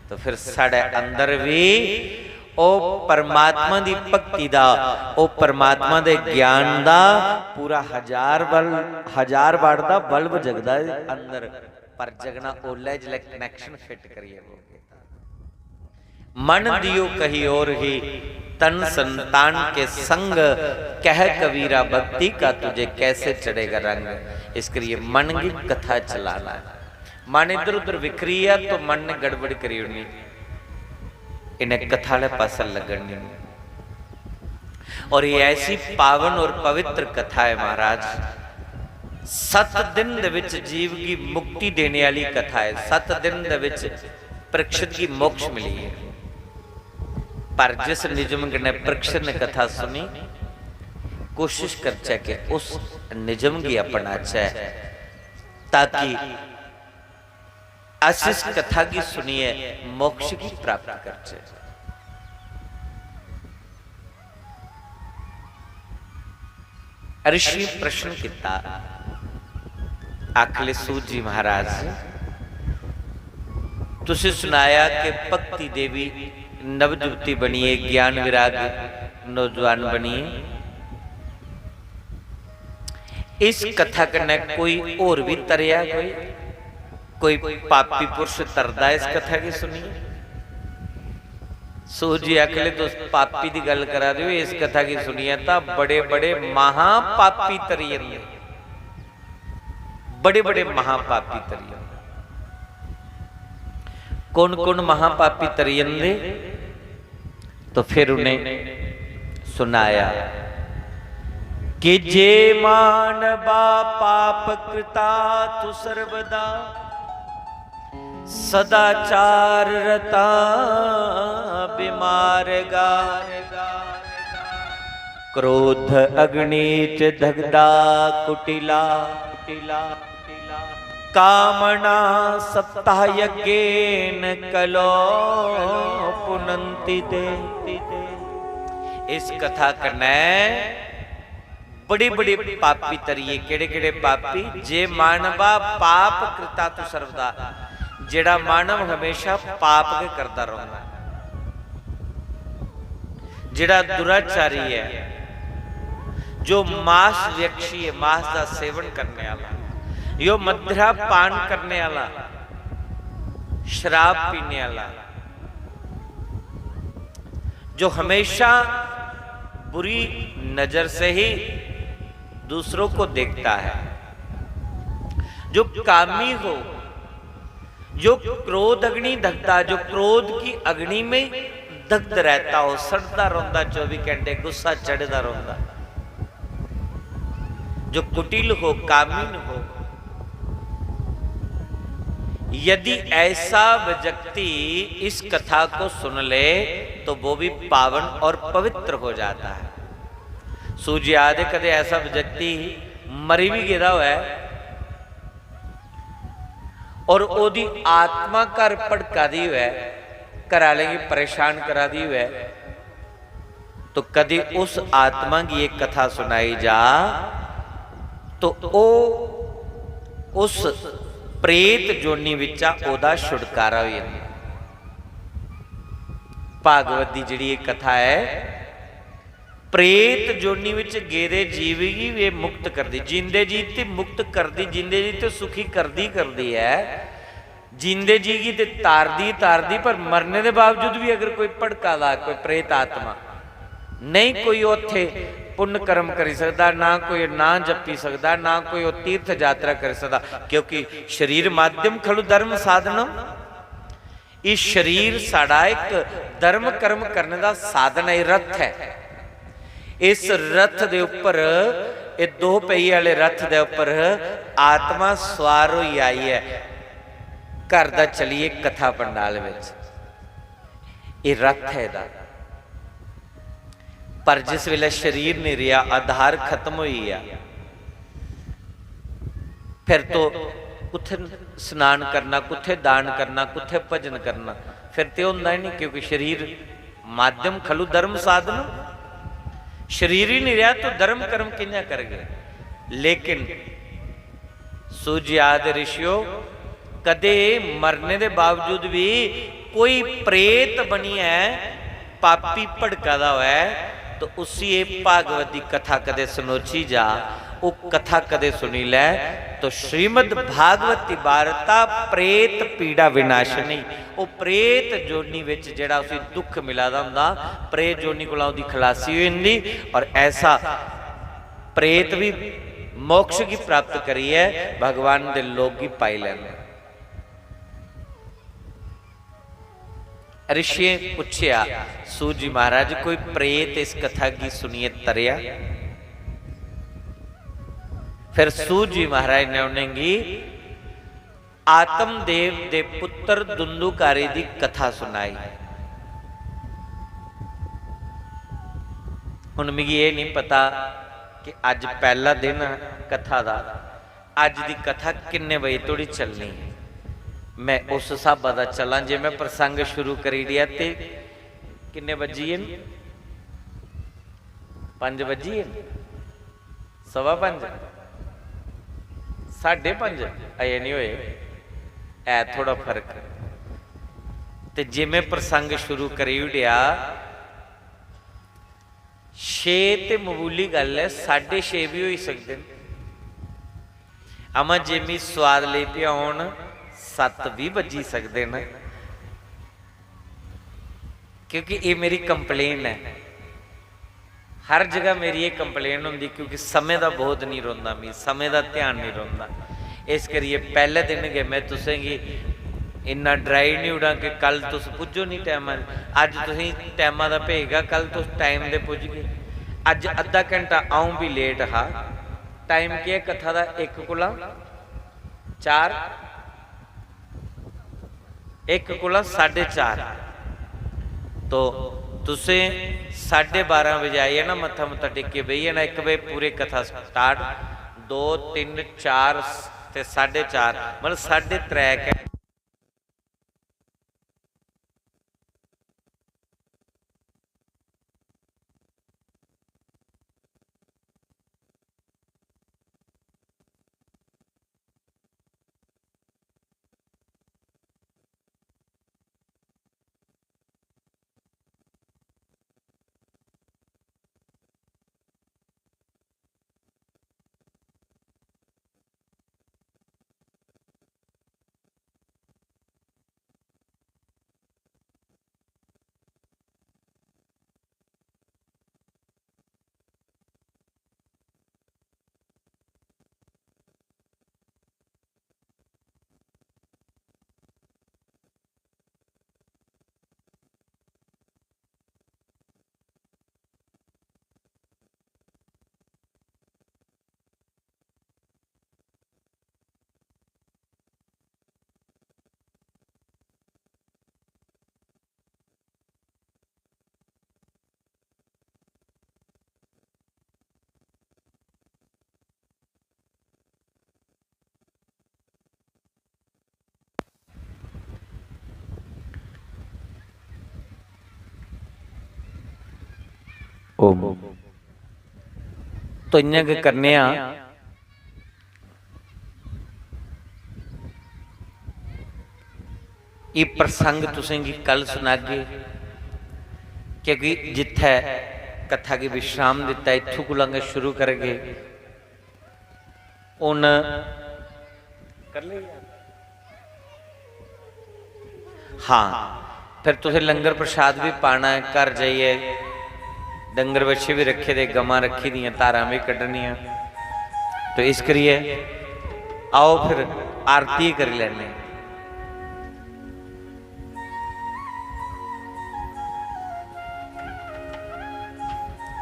ਤਾਂ ਫਿਰ ਸਾਡੇ ਅੰਦਰ ਵੀ ਉਹ ਪਰਮਾਤਮਾ ਦੀ ਭਗਤੀ ਦਾ, ਉਹ ਪਰਮਾਤਮਾ ਦੇ ਗਿਆਨ ਦਾ ਪੂਰਾ ਹਜ਼ਾਰ ਬਲ, ਹਜ਼ਾਰ ਵਾਟ ਦਾ ਬਲਬ ਜਗਦਾ ਹੈ ਅੰਦਰ। ਪਰ ਜਗਣਾ ਓਲਾ ਹੈ, ਜਿਸਲੇ ਕਨੈਕਸ਼ਨ ਫਿੱਟ ਕਰੀਏ। मन दियो कहीं और ही, तन संतान के संग, कह कबीरा भक्ति का तुझे कैसे चढ़ेगा रंग। इस करिए मन की कथा चलाना है। मन इधर उधर विखरी है तो मन ने गड़बड़ करी होनी, इन्हें कथा वाले पासे लगन नहीं। और ये ऐसी पावन और पवित्र कथा है महाराज, सत दिन दे विच जीव की मुक्ति देने वाली कथा है। सत दिन दे विच परीक्षित की मोक्ष मिली है। पर जिस निजम कन्नै परीक्षण ने कथा सुनी, कोशिश करचै कि उस निजम गी अपनाचै, ताकि अस इस कथा गी सुनियै मोक्ष गी प्राप्त करचै। ऋषि प्रश्न किता, आखले सूत जी महाराज, तुसी सुनाया कि भक्ति देवी नवजुवती बनिए, ज्ञान विराग नौजवान बनिए। इस कथा कन्नै कोई होर भी तरेआ कोई? कोई पापी पुरुष तरदा इस कथा गी सुनियै? सूत जी आखले, तुस पापी दी गल्ल करा दे ओ, इस कथा गी सुनियै तां बड़े-बड़े महापापी तरी जंदे, बड़े-बड़े महापापी तरी जंदे। कौन-कौन महापापी तरी जंदे? तो फिर उन्हें सुनाया कि जे मानवा पाप कृता तु सर्वदा, सदाचार रता बिमारगा, क्रोध अग्नि च दग्धा कुटिला, कामना सप्ताह यज्ञेन कलो पुनंति ते। इस कथा कन्नै बड़ी बड़ी पापी तरिए। केड़े केड़े पापी? जे मानवा पाप कृता तु सर्वदा, जेड़ा मानव हमेशा पाप गै करदा रौंदा ऐ, जेड़ा दुराचारी ऐ, जो मांस व्यक्षी ऐ, मांस दा सेवन करने आला, जो मदिरा पान करने आला, शराब पीने आला, जो हमेशा बुरी नजर से ही दूसरों को देखता है, जो कामी हो, जो क्रोध अग्नि दग्धा, जो क्रोध की अग्नि में दग्ध रहता हो, सड़दा रौंदा, चौबी घंटे गुस्सा चढ़दा रौंदा, जो कुटिल हो, कामिन हो, यदि ऐसा व्यक्ति इस कथा को सुन ले तो वो भी पावन और पवित्र हो जाता है। सूत जी आखदे, कदे ऐसा व्यक्ति मरी भी गेदा होऐ और ओदी आत्मा घर भड़का दी होऐ, घर आह्लें गी परेशान करा दी होऐ, तो कदी उस आत्मा गी एक कथा सुनाई जा, तो ओ उस प्रेत जोनी बिच्चा ओदा छुटकारा होई जंदा। भागवत दी जेह्ड़ी एह् कथा ऐ, प्रेत जोनी बिच गेदे जीव गी एह् मुक्त करदी, जींदे जी ते मुक्त करदी, जींदे जी ते सुखी करदी, करदी ऐ। जींदे जी गी ते तारदी, तारदी, पर मरने दे बावजूद भी अगर कोई भड़का दा, कोई प्रेत आत्मा, नेईं कोई उत्थे पुण्य कर्म करी सकदा, ना कोई नां जपी सकदा, ना कोई ओह् तीर्थ यात्रा करी सकदा, क्योंकि शरीर माध्यम खलु धर्म साधनम। एह् शरीर साढ़ा इक धर्म कर्म करने दा साधन ऐ, एह् रथ ऐ। इस रथ दे उप्पर, एह् दो पहिये आह्ले रथ दे उप्पर आत्मा सुआर होई आई ऐ। घर दा चलिए कथा पंडाल बिच, एह् रथ ऐ एह्दा। पर जिस बेल्लै शरीर निं रेहा, आधार खत्म होई गेआ, फिर तो कुत्थै स्नान करना, कुत्थै दान करना, कुत्थै भजन करना? फिर ते होंदा ही नहीं, क्योंकि शरीर माध्यम खलु धर्म साधन, शरीर ही नहीं रहा तो धर्म कर्म कि'यां करगे? लेकिन सूत जी आखदे, ऋषियो, कदे मरने दे बावजूद भी कोई प्रेत बनियै पापी भड़का दा होऐ, तो उसी एह् भागवत दी कथा कदे सनोची जा, ओह् कथा कदे सुनी लै, तो श्रीमद् भागवत दी वार्ता प्रेत पीड़ा विनाशिनी, ओह् प्रेत जोनी बिच जेह्ड़ा उसी दुख मिला दा होंदा, प्रेत जोनी कोला ओह्दी खलासी होई जंदी। और ऐसा प्रेत भी मोक्ष गी प्राप्त करियै भगवान दे लोक गी पाई लैंदे। ऋषियें पुच्छेआ, "सूत जी महाराज, कोई प्रेत इस कथा गी सुनियै तरेआ?" फिर सूत जी महाराज ने उ'नेंगी आत्मदेव दे पुत्र धुंधुकारी दी कथा सुनाई। हुन मिगी एह् निं पता कि अज्ज पैह्ला दिन कथा दा, अज्ज दी कथा किन्ने बजे धोड़ी चलनी ऐ। में उस स्हाबा दा चलां। जे में प्रसंग शुरू करी ओड़ेआ ते किन्ने बज्जी गे न? पंज बज्जी गे न? सवा पंज? साढ़े पंज अजें निं होए, ऐ थोह्ड़ा फर्क। ते जे में प्रसंग शुरू करी ओड़ेआ, छे ते ममूली गल्ल ऐ, साढ़े छे बी होई सकदे न। अमा जे मी सोआद लेई पेआ होन, सत्त बी बज्जी सकदे न, क्योंकि एह् मेरी complain ऐ। हर जगह मेरी एह् complain होंदी, क्योंकि समें दा बोध निं रौंह्दा मी, समें दा ध्यान निं रौंह्दा। इस करियै पैह्ले दिन गै में तुसें गी इन्ना डराई निं ओड़ां कि कल तुस पुज्जो निं टैमा दे। अज्ज तुसें गी टैमा दा भेजगा, कल तुस time दे पुज्जगे। अज्ज अद्धा घैंटा अ'ऊं बी late हा। Time केह् ऐ कथा दा? इक कोला चार, इक कोला साढ़े चार। तो तुसें साढ़े बारां बजे आई जाना, मत्था मुत्था टेकियै बेही जाना। इक बजे पूरे कथा start, दो, तिन्न, चार ते साढ़े चार, मतलब साढ़े त्रै घैंटे। ओम। तो इ'यां गै करने आं। एह् प्रसंग तुसें गी कल सनागे, क्योंकि जित्थै कथा गी विश्राम दित्ता, इत्थूं कोला गै शुरू करगे। हून कर लेई? हां, फिर तुसें लंगर प्रसाद बी पाना ऐ, घर जाइयै डंगर बच्छे बी रक्खे दे, गमां रक्खी दियां, धारां बी कड्ढनियां। तो इस करियै आओ फिर आरती करी लैने।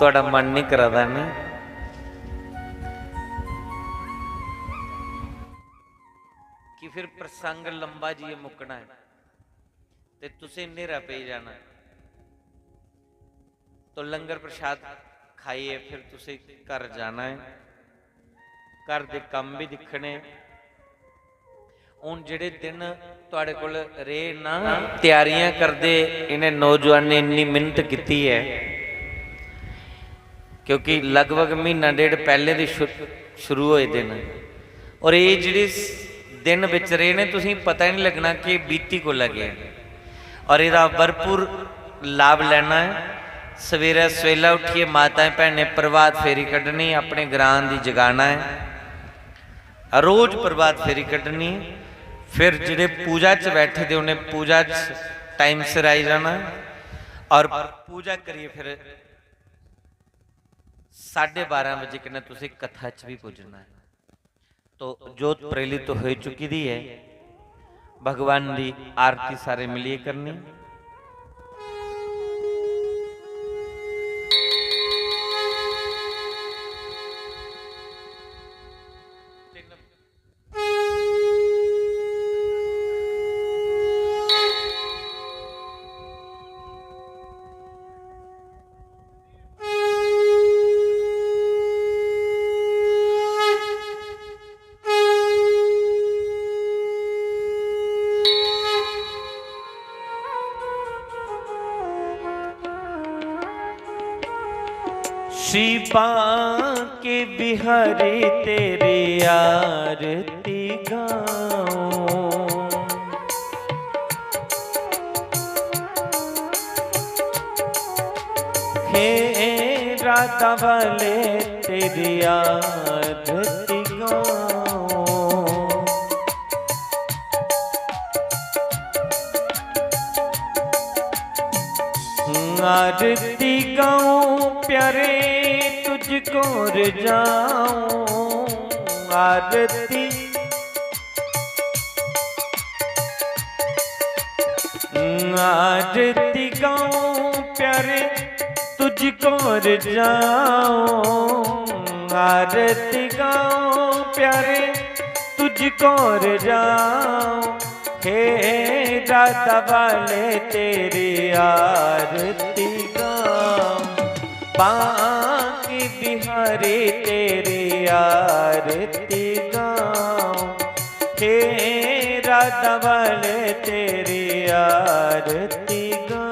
थुआढ़ा मन नहीं करा दा ना कि फिर प्रसंग लंबा जाइयै मुक्कना ऐ ते तुसें न्हेरा पेई जाना। तो लंगर प्रसाद खाइयै फिर तुसें घर जाना ऐ, घर दे कम्म बी दिक्खने। हून जेह्ड़े दिन थुआढ़े कोल रेह् ना, त्यारियां करदे इ'नें नौजुआनें इन्नी मेह्नत कीती ऐ, क्योंकि लगभग म्हीना डेढ़ पैह्लें दे शु-, शुरू होए दे न। और एह् जेह्ड़े स-, दिन बिच रेह् न, तुसेंगी पता ही निं लग्गना कि बीती कोल्लै गे न। और एह्दा भरपूर लाभ लैना ऐ। सवेरै सवेला उट्ठियै माताएं भैनें प्रभात फेरी कड्ढनी, अपने ग्रां दी जगाना ऐ। रोज प्रभात फेरी कड्ढनी। फिर जेह्ड़े पूजा च बैठे दे, उ'नें पूजा च time सिर आई जाना और पूजा करियै फिर साढ़े बारां बजे कन्नै तुसें कथा च बी पुज्जना ऐ। तो जोत प्रज्वलित होई चुकी दी ऐ। भगवान दी आरती सारे मिलियै करनी। बांके बिहारी तेरी आरती गाऊं। हे राधा वाले तेरी आरती गाऊं। आरती गाऊं प्यारे तुझको रजाऊं। आरती, आरती गाऊं प्यारे तुझको रजाऊं। आरती गाऊं प्यारे तुझको रजाऊं। हे राधा वाले तेरी आरती गाऊं। बांके बिहारी तेरी आरती गाऊं। हे राधा वाले तेरी आरती गाऊं।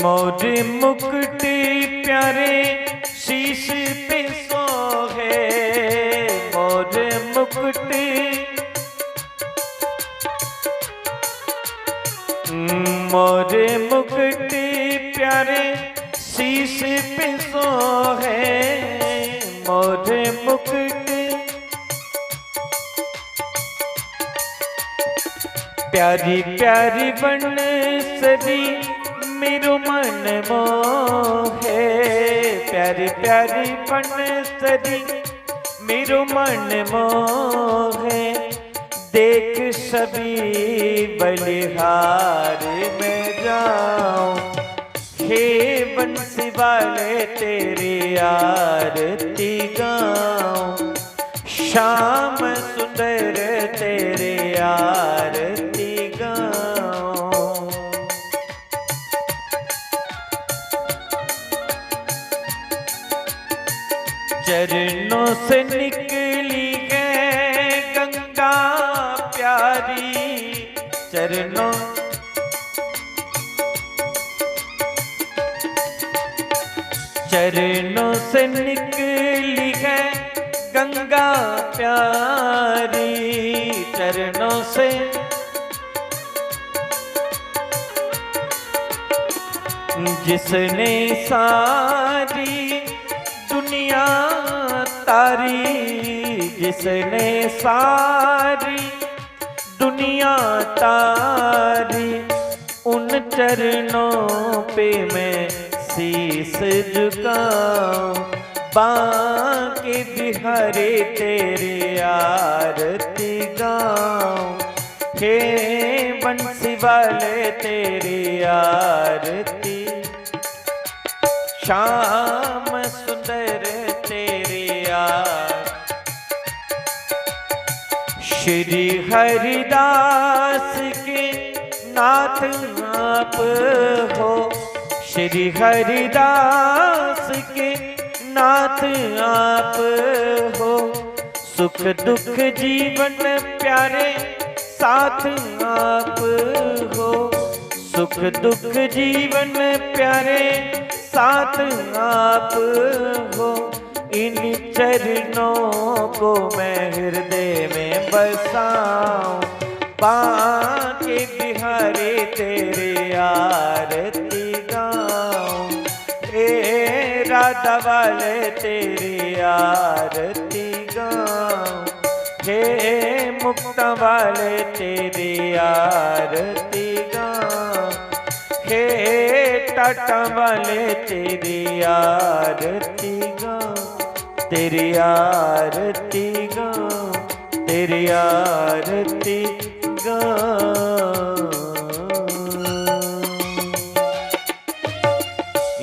मोर मुकुट प्यारे शीश पे सोहे। मोर मुकुट, मोर मुकुट प्यारे शीश पे सोहे। मोर मुकुट प्यारी प्यारी बंसरी मेरो मन मोहे। प्यारी प्यारी बंसरी मेरो मन मोहे। देख सभी बलिहार में जाऊं। हे बंसी वाले तेरी आरती गाऊं। श्याम सुंदर तेरी आरती गाऊं। चरणों से निकली है गंगा प्यारी। चरणों, चरणों से निकली है गंगा प्यारी। चरणों से जिसने सारी दुनिया तारी। जिसने सारी दुनिया तारी, उन चरणों पे मैं शीश झुकाऊं। बांके बिहारी तेरी आरती गाऊं। हे बंसी वाले तेरी आरती, श्याम सुंदर तेरी आरती। श्री हरिदास के नाथ आप हो। श्री हरिदास के नाथ आप हो। सुख दुख जीवन प्यारे साथ आप हो। सुख दुख जीवन प्यारे साथ आप हो। इन चरणों को मैं हृदय में बसाऊं। बांके बिहारी तेरी आरती गाऊं। ए राधा वाले तेरी आरती गाऊं। हे मुक्ता वाले तेरी आरती गाऊं। हे टाटा वाले तेरी आरती गाऊं। तेरी आरती गाऊं। तेरी आरती गाऊं।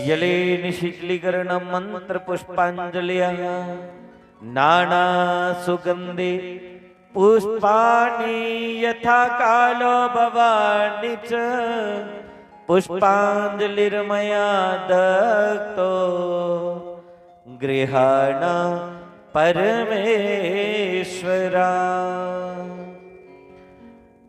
यले निशिचलीकरण मंत्र पुष्पांजलिः। नाना सुगंधि पुष्पाणि यथा कालो भवानि च। पुष्पांजलिर्मया दत्तो गृहाण परमेश्वरा।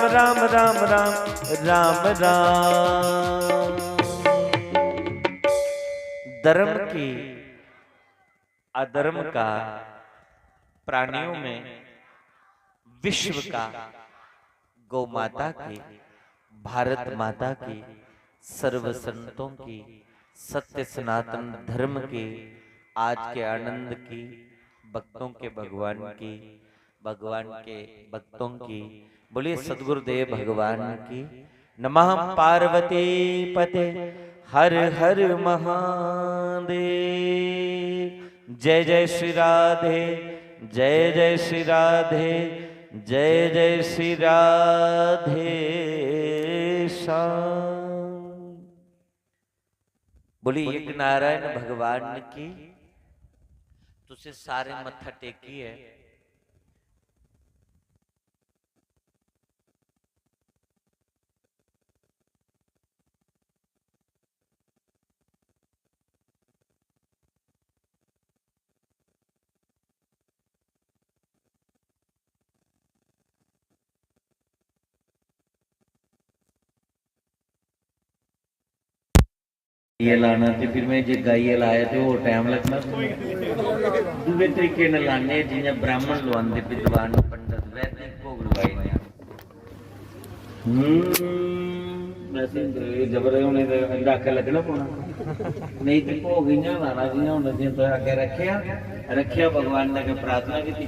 राम राम राम राम राम राम। धर्म की अधर्म का, प्राणियों में विश्व का, गौ माता की, भारत माता की, सर्व संतों की, सत्य सनातन धर्म की, आज के आनंद की, भक्तों के भगवान की, भगवान के भक्तों की। बोलिए सदगुरुदेव भगवान की। नमः पार्वती पते हर हर महादेव। जय जय श्री राधे, जय जय श्री राधे, जय जय श्री राधे श्याम। बोलिए एक नारायण भगवान की। तुझे सारे मत्था टेकी है। ये लाना ते फिर मैं जे गाइयै लाया ते होर टाइम लगना। दूए तरीके ने लाने, जियां ब्राह्मण लुआंदे, विद्वान पंडित वैदिक भोग लुआई ने। हम्म, वैसे जबर होने ते इंदा आखै लगना पौना। नहीं ते भोग इयां लाना जियां हुन जियां तुसें अग्गै रक्खेआ, रक्खेआ भगवान ने अग्गै प्रार्थना कीती।